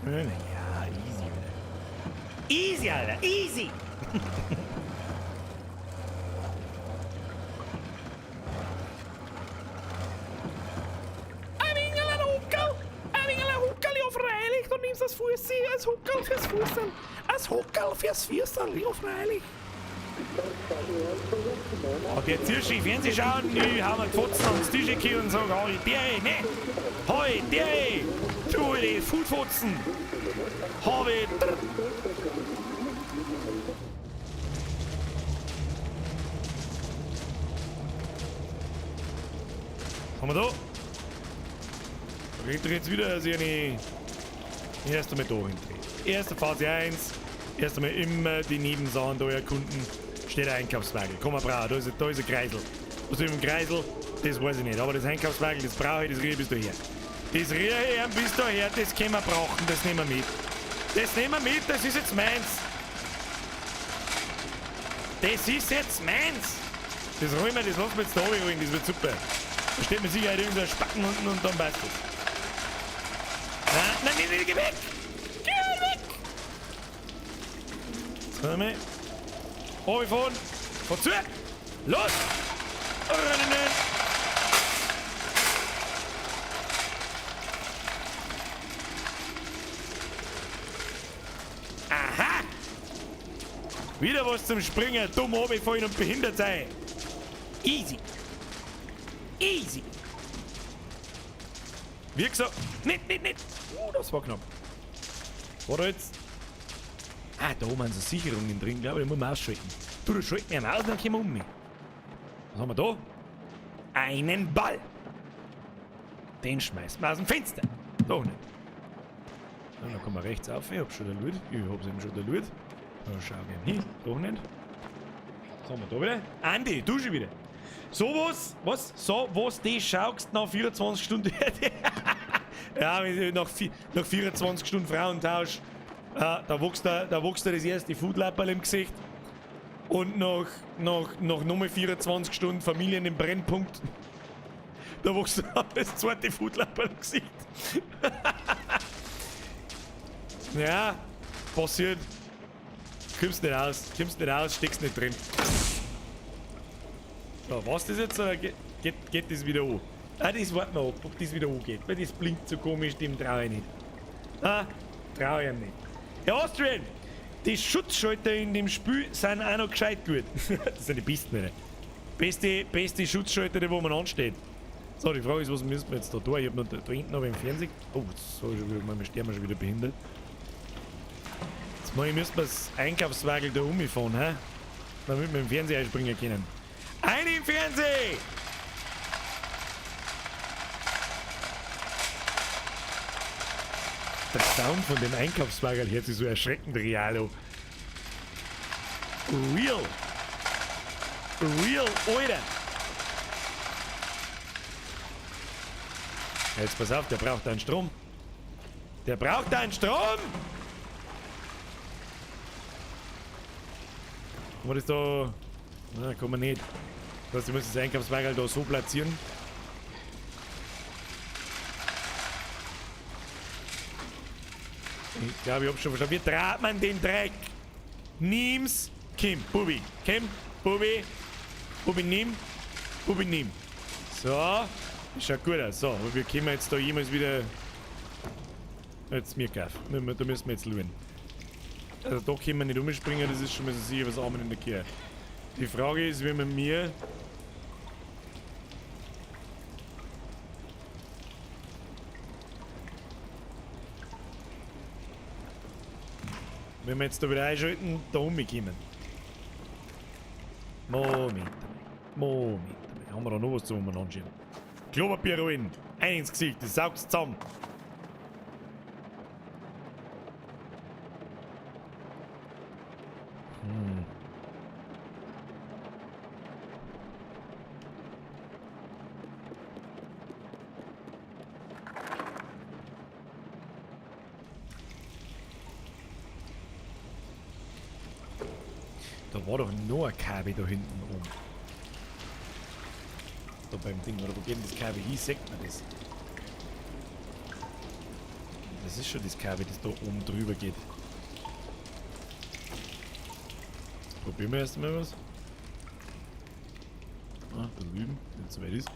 Ja, easy, Alter. Easy, Alter, easy! Freilich, du nimmst das Fußi als Huckerl fürs Fußerl. Als Huckerl fürs Fußerl, ja freilich. Oh, der Zirschi Fernseh schauen, ich hau mir die Fotzen ans Tisch und sag, hoi, der, ne? Hoi, der, du, die Foodfotzen. Habe ich. Haben wir da? Da kriegt er jetzt wieder seine. Erst einmal da hindrehen. Erste Phase 1. Erst einmal immer die Nebensachen da erkunden. Steht ein Einkaufswagen. Komm mal, brauch, da ist ein Kreisel. Was ist mit dem Kreisel? Das weiß ich nicht. Aber das Einkaufswagen, das brauche ich, das rühre ich bis daher. Das rühre ich bis daher, das können wir brauchen, das nehmen wir mit. Das nehmen wir mit, das ist jetzt meins. Das ist jetzt meins. Das rollen wir, das lassen wir jetzt da holen, das wird super. Da steht mit Sicherheit irgendein Spacken unten und dann passt das. Nein, nein, nein, nein, geh weg! Geh weg! So, mal. Runterfahren! Fahr zu! Los! Rennen! Aha! Wieder was zum Springen, dumm runterfallen und behindert sein! Easy! Easy! Wie gesagt, nicht, nicht, nicht! Das war knapp. Warte jetzt. Ah, da oben sind so Sicherungen drin, glaube ich, die muss man ausschalten. Du, da schalten wir aus, dann kommen wir um mich. Was haben wir da? Einen Ball! Den schmeißen wir aus dem Fenster. Doch nicht. Ja, dann kommen wir rechts auf. Ich hab schon der Lut. Ich hab's eben schon der Lut. Da schau ich hin. Doch nicht. Was haben wir da wieder? Andi, du schon wieder. So was, was? So was, die schaust nach 24 Stunden. Ja, nach 24 Stunden Frauentausch. Da wächst da das erste Foodlapperl im Gesicht. Und nach nochmal 24 Stunden Familien im Brennpunkt. Da wächst da das zweite Foodlapperl im Gesicht. Ja, passiert. Kommst nicht aus, steckst nicht drin. So, was das jetzt? Oder geht das wieder an? Ah, das warten wir ab, ob das wieder angeht. Weil das blinkt so komisch, dem traue ich nicht. Ah, traue ich ihm nicht. Herr Austrian, die Schutzschalter in dem Spiel sind auch noch gescheit gut. Das sind die besten, oder? Beste Schutzschalter, die wo man ansteht. So, die Frage ist, was müssen wir jetzt da tun? Ich hab noch da hinten noch im Fernsehen. Oh, jetzt hab ich schon wieder, meine Stimme schon wieder behindert. Jetzt müssen wir das Einkaufswagen da umfahren, hä? Damit wir im Fernseher einspringen können. Ein im Fernsehen! Der Sound von dem Einkaufswagen hört sich so erschreckend real an. Real! Real, Alter! Jetzt pass auf, der braucht einen Strom. Der braucht einen Strom! Was ist da? Na, kann man nicht. Das heißt, ich muss das Einkaufswagen da so platzieren. Ich glaube, ich hab schon verstanden. Wie dreht man den Dreck? Nimm's. Kim, Bubi. Kim, Bubi. Bubi, nimm. Bubi, nimm. So. Das schaut gut aus. So, aber wir kommen jetzt da jemals wieder. Jetzt mir kaufen. Da müssen wir jetzt schauen. Also da können wir nicht umspringen, das ist schon mal so sicher, was Amen in der Kirche. Die Frage ist, wie man mir. Wenn wir jetzt da wieder einschalten, da umkommen. Moment. Moment. Haben wir da noch was zum Umeinander? Klopapierrollen. Ein ins Gesicht, das saugt zusammen. Da war doch noch ein Kabel da hinten oben. Da beim Ding, oder wo geht denn das Kabel hin? Sieht man das? Das ist schon das Kabel, das da oben drüber geht. Probieren wir erst mal was. Ah, da drüben, wenn es soweit ist.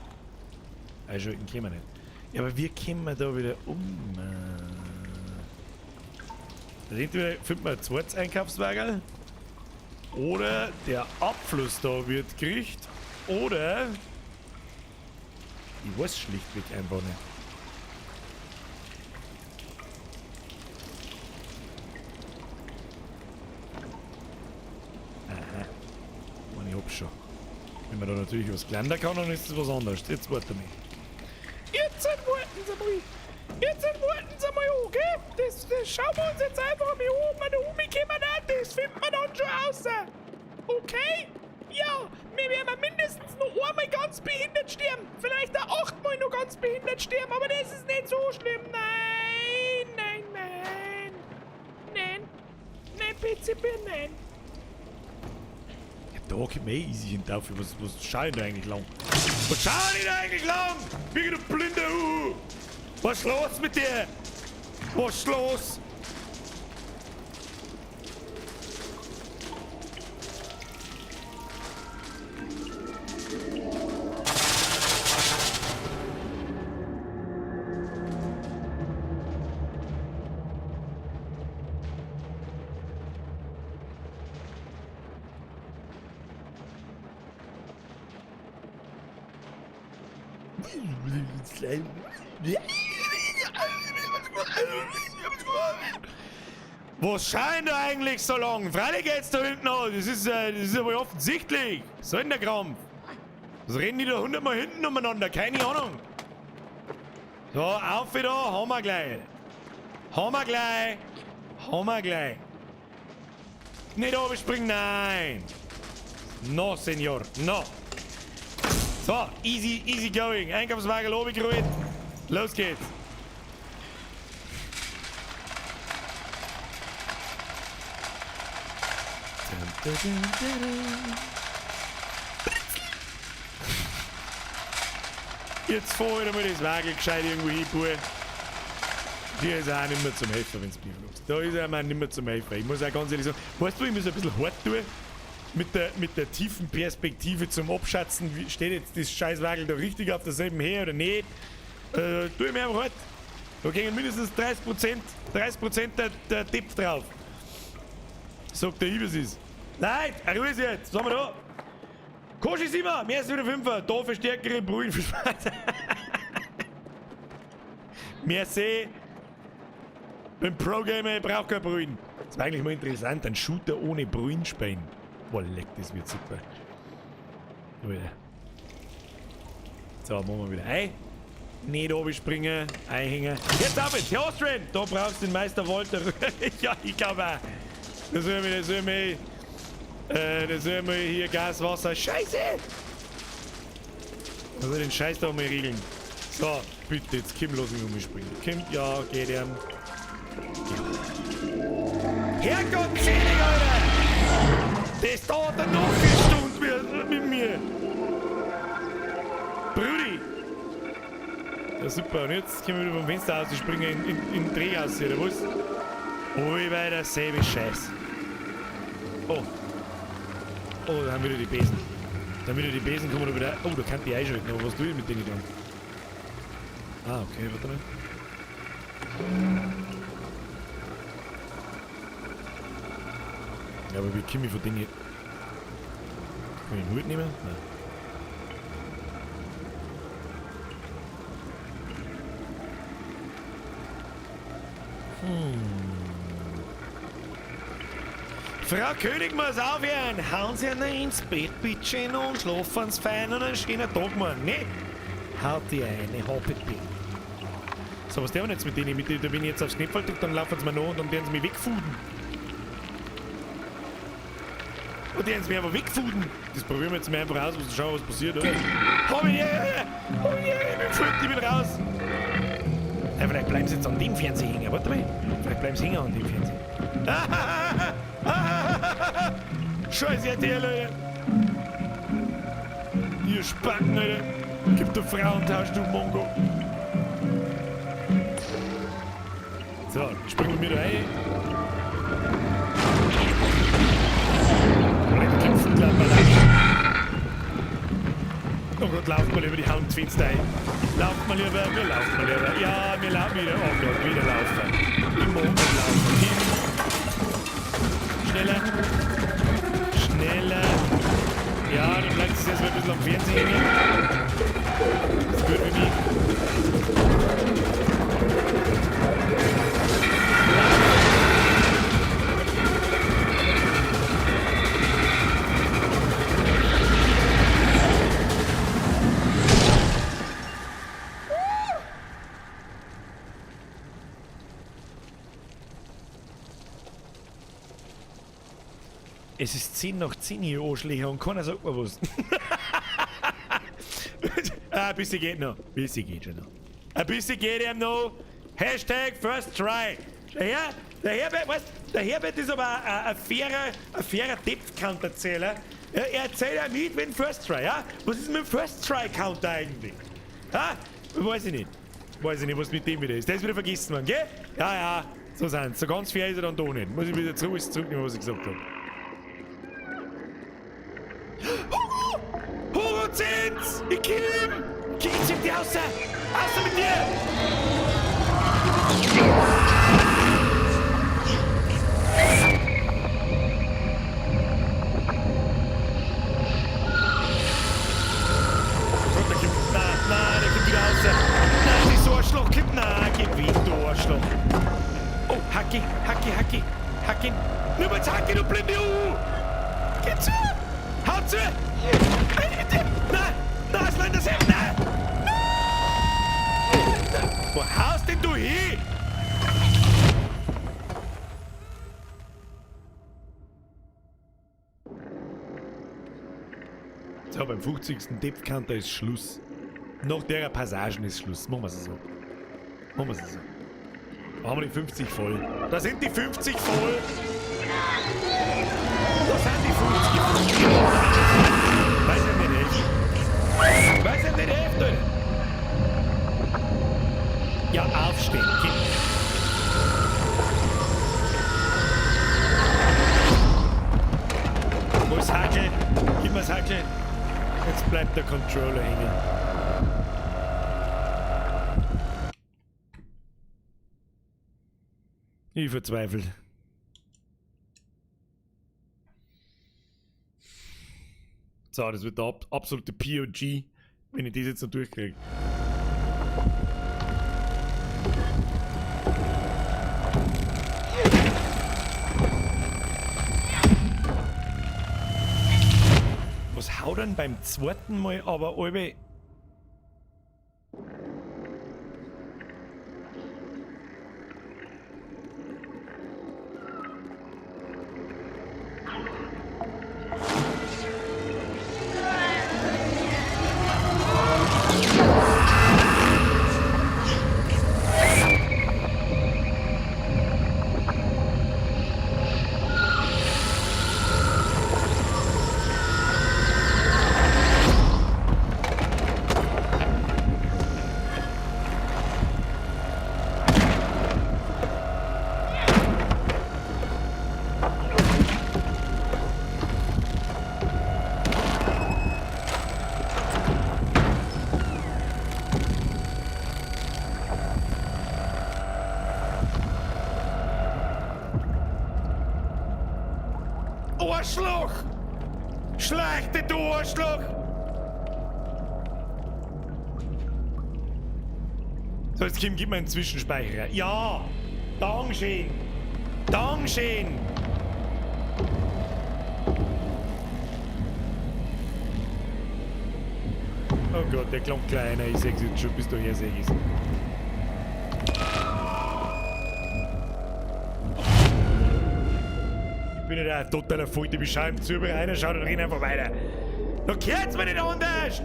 Einschalten können wir nicht. Ja, aber wie kommen wir da wieder um? Da entweder findet man ein zweites Einkaufswagen. Oder der Abfluss da wird gekriegt. Oder... Ich weiß schlichtweg einfach nicht. Aha. Ich hab's schon. Wenn man da natürlich was Geländer kann, dann ist das was anderes. Jetzt warte mal. Jetzt warten Sie mal. Jetzt warten Sie mal, okay? Das schauen wir uns jetzt einfach mal an. Wenn wir umkommen, das findet man dann schon raus. Okay? Ja, wir werden mindestens noch einmal ganz behindert sterben. Vielleicht auch 8-mal noch ganz behindert sterben, aber das ist nicht so schlimm. Nein, nein, nein. Nein. Nein, PCB, nein. Ja, da kommt mir eh easy hinterher. Was schau ich da eigentlich lang? Was schau ich da eigentlich lang? Wie du blinder Uhu! Was ist los mit dir? Was ist los? Was scheint da eigentlich so lang? Freilich geht's da hinten an. Das ist ja wohl offensichtlich. So in der Krampf. Was reden die da 100-mal hinten umeinander? Keine Ahnung. So, auf wieder. Haben wir gleich. Haben wir gleich. Haben wir gleich. Nicht runterspringen, nein. No, Senor. No. So, easy, easy going. Einkaufswagen runtergerollt. Los geht's. Jetzt fahr ich mal das Wagen gescheit irgendwo hin, Bub. Hier ist auch nicht mehr zum Helfen, wenn's mich fragst. Da ist er mir nicht mehr zum Helfen. Ich muss auch ganz ehrlich sagen, weißt du, ich muss ein bisschen hart tun. Mit der tiefen Perspektive zum Abschätzen, wie steht jetzt das scheiß Wagel da richtig auf derselben Höhe oder nicht. Tu ich mir einfach hart. Da gehen mindestens 30% der Tipp drauf. Sagt der Ibis. Nein, Ruhe ist jetzt. Was haben wir da? Koschi 7, mehr als wieder 5er. Da für stärkere Brühen für Spaß. Merci. Bin Pro-Gamer, ich brauch kein Brühen. Das war eigentlich mal interessant, ein Shooter ohne Brühen spielen. Boah, leck, das wird super. So, machen wir wieder ein. Nicht runterspringen, einhängen. Jetzt auf jetzt, Herr Austrian! Da brauchst du den Meister Walter. Ja, ich glaube auch. Das soll mir hier Gas, Wasser. Scheiße! Also den Scheiß da mal regeln. So, bitte, jetzt Kim, lass mich umspringen. Kim, ja, geht ihm. Ja. Herrgott, selig, Alter! Das dauert dann noch 4 Stunden mit mir. Brudi! Ja, super. Und jetzt können wir wieder vom Fenster aus springen in den Dreh aus, oder was? Ui, bei derselbe Scheiß. Oh. Oh, da haben wieder die Besen. Da haben wieder die Besen, kommen wir wieder. Oh, da kann die einschalten. Aber was tue ich mit denen dann? Ah, okay, warte mal. Ja, aber wie komme ich von denen jetzt? Kann ich den Hut nehmen? Nein. Frau König muss aufhören. Hauen Sie ihn ins Bett, bitte, und schlafen Sie fein und einen schönen Tag morgen, ne? Haut die eine, hoppet bitte. So, was tun wir jetzt mit denen? Mit denen, wenn ich jetzt aufs Knopf drücke, dann laufen sie mir nach und dann werden sie mich wegfuden. Und die werden sie mich einfach wegfuden. Das probieren wir jetzt mal einfach aus, um zu schauen, was passiert, oder? Hab ich, hab ich, ich bin fort, ich bin raus. Ja, vielleicht bleiben sie jetzt an dem Fernseher hängen. Warte mal. Vielleicht bleiben sie hängen an dem Fernseher. Scheiße, RTL, Alter. Ihr Spacken, Alter. Gib der Frauentausch, du Mongo. So, springen wir da rein. Oh Gott, lauft mal lieber die hauen ins Fenster ein. Lauft mal lieber, wir laufen mal lieber. Ja, wir laufen wieder. Oh Gott, wieder laufen. Ich mag nicht laufen. Hin. Schneller. Ja, du bleibst jetzt erstmal ein bisschen am Fernsehen hängen. Das ist gut für mich. Es ist 10:10 hier, Arschlöcher, und keiner sagt mir was. Ein bisschen geht noch. Ein bisschen geht schon noch. Ein bisschen geht ihm noch. Hashtag First Try. Der Herbert, weißt, der Herbert ist aber ein fairer Depth-Counter-Zähler. Er erzählt ja mit, wenn First Try, ja? Was ist mit dem First Try-Counter eigentlich? Ha? Weiß ich nicht. Weiß ich nicht, was mit dem wieder ist. Der ist wieder vergessen worden, gell? Ja, ja, so sind's. So ganz fair ist er dann doch nicht. Muss ich wieder zurücknehmen, was ich gesagt hab. Hugo! Hugo Zins! Ich kill ihn! Ich zieh dich raus! Raus mit dir! Oh Gott, der kommt. Nein, nein, der kommt wieder raus! Nein, das ist so Arschloch! Kommt, nein, geh weg, du Arschloch! Oh, Hacki, Hacki, Hacki! Hacki! Nur mal Hacki, du blinde U! Geh zu! Hau zu! Nein! Nein, es landet das Hemd! Nein! Nein! Wo haust denn du hin? So, beim 50. Depth-Counter ist Schluss. Nach der Passagen ist Schluss. Machen wir es so. Machen wir es so. Da haben wir die 50 voll. Da sind die 50 voll! Da sind die 50 voll! Weiß ich nicht helfen. Weiß ich nicht helfen, Alter. Ja, aufstehen, Kind. Wo ist Hackel? Gib mir's Hackel. Jetzt bleibt der Controller hängen. Ich verzweifle. So, das wird der absolute POG, wenn ich das jetzt noch durchkriege. Was haut denn beim zweiten Mal aber alle? Arschloch! Schleich dich, du Arschloch! So, jetzt Kim, gib mir einen Zwischenspeicher. Ja! Dankeschön! Dankeschön! Oh Gott, der klang kleiner. Ich seh's jetzt schon, bis du her sehst. Ich bin ja ein totaler Voll, ich schau ihm zu, einer schaut und rennt einfach weiter. Da kehrt's mir nicht anders!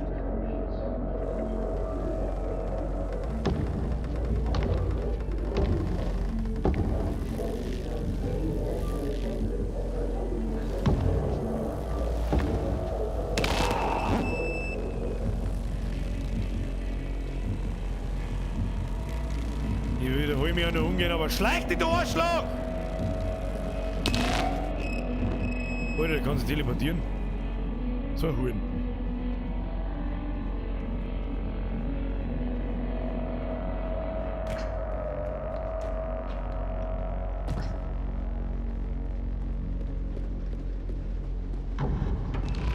Ich wiederhole mich ja noch umgehen, aber schleich dich, du Arschloch! Alter, der kann sich teleportieren. So ein Huren.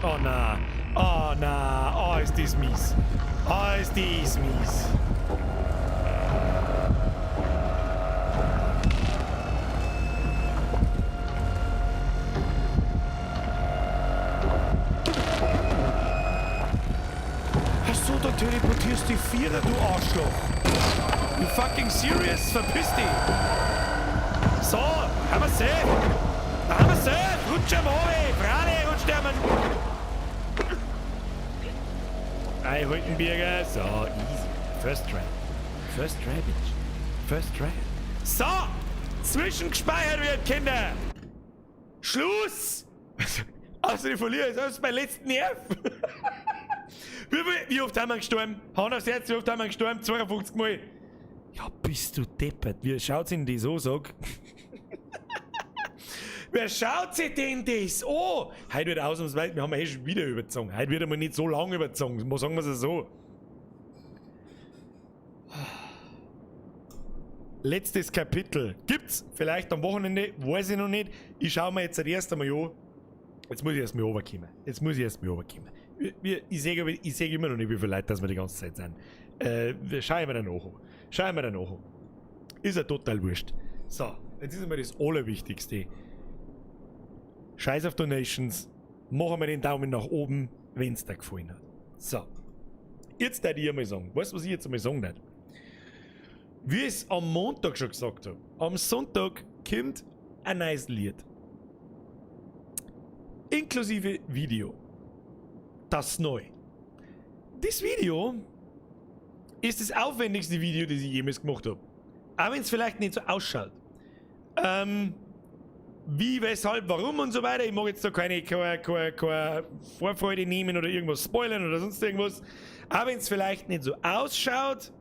Oh na. Oh na. Oh, ist das mies. Oh, ist das mies. Ach so, da teleportierst die Vierer, du Arschloch. You fucking serious? Verpiss dich. So, haben wir safe. Da haben wir safe. Rutsch am runter. Frale, rutscht der Mann. Ei, Heutenberger. So, easy. First try. First try, bitch. First try. So, zwischengespeichert wird, Kinder. Schluss. Also, ich verliere, das ist mein letzten Nerv. Wie oft haben wir gestorben? Hand aufs Herz, wie oft haben wir gestorben? 52 Mal. Ja, bist du deppert. Wie schaut sich denn das an, sag? Wer schaut sich denn das an? Heute wird ausnahmsweise, wir haben ja eh schon wieder überzogen. Heute wird einmal nicht so lang überzogen, sagen wir es so. Letztes Kapitel. Gibt's vielleicht am Wochenende, weiß ich noch nicht. Ich schau mir jetzt das erste Mal an. Jetzt muss ich erst mal runterkommen. Jetzt muss ich erst mal runterkommen. Ich sehe immer noch nicht, wie viele Leute das wir die ganze Zeit sind. Schauen wir dann nach. Schauen wir dann nach. Ist ja total wurscht. So, jetzt ist einmal das Allerwichtigste. Scheiß auf Donations. Machen wir den Daumen nach oben, wenn's dir gefallen hat. So. Jetzt darf ich einmal sagen. Weißt du, was ich jetzt einmal sagen darf? Wie ich es am Montag schon gesagt habe, am Sonntag kommt ein neues Lied. Inklusive Video. Das neu. Das Video ist das aufwendigste Video, das ich jemals gemacht habe. Auch wenn es vielleicht nicht so ausschaut. Wie, weshalb, warum und so weiter. Ich mag jetzt da keine Vorfreude nehmen oder irgendwas spoilern oder sonst irgendwas. Auch wenn es vielleicht nicht so ausschaut,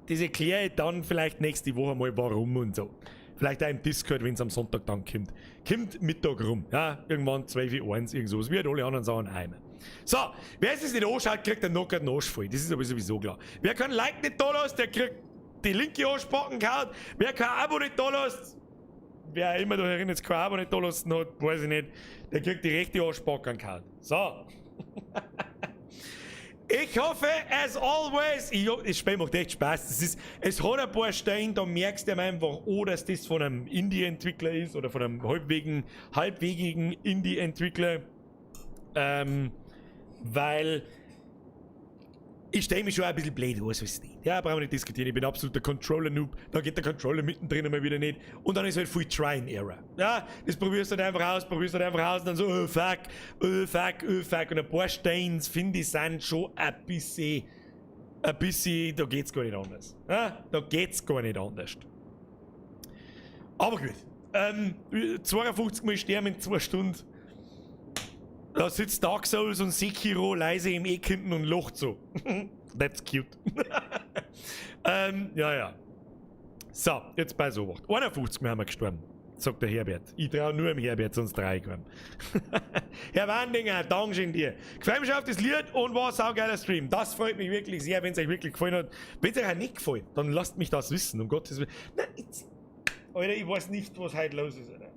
das erkläre ich dann vielleicht nächste Woche mal warum und so. Vielleicht auch im Discord, wenn es am Sonntag dann kommt. Kommt Mittag rum. Ja, irgendwann 12:01 Uhr, irgend sowas. Wie halt alle anderen Sachen einmal. So, wer es sich nicht anschaut, kriegt einen Knocker den Arsch voll. Das ist aber sowieso klar. Wer kein Like nicht da lässt, der kriegt die linke Arschbacken gehauen. Wer kein Abo nicht da lässt, wer immer da herin jetzt kein Abo nicht da lassen hat, weiß ich nicht, der kriegt die rechte Arschbacken gehauen. So. Ich hoffe, as always, das Spiel macht echt Spaß. Es hat ein paar Stellen, da merkst du einfach, oh, dass das von einem Indie-Entwickler ist oder von einem halbwegigen Indie-Entwickler. Weil ich stelle mich schon ein bisschen blöd aus, was nicht. Ja, brauchen wir nicht diskutieren. Ich bin absoluter Controller-Noob. Da geht der Controller mittendrin einmal wieder nicht. Und dann ist halt viel Try and Error. Ja, das probierst du halt einfach aus, probierst du halt einfach aus und dann so, oh fuck, oh fuck, oh fuck. Und ein paar Steins, finde ich, sind schon ein bisschen, da geht's gar nicht anders. Ja, da geht's gar nicht anders. Aber gut. 52 Mal sterben in 2 Stunden. Da sitzt Dark Souls und Sekiro leise im Eck hinten und lacht so. That's cute. Ja, ja. So, jetzt bei so was. 51 Mal haben wir gestorben, sagt der Herbert. Ich trau nur dem Herbert, sonst trau ich keinem. Herr Wandinger, Dankeschön dir. Gefällt mich auf das Lied und war ein saugeiler Stream. Das freut mich wirklich sehr, wenn's euch wirklich gefallen hat. Wenn's euch auch nicht gefallen, dann lasst mich das wissen, um Gottes Willen. Nein, jetzt, Alter, ich weiß nicht, was heute los ist, Alter.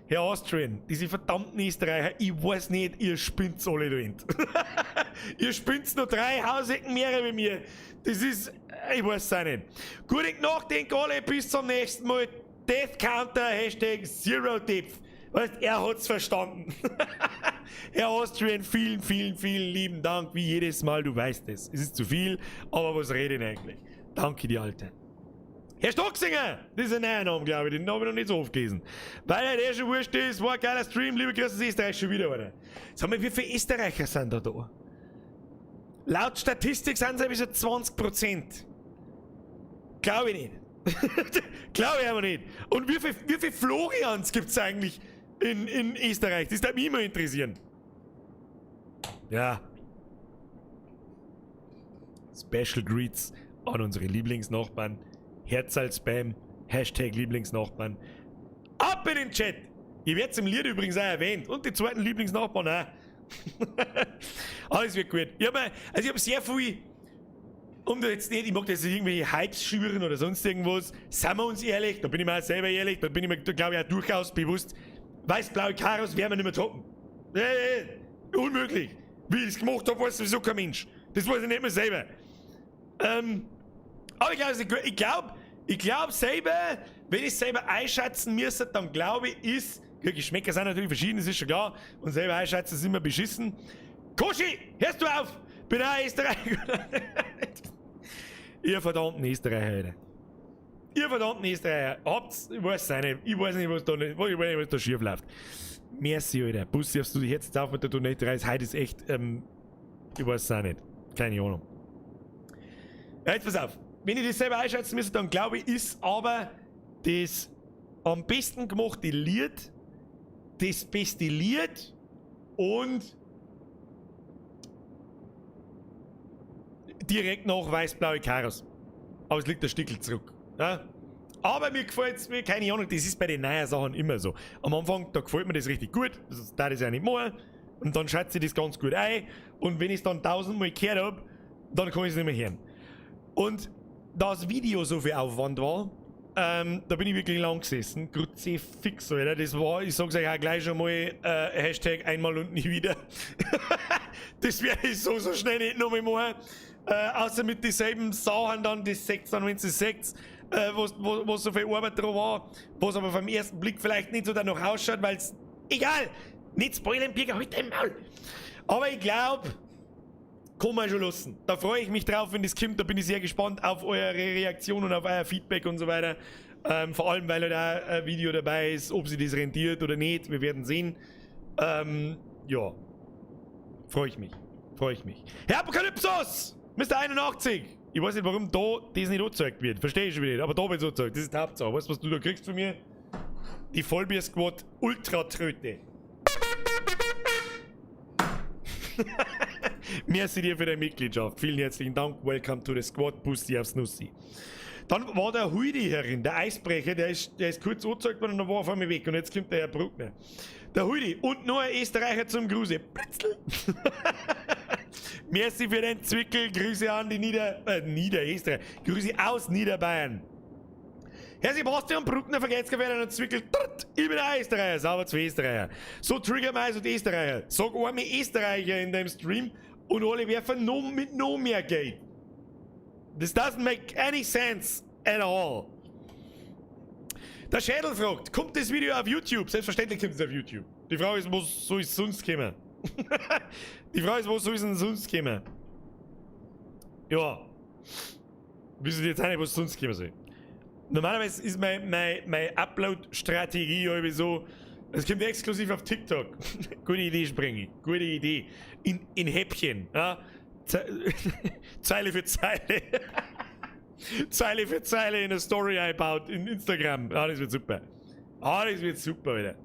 Herr Austrian, diese verdammten Österreicher, ich weiß nicht, ihr spinnt's alle da hinten. Ihr spinnt's noch 3 Hausecken mehr wie mir. Das ist, ich weiß es auch nicht. Gute Nacht, denkt alle, bis zum nächsten Mal. Death Counter, Hashtag Zero Depth. Weißt, er hat's verstanden. Herr Austrian, vielen, vielen, vielen lieben Dank. Wie jedes Mal, du weißt es. Es ist zu viel, aber was rede ich eigentlich? Danke dir, Alter. Herr Stocksinger, das ist ein neuer Name, glaube ich, den habe ich noch nicht so oft gelesen. Weil er der schon wurscht ist, war ein geiler Stream, liebe Grüße aus Österreich, schon wieder einer. Sag mal, wie viele Österreicher sind da da? Laut Statistik sind es so 20%. Glaube ich nicht. Glaube ich aber nicht. Und wie viel Florians gibt's eigentlich in Österreich? Das würde mich immer interessieren. Ja. Special Greets an unsere Lieblingsnachbarn. Herzal Spam, Hashtag Lieblingsnachbarn. Ab in den Chat! Ihr werdet's im Lied übrigens auch erwähnt. Und die zweiten Lieblingsnachbarn auch. Alles wird gut. Ich hab sehr viel, um da jetzt nicht, ich mag das nicht irgendwelche Hypes schüren oder sonst irgendwas. Seien wir uns ehrlich, da bin ich mir auch selber ehrlich, da bin ich mir, glaub ich, auch durchaus bewusst, Weiß-blaue Karos werden wir nicht mehr toppen. Unmöglich. Wie ich es gemacht habe, weiß sowieso kein Mensch. Das weiß ich nicht mehr selber. Aber ich glaub selber, wenn ich es selber einschätzen müsste, dann glaube ich, ist, Geschmäcker sind natürlich verschieden, das ist schon klar. Und selber einschätzen ist immer beschissen. Koschi, hörst du auf? Bin auch Österreicher. Ihr verdammten Österreicher, Alter. Ihr verdammten Österreicher. Habt's, ich weiß es nicht, ich weiß nicht, was da, nicht, ich weiß nicht, was da schief läuft. Merci, Alter. Bussi, du dich jetzt auf mit der Donate Reis. Heute ist echt, ich weiß es auch nicht. Keine Ahnung. Ja, jetzt pass auf. Wenn ich das selber einschätzen müsste, dann glaube ich, ist aber das am besten gemachte Lied, das beste Lied und direkt nach Weiß-Blaue Karos. Aber es liegt ein Stickel zurück. Ja? Aber mir gefällt es, keine Ahnung, das ist bei den neuen Sachen immer so. Am Anfang, da gefällt mir das richtig gut, das darf ich ja nicht machen. Und dann schätze ich das ganz gut ein. Und wenn ich es dann tausendmal gehört habe, dann kann ich es nicht mehr hören. Und da das Video so viel Aufwand war, da bin ich wirklich lang gesessen. Kruzifix, Alter. Das war, ich sag's euch auch gleich schon mal, #einmal und nie wieder. Das werde ich so, so schnell nicht nochmal machen. Außer mit dieselben Sachen dann, das seht dann, wenn ihr seht, wo so viel Arbeit dran war, was aber vom ersten Blick vielleicht nicht so danach ausschaut, weil's, egal, nicht spoilern, Birger, halt dein Maul. Aber ich glaub, kann man schon lassen. Da freue ich mich drauf, wenn das kommt. Da bin ich sehr gespannt auf eure Reaktion und auf euer Feedback und so weiter. Vor allem, weil da ein Video dabei ist, ob sich das rentiert oder nicht. Wir werden sehen. Ja. Freue ich mich. Freue ich mich. Herr Apokalypsos! Mr. 81! Ich weiß nicht, warum da das nicht angezeigt wird. Verstehe ich schon wieder nicht. Aber da wird es angezeigt. Das ist die Hauptsache. Weißt du, was du da kriegst von mir? Die Vollbier Squad Ultra-Tröte. Merci dir für deine Mitgliedschaft. Vielen herzlichen Dank. Welcome to the Squad. Bussi aufs Nussi. Dann war der Huidi herin, der Eisbrecher, der ist kurz angezeigt worden und dann war er auf einmal weg. Und jetzt kommt der Herr Bruckner. Der Huidi und noch ein Österreicher zum Gruße. Blitzel. Merci für den Zwickel. Grüße an die Niederösterreich. Grüße aus Niederbayern. Herr Sebastian Bruckner vergeht's gewählt und Zwickel. Ich bin ein Österreicher, sauber zwei Österreicher. So trigger wir also die Österreicher. Sag einmal Österreicher in deinem Stream und alle werfen noch mit noch mehr Geld. This doesn't make any sense at all. Der Schädel fragt, kommt das Video auf YouTube? Selbstverständlich kommt es auf YouTube. Die Frage ist, wo soll es sonst kommen? Die Frage ist, wo soll es denn sonst kommen? Ja. Wissen Sie jetzt auch nicht, was sonst kommen soll. Normalerweise ist meine Upload-Strategie irgendwie so, es kommt exklusiv auf TikTok. Gute Idee, Sprengi. Gute Idee. In Häppchen. Ja? Zeile für Zeile. Zeile für Zeile in eine Story einbaut in Instagram. Ah, das wird super. Ah, das wird super wieder.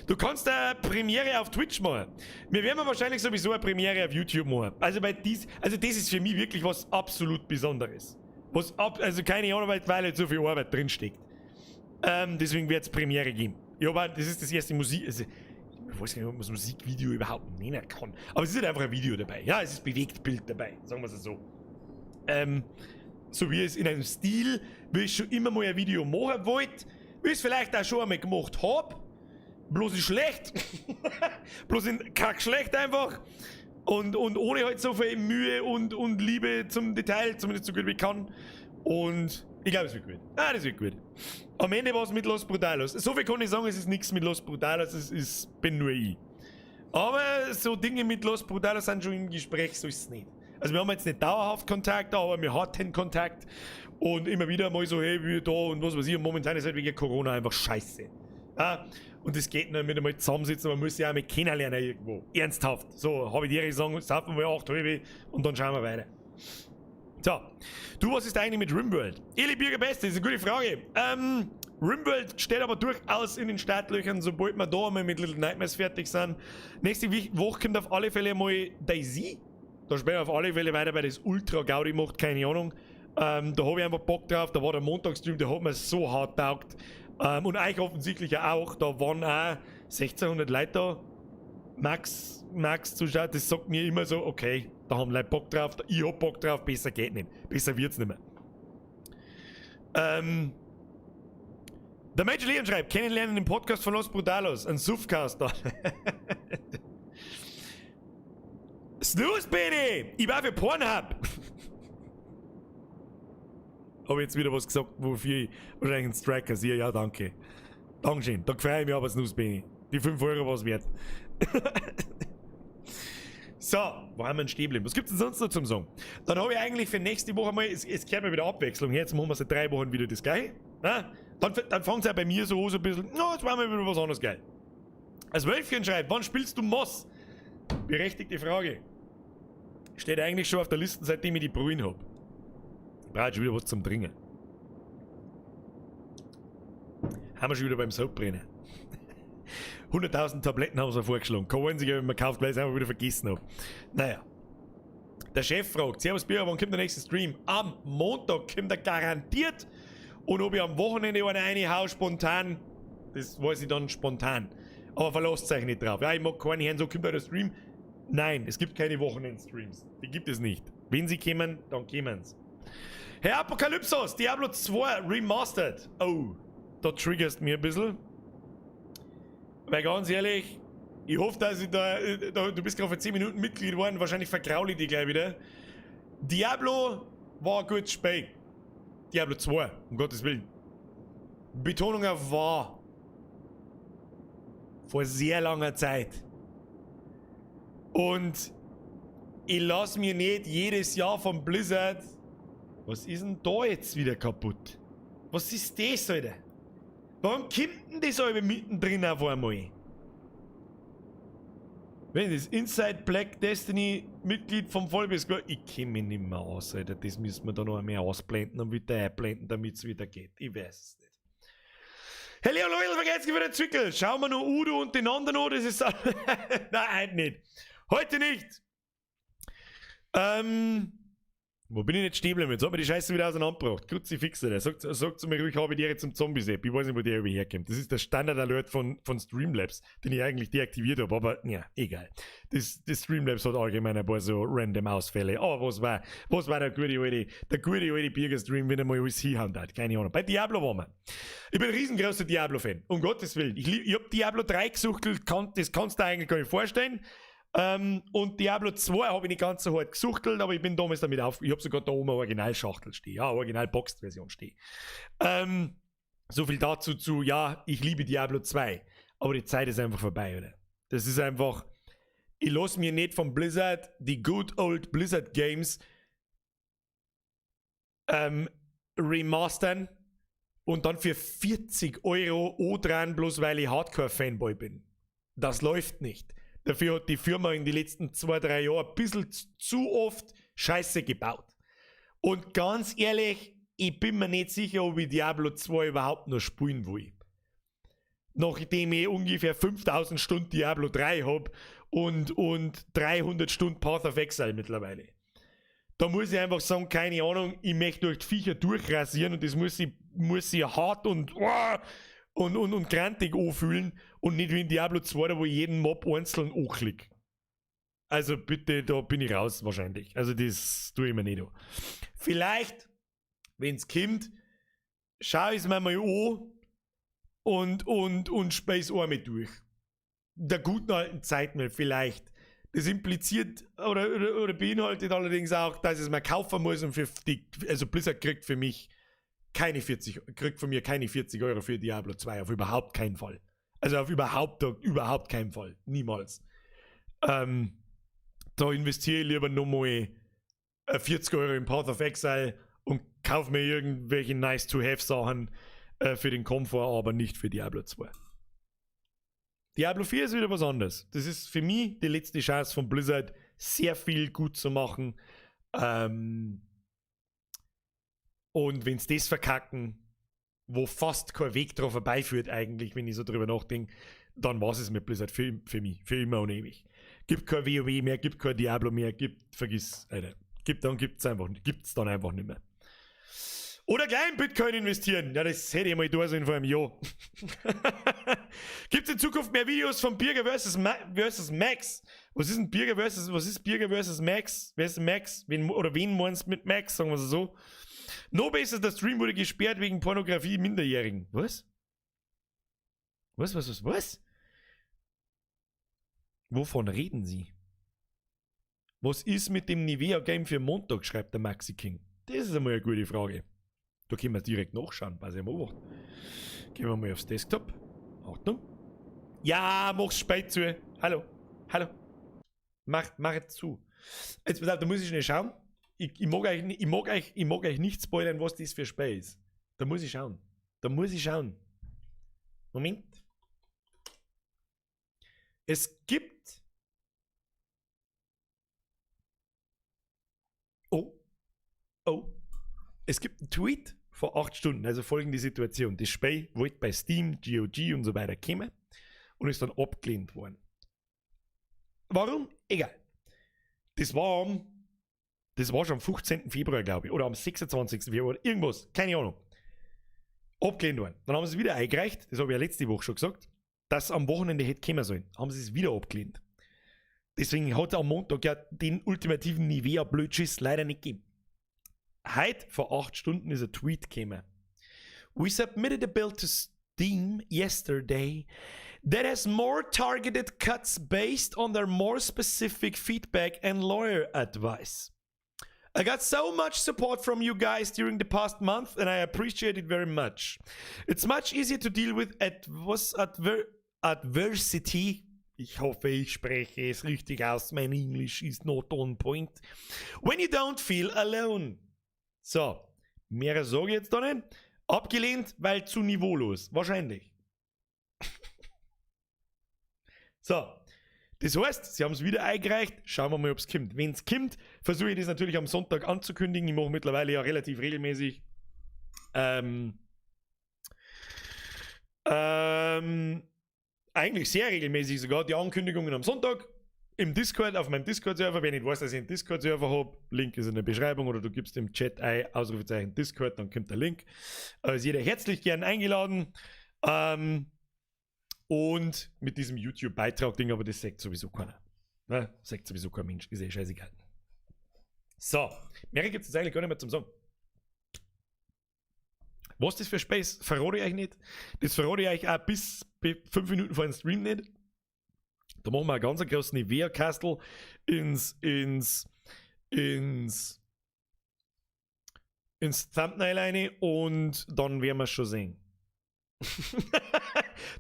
Du kannst eine Premiere auf Twitch machen. Wir werden wahrscheinlich sowieso eine Premiere auf YouTube machen. Also, bei dies, also das ist für mich wirklich was absolut Besonderes. Was ab, also keine Ahnung, weil halt so viel Arbeit drinsteckt. Deswegen wird es Premiere geben. Ja, aber das ist das erste Musik. Also, ich weiß nicht, ob man das Musikvideo überhaupt nennen kann. Aber es ist halt einfach ein Video dabei. Ja, es ist Bewegtbild dabei, sagen wir es so. So wie es in einem Stil, wie ich schon immer mal ein Video machen wollte, wie ich es vielleicht auch schon einmal gemacht habe. Bloß in schlecht. Bloß in kack schlecht einfach. Und ohne halt so viel Mühe und Liebe zum Detail, zumindest so gut wie ich kann. Und ich glaube, es wird gut. Ah, das wird gut. Am Ende war es mit Los Brutalos. So viel kann ich sagen, es ist nichts mit Los Brutalos, es ist, bin nur ich. Aber so Dinge mit Los Brutalos sind schon im Gespräch, so ist es nicht. Also wir haben jetzt nicht dauerhaft Kontakt, aber wir hatten Kontakt. Und immer wieder mal so, hey, wir da und was weiß ich. Und momentan ist halt wegen Corona einfach scheiße. Ja, und es geht nicht mit einmal zusammensitzen, man muss sich auch mal kennenlernen irgendwo. Ernsthaft. So, habe ich dir gesagt, saufen wir 8 halbe und dann schauen wir weiter. So, du, was ist eigentlich mit Rimworld? Eli Birger Beste, ist eine gute Frage. Rimworld steht aber durchaus in den Startlöchern, sobald wir da einmal mit Little Nightmares fertig sind. Nächste Woche kommt auf alle Fälle mal DayZ. Da spielen wir auf alle Fälle weiter, weil das ultra Gaudi macht, keine Ahnung. Da habe ich einfach Bock drauf. Da war der Montagsstream, der hat mir so hart taugt. Und euch offensichtlich ja auch. Da waren auch 1600 Leute da. Max Zuschauer, das sagt mir immer so, okay, da haben Leute Bock drauf, ich hab Bock drauf, besser geht nicht. Besser wird's nicht mehr. Der Major Leon schreibt, kennenlernen im Podcast von Los Brutalos, ein Suffcaster. Snooze, bitte! Ich war für Pornhub! Habe jetzt wieder was gesagt, wofür ich wahrscheinlich einen Strike kassiere. Ja, danke. Dankeschön. Da freue ich mich aber, Snooze, Benny. Die 5 Euro was wert. So, wo haben wir denn stehen geblieben? Was gibt's denn sonst noch zum Sagen? Dann habe ich eigentlich für nächste Woche mal, es kehrt mal wieder Abwechslung. Jetzt machen wir seit 3 Wochen wieder das Gleiche. Na? Dann fängt es ja bei mir so an, so ein bisschen, no, jetzt machen wir wieder was anderes geil. Als Wölfchen schreibt, wann spielst du Moss? Berechtigte Frage. Steht eigentlich schon auf der Liste, seitdem ich die Brühen hab. Ich brauche schon wieder was zum Trinken. Haben wir schon wieder beim Sodbrennen. 100.000 Tabletten haben sie vorgeschlagen. Kein einziger habe ich mir gekauft, weil ich es einfach wieder vergessen habe. Naja. Der Chef fragt: Servus Birger, wann kommt der nächste Stream? Am Montag kommt er garantiert. Und ob ich am Wochenende einen reinhau, spontan, das weiß ich dann spontan. Aber verlasst euch nicht drauf. Ja, ich mag keine hören, so kommt der Stream. Nein, es gibt keine Wochenendstreams. Die gibt es nicht. Wenn sie kommen, dann kommen sie. Herr Apokalypsos, Diablo 2 Remastered. Oh, da triggerst mir ein bisschen. Weil ganz ehrlich, ich hoffe, dass ich da, du bist gerade vor 10 Minuten Mitglied geworden, wahrscheinlich vergraule ich dich gleich wieder. Diablo war ein gutes Spiel. Diablo 2, um Gottes Willen. Betonung auf war. Vor sehr langer Zeit. Und ich lasse mir nicht jedes Jahr von Blizzard. Was ist denn da jetzt wieder kaputt? Was ist das, Alter? Warum kommt denn das alle mittendrin auf einmal? Wenn das Inside Black Destiny Mitglied vom Vollbiss, ich kenne mich nicht mehr aus, Alter. Das müssen wir da noch mehr ausblenden und wieder einblenden, damit es wieder geht. Ich weiß es nicht. Hey Leo Leute, vergesst wieder Zwickel. Schauen wir noch Udo und den anderen an, das ist. Nein, nicht. Heute nicht. Wo bin ich nicht stehen geblieben? Jetzt hat mir die Scheiße wieder auseinandergebracht. Kruzifix, Alter. Sagt zu mir ruhig, habe ich die zum Zombies-App. Ich weiß nicht, wo der über herkommt. Das ist der Standard-Alert von Streamlabs, den ich eigentlich deaktiviert habe, aber ja, egal. Das Streamlabs hat allgemein ein paar so random Ausfälle. Aber was war der gute alte Birger-Stream, wenn er mal alles hinhauen hat? Keine Ahnung. Bei Diablo waren wir. Ich bin ein riesengroßer Diablo-Fan. Um Gottes Willen. Ich hab Diablo 3 gesuchtelt, das kannst du dir eigentlich gar nicht vorstellen. Und Diablo 2 habe ich nicht ganz so hart gesuchtelt, aber ich bin damals damit auf. Ich habe sogar da oben eine Originalschachtel stehen, ja, Original-Boxed-Version stehen. So viel dazu zu, ja, ich liebe Diablo 2, aber die Zeit ist einfach vorbei, oder? Das ist einfach, ich lasse mir nicht von Blizzard die good old Blizzard Games remastern und dann für 40 Euro dran, bloß weil ich Hardcore-Fanboy bin. Das läuft nicht. Dafür hat die Firma in den letzten 2, 3 Jahren ein bisschen zu oft Scheiße gebaut. Und ganz ehrlich, ich bin mir nicht sicher, ob ich Diablo 2 überhaupt noch spielen will. Nachdem ich ungefähr 5000 Stunden Diablo 3 habe und 300 Stunden Path of Exile mittlerweile. Da muss ich einfach sagen, keine Ahnung, ich möchte durch die Viecher durchrasieren und das muss ich hart und grantig anfühlen und nicht wie in Diablo 2, da wo ich jeden Mob einzeln anklick. Also bitte, da bin ich raus wahrscheinlich. Also das tue ich mir nicht an. Vielleicht, wenn es kommt, schaue ich es mir mal an und spiele einmal durch. Der guten alten Zeit mal vielleicht. Das impliziert oder beinhaltet allerdings auch, dass ich es mir kaufen muss und für die, also Blizzard kriegt für mich keine 40, kriegt von mir keine 40 Euro für Diablo 2, auf überhaupt keinen Fall. Also auf überhaupt keinen Fall. Niemals. Da investiere ich lieber nochmal 40 Euro in Path of Exile und kaufe mir irgendwelche Nice-to-Have-Sachen für den Komfort, aber nicht für Diablo 2. Diablo 4 ist wieder was anderes. Das ist für mich die letzte Chance von Blizzard, sehr viel gut zu machen. Und wenn sie das verkacken, wo fast kein Weg drauf vorbeiführt eigentlich, wenn ich so drüber nachdenke, dann war es mit Blizzard für mich, für immer und ewig. Gibt kein WoW mehr, gibt kein Diablo mehr, gibt, vergiss, Alter. Dann gibt's dann einfach nicht mehr. Oder gleich in Bitcoin investieren. Ja, das hätte ich mal da sein vor einem Jahr. Gibt es in Zukunft mehr Videos von Birger versus Max? Was ist denn Birger versus, was ist Birger versus Max? Wer ist Max? Wen, oder wen meinst du mit Max? Sagen wir es so. No Basis, der Stream wurde gesperrt wegen Pornografie Minderjährigen. Was? Was, was, was, was? Wovon reden Sie? Was ist mit dem Nivea Game für Montag, schreibt der Maxi King. Das ist einmal eine gute Frage. Da können wir direkt nachschauen, was ich am Obacht. Gehen wir mal aufs Desktop. Achtung. Ja, mach's spät zu. Hallo. Hallo. Mach jetzt zu. Jetzt pass auf, da muss ich schnell schauen. Ich mag euch nicht spoilern, was das für Spiel ist. Da muss ich schauen. Da muss ich schauen. Moment. Es gibt. Oh. Oh. Es gibt einen Tweet vor 8 Stunden, also folgende Situation. Das Spiel wollte bei Steam, GOG und so weiter kommen und ist dann abgelehnt worden. Warum? Egal. Das war schon am 15. Februar, glaube ich, oder am 26. Februar, oder irgendwas, keine Ahnung. Abgelehnt worden. Dann haben sie es wieder eingereicht, das habe ich ja letzte Woche schon gesagt, dass am Wochenende hätte kommen sollen. Haben sie es wieder abgelehnt. Deswegen hat es am Montag ja den ultimativen Nivea-Blödschiss leider nicht gegeben. Heute vor 8 Stunden ist ein Tweet gekommen. We submitted a bill to Steam yesterday that has more targeted cuts based on their more specific feedback and lawyer advice. I got so much support from you guys during the past month and I appreciate it very much. It's much easier to deal with adversity. Ich hoffe, ich spreche es richtig aus. Mein English is not on point. When you don't feel alone. So, mehr sage ich jetzt da nicht. Abgelehnt, weil zu niveaulos. Wahrscheinlich. So, das heißt, sie haben es wieder eingereicht. Schauen wir mal, ob's kommt. Wenn's kommt, versuche ich das natürlich am Sonntag anzukündigen. Ich mache mittlerweile ja relativ regelmäßig. Eigentlich sehr regelmäßig sogar die Ankündigungen am Sonntag im Discord, auf meinem Discord-Server. Wenn ich nicht weiß, dass ich einen Discord-Server hab, Link ist in der Beschreibung oder du gibst im Chat ein, Ausrufezeichen Discord, dann kommt der Link. Ist jeder herzlich gern eingeladen. Und mit diesem YouTube-Beitrag-Ding, aber das sagt sowieso keiner. Ne? Sagt sowieso kein Mensch, ist eh scheißegal. So, mehr gibt's jetzt eigentlich gar nicht mehr zum Sagen. Was das für Space, verrate ich euch nicht. Das verrate ich euch auch bis 5 Minuten vor dem Stream nicht. Da machen wir einen ganz großen Nivea-Kastel ins Thumbnail rein und dann werden wir's schon sehen.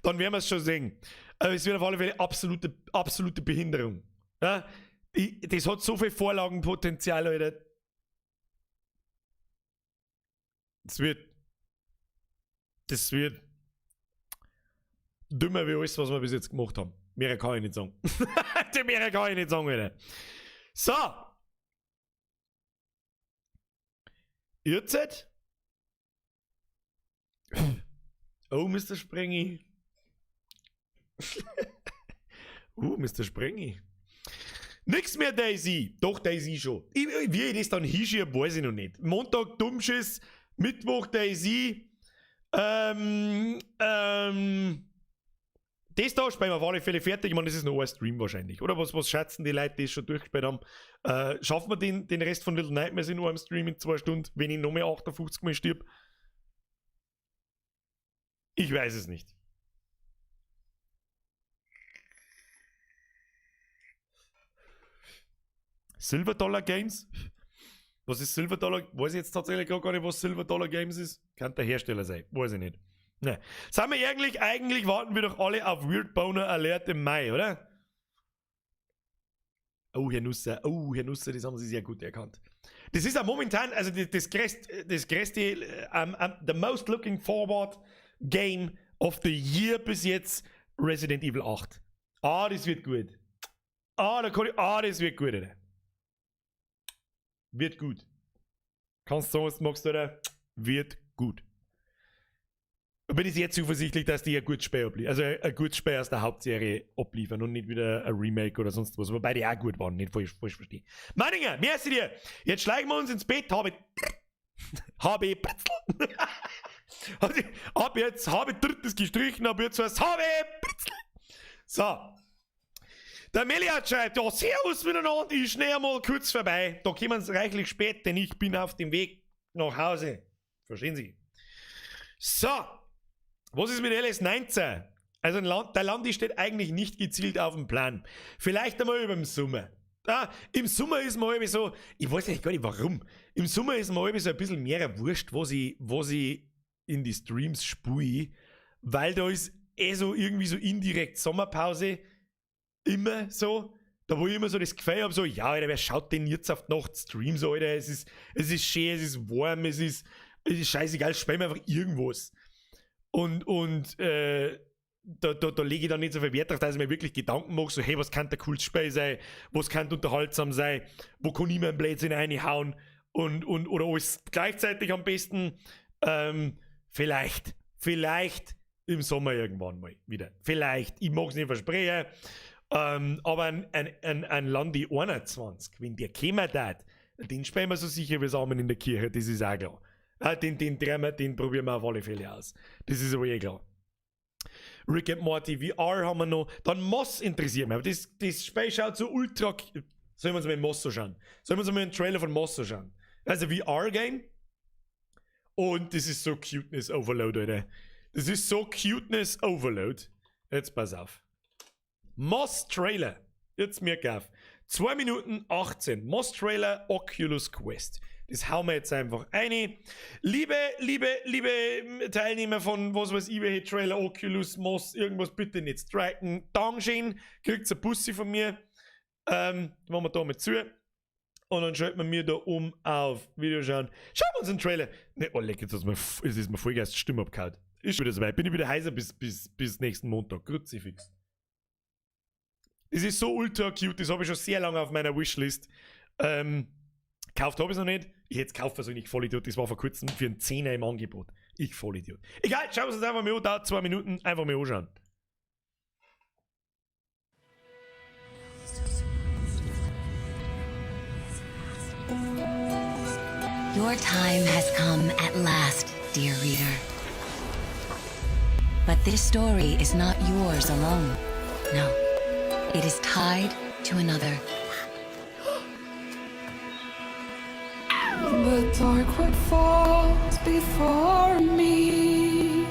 Dann werden wir's schon sehen. Aber es wird auf alle Fälle absolute, absolute Behinderung. Ja? Das hat so viel Vorlagenpotenzial, Alter. Das wird dümmer wie alles, was wir bis jetzt gemacht haben. Mehr kann ich nicht sagen. Mehr kann ich nicht sagen, Alter. So. Jetzt? Oh, Mister Sprengi. Mister Sprengi. Nix mehr DayZ. Doch, DayZ schon. Wie ich das dann hinschiebe, weiß ich noch nicht. Montag Dummschiss, Mittwoch DayZ. Das da spielen wir auf alle Fälle fertig. Ich meine, das ist noch ein Stream wahrscheinlich. Oder was schätzen die Leute, die es schon durchgespielt haben? Schaffen wir den Rest von Little Nightmares in einem Stream in 2 Stunden, wenn ich noch mehr 58 Mal stirb? Ich weiß es nicht. Silver Dollar Games? Was ist Silver Dollar? Weiß ich jetzt tatsächlich gar nicht, was Silver Dollar Games ist. Kann der Hersteller sein. Weiß ich nicht. Ne. Sind wir eigentlich warten wir doch alle auf Weird Boner Alert im Mai, oder? Oh, Herr Nusser, oh, Herr Nusser, das haben Sie sehr gut erkannt. Das ist ja momentan, also das, das größte, the most looking forward Game of the Year bis jetzt, Resident Evil 8. Ah, das wird gut. Ah, da kann ich, ah, das wird gut, Alter. Wird gut. Kannst du sagen, was du magst, oder? Wird gut. Da bin ich sehr zuversichtlich, dass die ein gutes Spiel abliefern. Also ein gutes Spiel aus der Hauptserie abliefern und nicht wieder ein Remake oder sonst was. Wobei die auch gut waren, nicht falsch verstehen. Manninger, merci dir. Jetzt schleichen wir uns ins Bett. Habe Britzel. Ab jetzt habe drittes gestrichen, ab jetzt heißt habe Britzel. So. Der Meliad schreibt, ja, servus miteinander, ich schnell mal kurz vorbei. Da kommen sie reichlich spät, denn ich bin auf dem Weg nach Hause. Verstehen Sie? So. Was ist mit LS19? Also der Landi steht eigentlich nicht gezielt auf dem Plan. Vielleicht einmal über den Sommer. Ah, im Sommer ist mir irgendwie so, ich weiß eigentlich gar nicht warum. Im Sommer ist mir irgendwie so ein bisschen mehr wurscht, was ich in die Streams spule, weil da ist eh so irgendwie so indirekt Sommerpause. Immer so. Da wo ich immer so das Gefühl habe, so, ja, Alter, wer schaut denn jetzt auf die Nacht Streams, Alter? Es ist schön, es ist warm, es ist scheißegal, spielen wir einfach irgendwas. Und da lege ich dann nicht so viel Wert drauf, dass ich mir wirklich Gedanken mache, so, hey, was kann der cooles Spiel sein, was kann unterhaltsam sein, wo kann ich mir einen Blödsinn reinhauen und oder alles gleichzeitig am besten. Vielleicht im Sommer irgendwann mal wieder. Vielleicht, ich mag es nicht versprechen, aber ein Landi 21, wenn der käme dat, den spielen wir so sicher wie Samen in der Kirche, das ist auch klar. Den probieren wir auf alle Fälle aus. Das ist aber eh klar. Rick and Morty VR haben wir noch. Dann Moss interessiert mich. Aber das Spiel schaut so ultra. Sollen wir uns mal Moss so schauen? Sollen wir uns mal einen Trailer von Moss so schauen? Also VR-Game. Und das ist so Cuteness Overload, Alter. Das ist so Cuteness Overload. Jetzt pass auf. Moss Trailer. Jetzt merk auf. 2 Minuten 18. Moss Trailer Oculus Quest. Das hauen wir jetzt einfach rein. Liebe Teilnehmer von was weiß ich, welche Trailer, Oculus, Moss, irgendwas, bitte nicht striken. Dankeschön, kriegt eine Bussi von mir. Machen wir da mal zu. Und dann schalten wir mir da um auf Video schauen. Schauen wir uns den Trailer. Ne, oh leck, jetzt ist mir Vollgeist Stimme abgehauen. Ist wieder soweit. Bin ich wieder heiser bis nächsten Montag. Kruzifix. Das ist so ultra cute. Das habe ich schon sehr lange auf meiner Wishlist. Kauft habe ich es noch nicht. Ich hätte es kaufen sollen, ich Vollidiot. Das war vor kurzem für einen Zehner im Angebot. Ich Vollidiot. Egal, schauen wir uns einfach mal an. Dauert 2 Minuten. Einfach mal anschauen. Your time has come at last, dear reader. But this story is not yours alone. No, it is tied to another. The dark wood falls before me.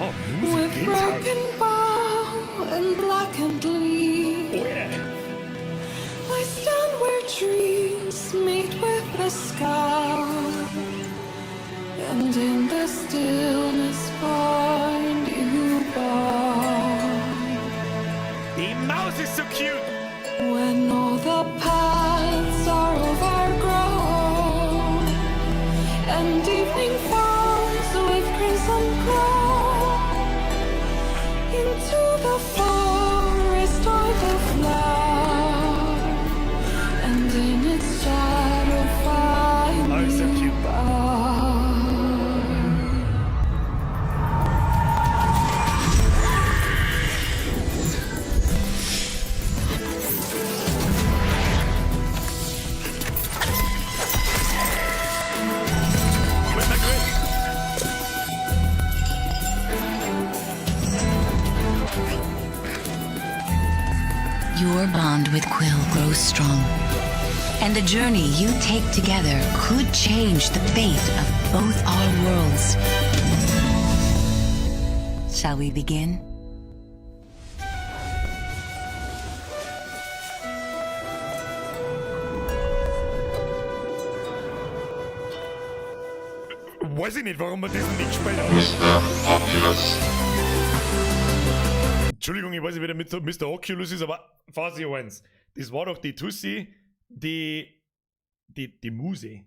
Oh, with broken bough and blackened leaf. Oh, yeah. I stand where trees meet with the sky, and in the stillness find you by. The mouse is so cute. When all the paths are overgrown and evening falls with crimson glow, into the forest I will fly, and in its shadow find Oh, so me cute. by. Your bond with Quill grows strong, and the journey you take together could change the fate of both our worlds. Shall we begin? Weiß ich nicht, warum man das nicht gespielt hat. Mr. Oculus. Entschuldigung, ich weiß nicht, wer der Mr. Oculus ist, aber Phase 1. Das war doch die Tussi, die Muse.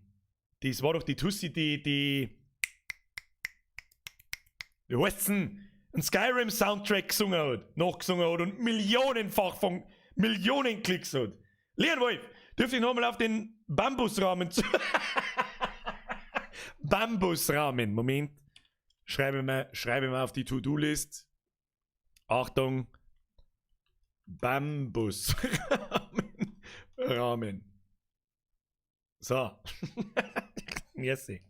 Das war doch die Tussi, die wie heißt's denn? Ein Skyrim-Soundtrack gesungen hat, nachgesungen hat und millionenfach von Millionen Klicks hat. Leon Wolf, dürfte ich nochmal auf den Bambusrahmen zu. Bambusrahmen, Moment. Schreibe mal auf die To-Do-List. Achtung. Bambusrahmen. Rahmen. So. Merci.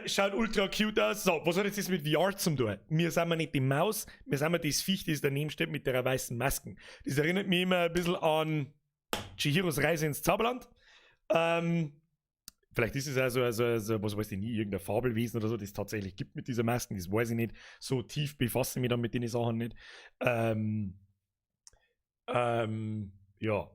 Schaut ultra cute aus. So, was hat jetzt das mit VR zum tun? Wir sind wir nicht die Maus, wir sind wir das Viech, das daneben steht mit der weißen Masken. Das erinnert mich immer ein bisschen an Chihiros Reise ins Zauberland. Vielleicht ist es also, also, was weiß ich nie, irgendein Fabelwesen oder so, das es tatsächlich gibt mit dieser Masken, das weiß ich nicht. So tief befasse ich mich dann mit den Sachen nicht. Ja,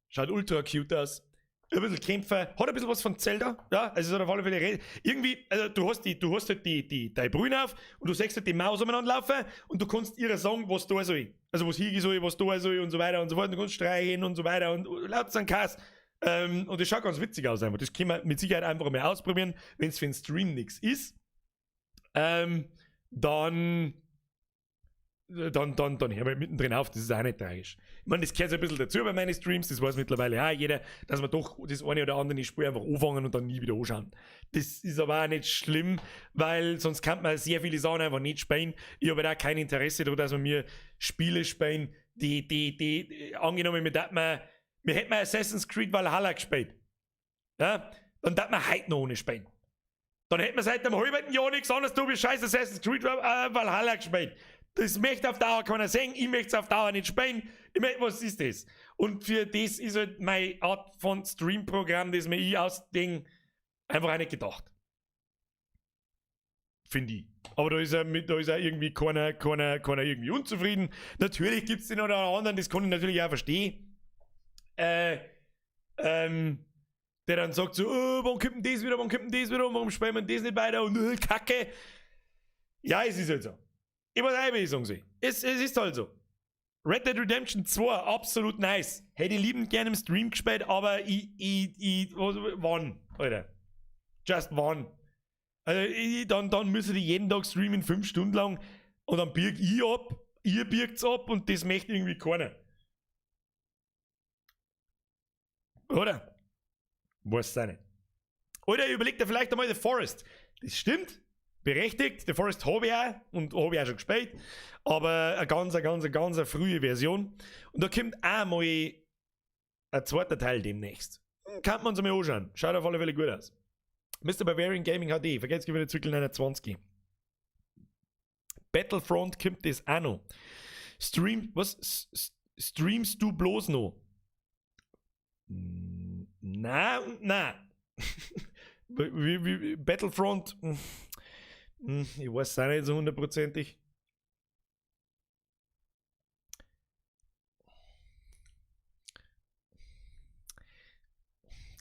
schaut ultra cute aus. Ein bisschen Kämpfer, hat ein bisschen was von Zelda, ja, also es hat auf alle Fälle irgendwie, also du hast halt deine Brille auf und du siehst halt die Maus umeinander laufen und du kannst ihrer sagen, was da soll. Also was hier soll, was da soll und so weiter und so fort. Und du kannst streichen und so weiter und laut sind Kass. Und das schaut ganz witzig aus einfach. Das können wir mit Sicherheit einfach mal ausprobieren, wenn es für den Stream nichts ist. Dann hören wir mittendrin auf, das ist auch nicht tragisch. Ich meine, das gehört so ein bisschen dazu bei meinen Streams, das weiß mittlerweile auch jeder, dass wir doch das eine oder andere Spiel einfach anfangen und dann nie wieder anschauen. Das ist aber auch nicht schlimm, weil sonst kann man sehr viele Sachen einfach nicht spielen. Ich habe halt auch kein Interesse daran, dass wir mir Spiele spielen, die angenommen, wir hätten Assassin's Creed Valhalla gespielt. Ja? Dann darf man heute noch ohne spielen. Dann hätten wir seit einem halben Jahr nichts anderes tun wie scheiß Assassin's Creed Valhalla gespielt. Das möchte auf Dauer keiner sehen, ich möchte es auf Dauer nicht spielen. Ich möchte, was ist das? Und für das ist halt meine Art von Stream-Programm, das mir ich ausdenke, einfach auch nicht gedacht. Finde ich. Aber da ist ja, da ist ja irgendwie keiner irgendwie unzufrieden. Natürlich gibt es den oder anderen, das kann ich natürlich auch verstehen. Der dann sagt so, oh, warum kommt denn das wieder, warum kommt denn das wieder, warum spielen wir das nicht weiter und Kacke. Ja, es ist halt so. Ich weiß auch, wie ich sagen soll. Es ist halt so. Red Dead Redemption 2, absolut nice. Hätte ich liebend gerne im Stream gespielt, aber wann, Alter? Just wann? Also, dann müssen die jeden Tag streamen, 5 Stunden lang, und dann birg ich ab, ihr birgt's ab und das möchte irgendwie keiner. Oder? Weiß es auch nicht. Oder überlegt dir vielleicht einmal The Forest. Das stimmt. Berechtigt. The Forest habe ich auch und habe ich auch schon gespielt. Aber eine ganz, ganz, ganz frühe Version. Und da kommt auch mal ein zweiter Teil demnächst. Kann man uns mal anschauen. Schaut auf alle Fälle gut aus. Mr. Bavarian Gaming HD. Vergesst wieder Zwickl 29. Battlefront kommt das auch noch. Stream, was? Streamst du bloß noch? Na und na. Wie, Battlefront? Ich weiß es auch nicht so hundertprozentig.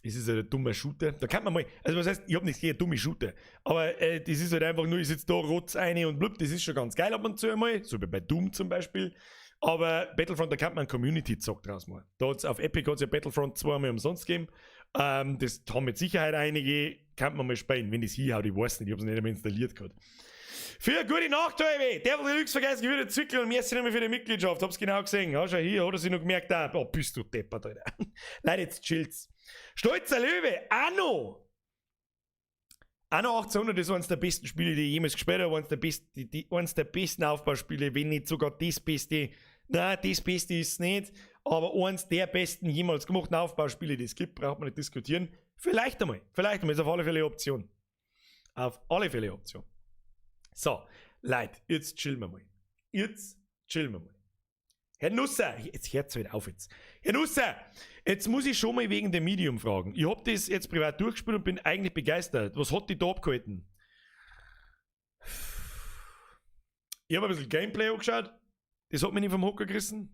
Es ist halt ein dummer Shooter. Da kann man mal, also was heißt, ich hab nichts gegen dumme Shooter, aber das ist halt einfach nur, ich sitze da, rotz eine und blub, das ist schon ganz geil ab und zu einmal, so wie bei Doom zum Beispiel. Aber Battlefront, da kann man einen Community-Zock draus machen. Da hat's auf Epic hat's ja Battlefront 2 mal umsonst gegeben. Das haben mit Sicherheit einige, kann man mal spielen, wenn das hinhaut, ich weiß nicht, ich hab's nicht einmal installiert gehabt. Für gute Nacht, Alter. Devil Deluxe vergessen, ich würde zickeln und merci nochmal für die Mitgliedschaft. Hab's genau gesehen. Ja, schau hier, hat er sich noch gemerkt. Ah, oh, bist du deppert, Alter. Leute, jetzt chillt's. Stolzer Löwe, Anno. Anno 1800 ist eines der besten Spiele, die ich jemals gespielt habe. Eines der besten, eines der besten Aufbauspiele, wenn nicht sogar das Beste. Nein, das Beste ist es nicht. Aber eines der besten jemals gemachten Aufbauspiele, die es gibt, braucht man nicht diskutieren. Vielleicht einmal. Vielleicht einmal. Ist auf alle Fälle eine Option. Auf alle Fälle eine Option. So, Leute, jetzt chillen wir mal. Jetzt chillen wir mal. Herr Nusser, jetzt hört's halt auf jetzt. Herr Nusser, jetzt muss ich schon mal wegen dem Medium fragen. Ich hab das jetzt privat durchgespielt und bin eigentlich begeistert. Was hat die da abgehalten? Ich hab ein bisschen Gameplay angeschaut. Das hat mich nicht vom Hocker gerissen.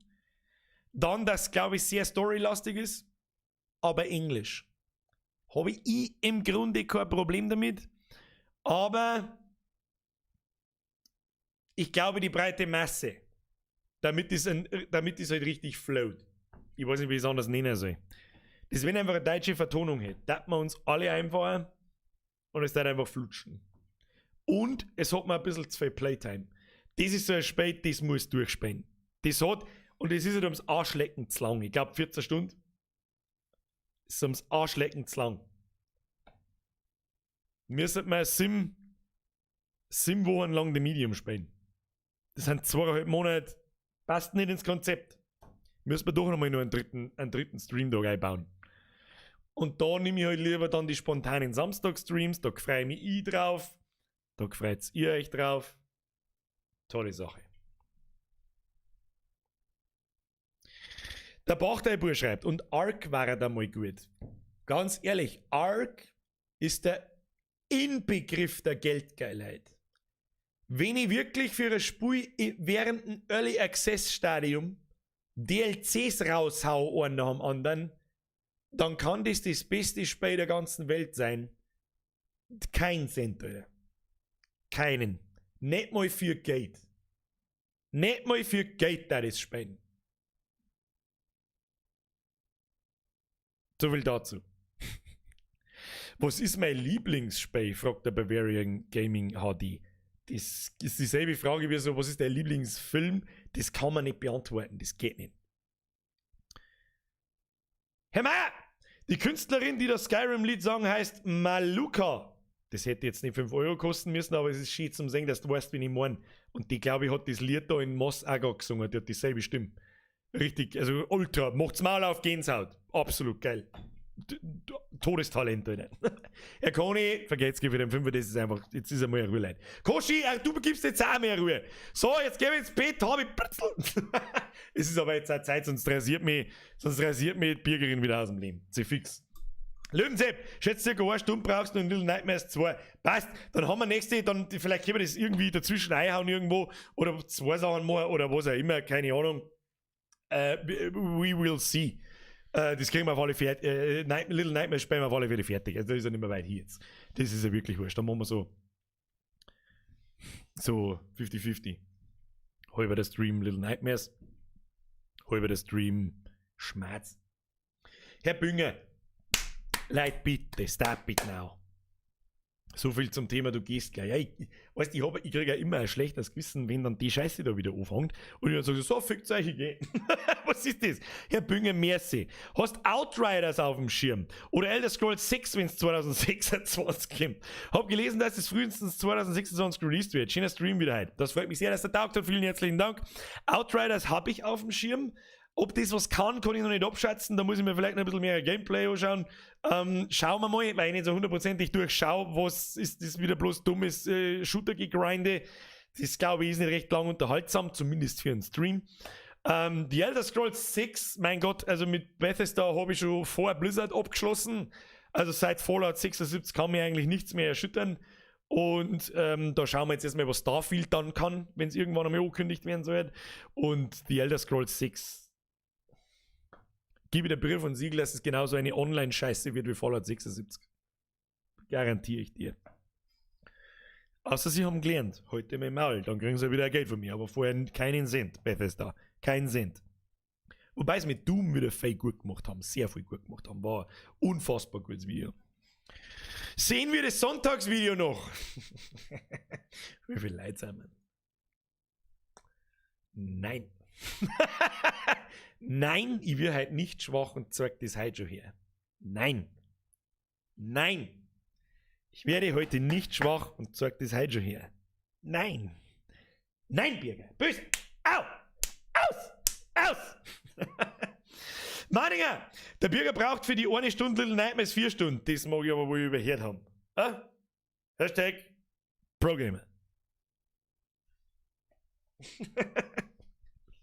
Dann, dass, glaub ich, sehr storylastig ist, aber Englisch. Habe ich im Grunde kein Problem damit, aber ich glaube, die breite Masse, damit es halt richtig float. Ich weiß nicht, wie ich es anders nennen soll. Das, wenn einfach eine deutsche Vertonung hätte, da man uns alle einfahren und es dann einfach flutschen. Und es hat mir ein bisschen zu viel Playtime. Das ist so ein Spiel, das muss durchspielen. Das hat, und das ist halt ums Arschlecken zu lang. Ich glaub, 14 Stunden ist ums Arschlecken zu lang. Wir sollten mal 7 Wochen lang die Medium spielen. Das sind zweieinhalb Monate. Passt nicht ins Konzept. Müssen wir doch nochmal nur einen dritten Stream-Tag einbauen. Und da nehme ich halt lieber dann die spontanen Samstag-Streams. Da freue ich mich ich drauf. Da freut ihr euch drauf. Tolle Sache. Der Bachteibur schreibt, und Ark war da mal gut. Ganz ehrlich, Ark ist der Inbegriff der Geldgeilheit. Wenn ich wirklich für ein Spiel während dem Early Access Stadium DLCs raushau, einen nach dem anderen, dann kann das das beste Spiel der ganzen Welt sein. Kein Cent, Alter. Keinen. Nicht mal für Geld. Nicht mal für Geld da das spielen. So viel dazu. Was ist mein Lieblingsspiel? Fragt der Bavarian Gaming HD. Das ist dieselbe Frage wie so, was ist dein Lieblingsfilm? Das kann man nicht beantworten, das geht nicht. Herr Meier, die Künstlerin, die das Skyrim-Lied sang, heißt Maluka. Das hätte jetzt nicht 5 Euro kosten müssen, aber es ist schön zum Sehen, dass du weißt, wen ich meine. Und die, glaube ich, hat das Lied da in Moss auch gesungen, die hat dieselbe Stimme. Richtig, also ultra, macht's Maul auf, Gänsehaut. Absolut geil. Todestalent, Alter. Herr Koni, vergesst für den Fünfer, das ist einfach, jetzt ist einmal Ruhe, Leute. Koschi, du gibst jetzt auch mehr Ruhe. So, jetzt geh ich ins Bett, hab ich Britzel. Es ist aber jetzt auch Zeit, sonst rasiert mich die Birgerin wieder aus dem Leben. Sie fix. Löwensepp, schätzt circa eine Stunde brauchst du in Little Nightmares 2. Passt, dann haben wir nächste, dann vielleicht können wir das irgendwie dazwischen einhauen irgendwo oder zwei Sachen machen oder was auch immer, keine Ahnung. We will see. Das kriegen wir auf alle Fälle, Little Nightmares spielen wir auf alle Fälle fertig. Also das ist ja nicht mehr weit hier jetzt. Das ist ja wirklich wurscht. Dann machen wir so 50-50. Halber der Stream Little Nightmares, halber der Stream Schmerz. Herr Bünger, Leute, bitte, stop it now. So viel zum Thema, du gehst gleich. Ja, weißt, ich krieg ja immer ein schlechtes Gewissen, wenn dann die Scheiße da wieder anfängt. Und ich dann sage so, fickt euch, ich geh. Was ist das? Herr Bünger, merci. Hast Outriders auf dem Schirm? Oder Elder Scrolls 6, wenn's 2026 kommt? Hab gelesen, dass es frühestens 2026 released wird. Schöner Stream wieder heute. Das freut mich sehr, dass der taugt hat. Vielen herzlichen Dank. Outriders hab ich auf dem Schirm. Ob das was kann, kann ich noch nicht abschätzen. Da muss ich mir vielleicht noch ein bisschen mehr Gameplay anschauen. Schauen wir mal, weil ich nicht so hundertprozentig durchschaue, was ist das wieder bloß dummes Shooter-Gegrinde. Das, glaube ich, ist nicht recht lang unterhaltsam, zumindest für einen Stream. Die Elder Scrolls 6, mein Gott, also mit Bethesda habe ich schon vor Blizzard abgeschlossen. Also seit Fallout 76 kann mir eigentlich nichts mehr erschüttern. Und da schauen wir jetzt erstmal, was Starfield dann kann, wenn es irgendwann einmal angekündigt werden soll. Und die Elder Scrolls 6, gebe dir Brief und Siegel, dass es genauso eine Online-Scheiße wird wie Fallout 76. Garantiere ich dir. Außer sie haben gelernt, heute mit dem Maul, dann kriegen sie wieder Geld von mir, aber vorher keinen Cent, Bethesda. Keinen Cent. Wobei sie mit Doom wieder viel gut gemacht haben, sehr viel gut gemacht haben, war unfassbar gutes Video. Sehen wir das Sonntagsvideo noch? Wie viele Leute sind wir? Nein. Nein, ich will halt nicht schwach und zeig das heute schon her. Nein. Nein. Ich werde heute nicht schwach und zeig das heute schon her. Nein. Nein, Birger. Böse. Au. Aus. Aus. Manninger, der Birger braucht für die eine Stunde Little Nightmares 4 Stunden. Das mag ich aber wohl überhört haben. Ah? Hashtag ProGamer.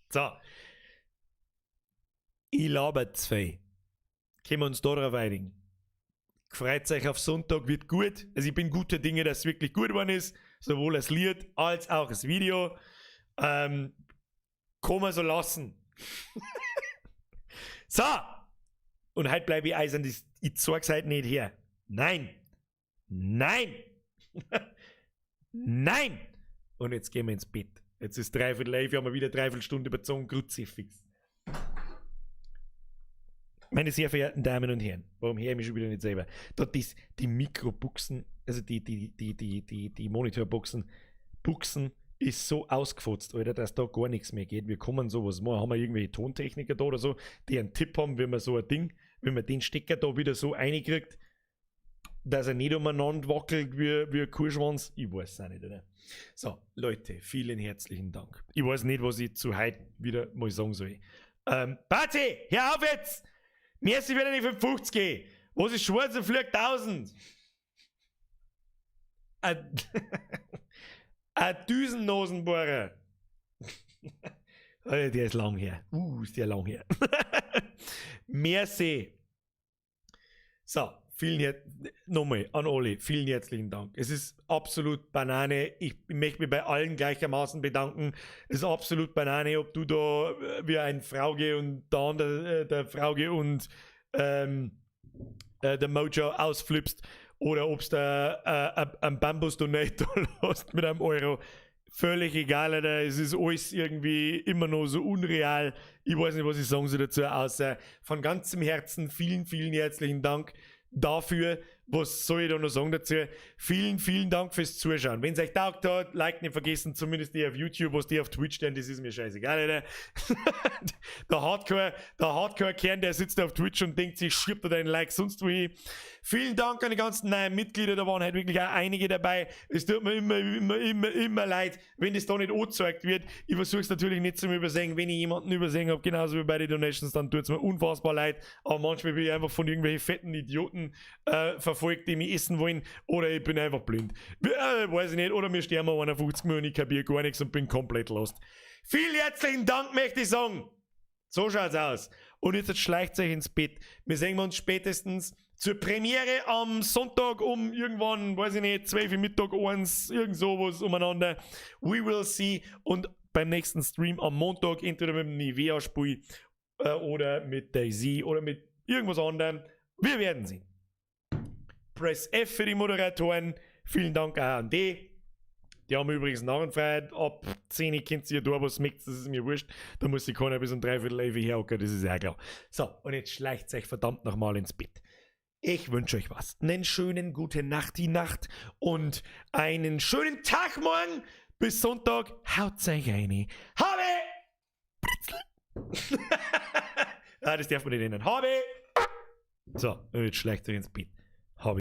So. Ich laber zwei. Können wir uns da drauf einigen? Freut euch auf Sonntag, wird gut. Also ich bin guter Dinge, dass es wirklich gut geworden ist. Sowohl das Lied als auch das Video. Kann man so lassen. So! Und heute bleibe ich eisern, ich zeig's heute nicht her. Nein! Nein! Nein! Und jetzt gehen wir ins Bett. Jetzt ist 10:45, haben wir wieder dreiviertel Stunde überzogen, Kruzifix. Meine sehr verehrten Damen und Herren, warum höre ich mich schon wieder nicht selber? Da die Mikrobuchsen, also die Monitorbuchsen, Buchsen ist so ausgefotzt, Alter, dass da gar nichts mehr geht. Wir kommen sowas mal, haben wir irgendwelche Tontechniker da oder so, die einen Tipp haben, wie man so ein Ding, wenn man den Stecker da wieder so reinkriegt, dass er nicht umeinander wackelt wie ein Kuhschwanz. Ich weiß es auch nicht, oder? So, Leute, vielen herzlichen Dank. Ich weiß nicht, was ich zu heute wieder mal sagen soll. Party, hör auf jetzt! Merci wieder nicht 5,50 gehen. Was ist schwarz und fliegt 1000? Ein Düsennasenbohrer. Der ist lang her. Ist der lang her. Merci. So, Vielen her nochmal an alle, vielen herzlichen Dank. Es ist absolut Banane. Ich möchte mich bei allen gleichermaßen bedanken. Es ist absolut Banane, ob du da wie ein Frauge und der andere, der Frauge und der Mojo ausflippst oder ob du ein Bambus-Donate lässt mit einem Euro. Völlig egal, Alter. Es ist alles irgendwie immer noch so unreal. Ich weiß nicht, was ich sagen soll dazu, außer von ganzem Herzen vielen, vielen herzlichen Dank dafür. Was soll ich da noch sagen dazu? Vielen, vielen Dank fürs Zuschauen. Wenn es euch taugt hat, Like nicht vergessen, zumindest die auf YouTube, was die auf Twitch stellen, das ist mir scheißegal, Alter. Der Hardcore-Kern, der sitzt auf Twitch und denkt sich, schiebt da deinen Like sonst wo hin. Vielen Dank an die ganzen neuen Mitglieder, da waren halt wirklich auch einige dabei. Es tut mir immer, immer, immer, immer leid, wenn das da nicht angezeigt wird. Ich versuche es natürlich nicht zum Übersehen. Wenn ich jemanden übersehen habe, genauso wie bei den Donations, dann tut es mir unfassbar leid. Aber manchmal bin ich einfach von irgendwelchen fetten Idioten verfolgt, die mich essen wollen, oder ich bin einfach blind. Weiß ich nicht. Oder mir sterben 51 Millionen und ich kapiere gar nichts und bin komplett lost. Vielen herzlichen Dank, möchte ich sagen. So schaut's aus. Und jetzt schleicht euch ins Bett. Wir sehen uns spätestens zur Premiere am Sonntag um irgendwann, weiß ich nicht, 12 Uhr Mittag, 1, irgend sowas umeinander. We will see. Und beim nächsten Stream am Montag, entweder mit dem Nivea-Spiel oder mit DayZ oder mit irgendwas anderem. Wir werden sehen. Press F für die Moderatoren. Vielen Dank auch an die. Die haben übrigens Narrenfreiheit. Ab 10 Uhr könnt ihr da was mögt, das ist mir wurscht. Da muss sich keiner bis um 10:45 herhocken, das ist ja klar. So, und jetzt schleicht euch verdammt nochmal ins Bett. Ich wünsche euch was. Einen schönen gute Nacht, die Nacht und einen schönen Tag morgen. Bis Sonntag. Haut euch rein. Habe! Britzel! Ah, das darf man nicht nennen. Habe! So, und jetzt schleicht euch ins Bett.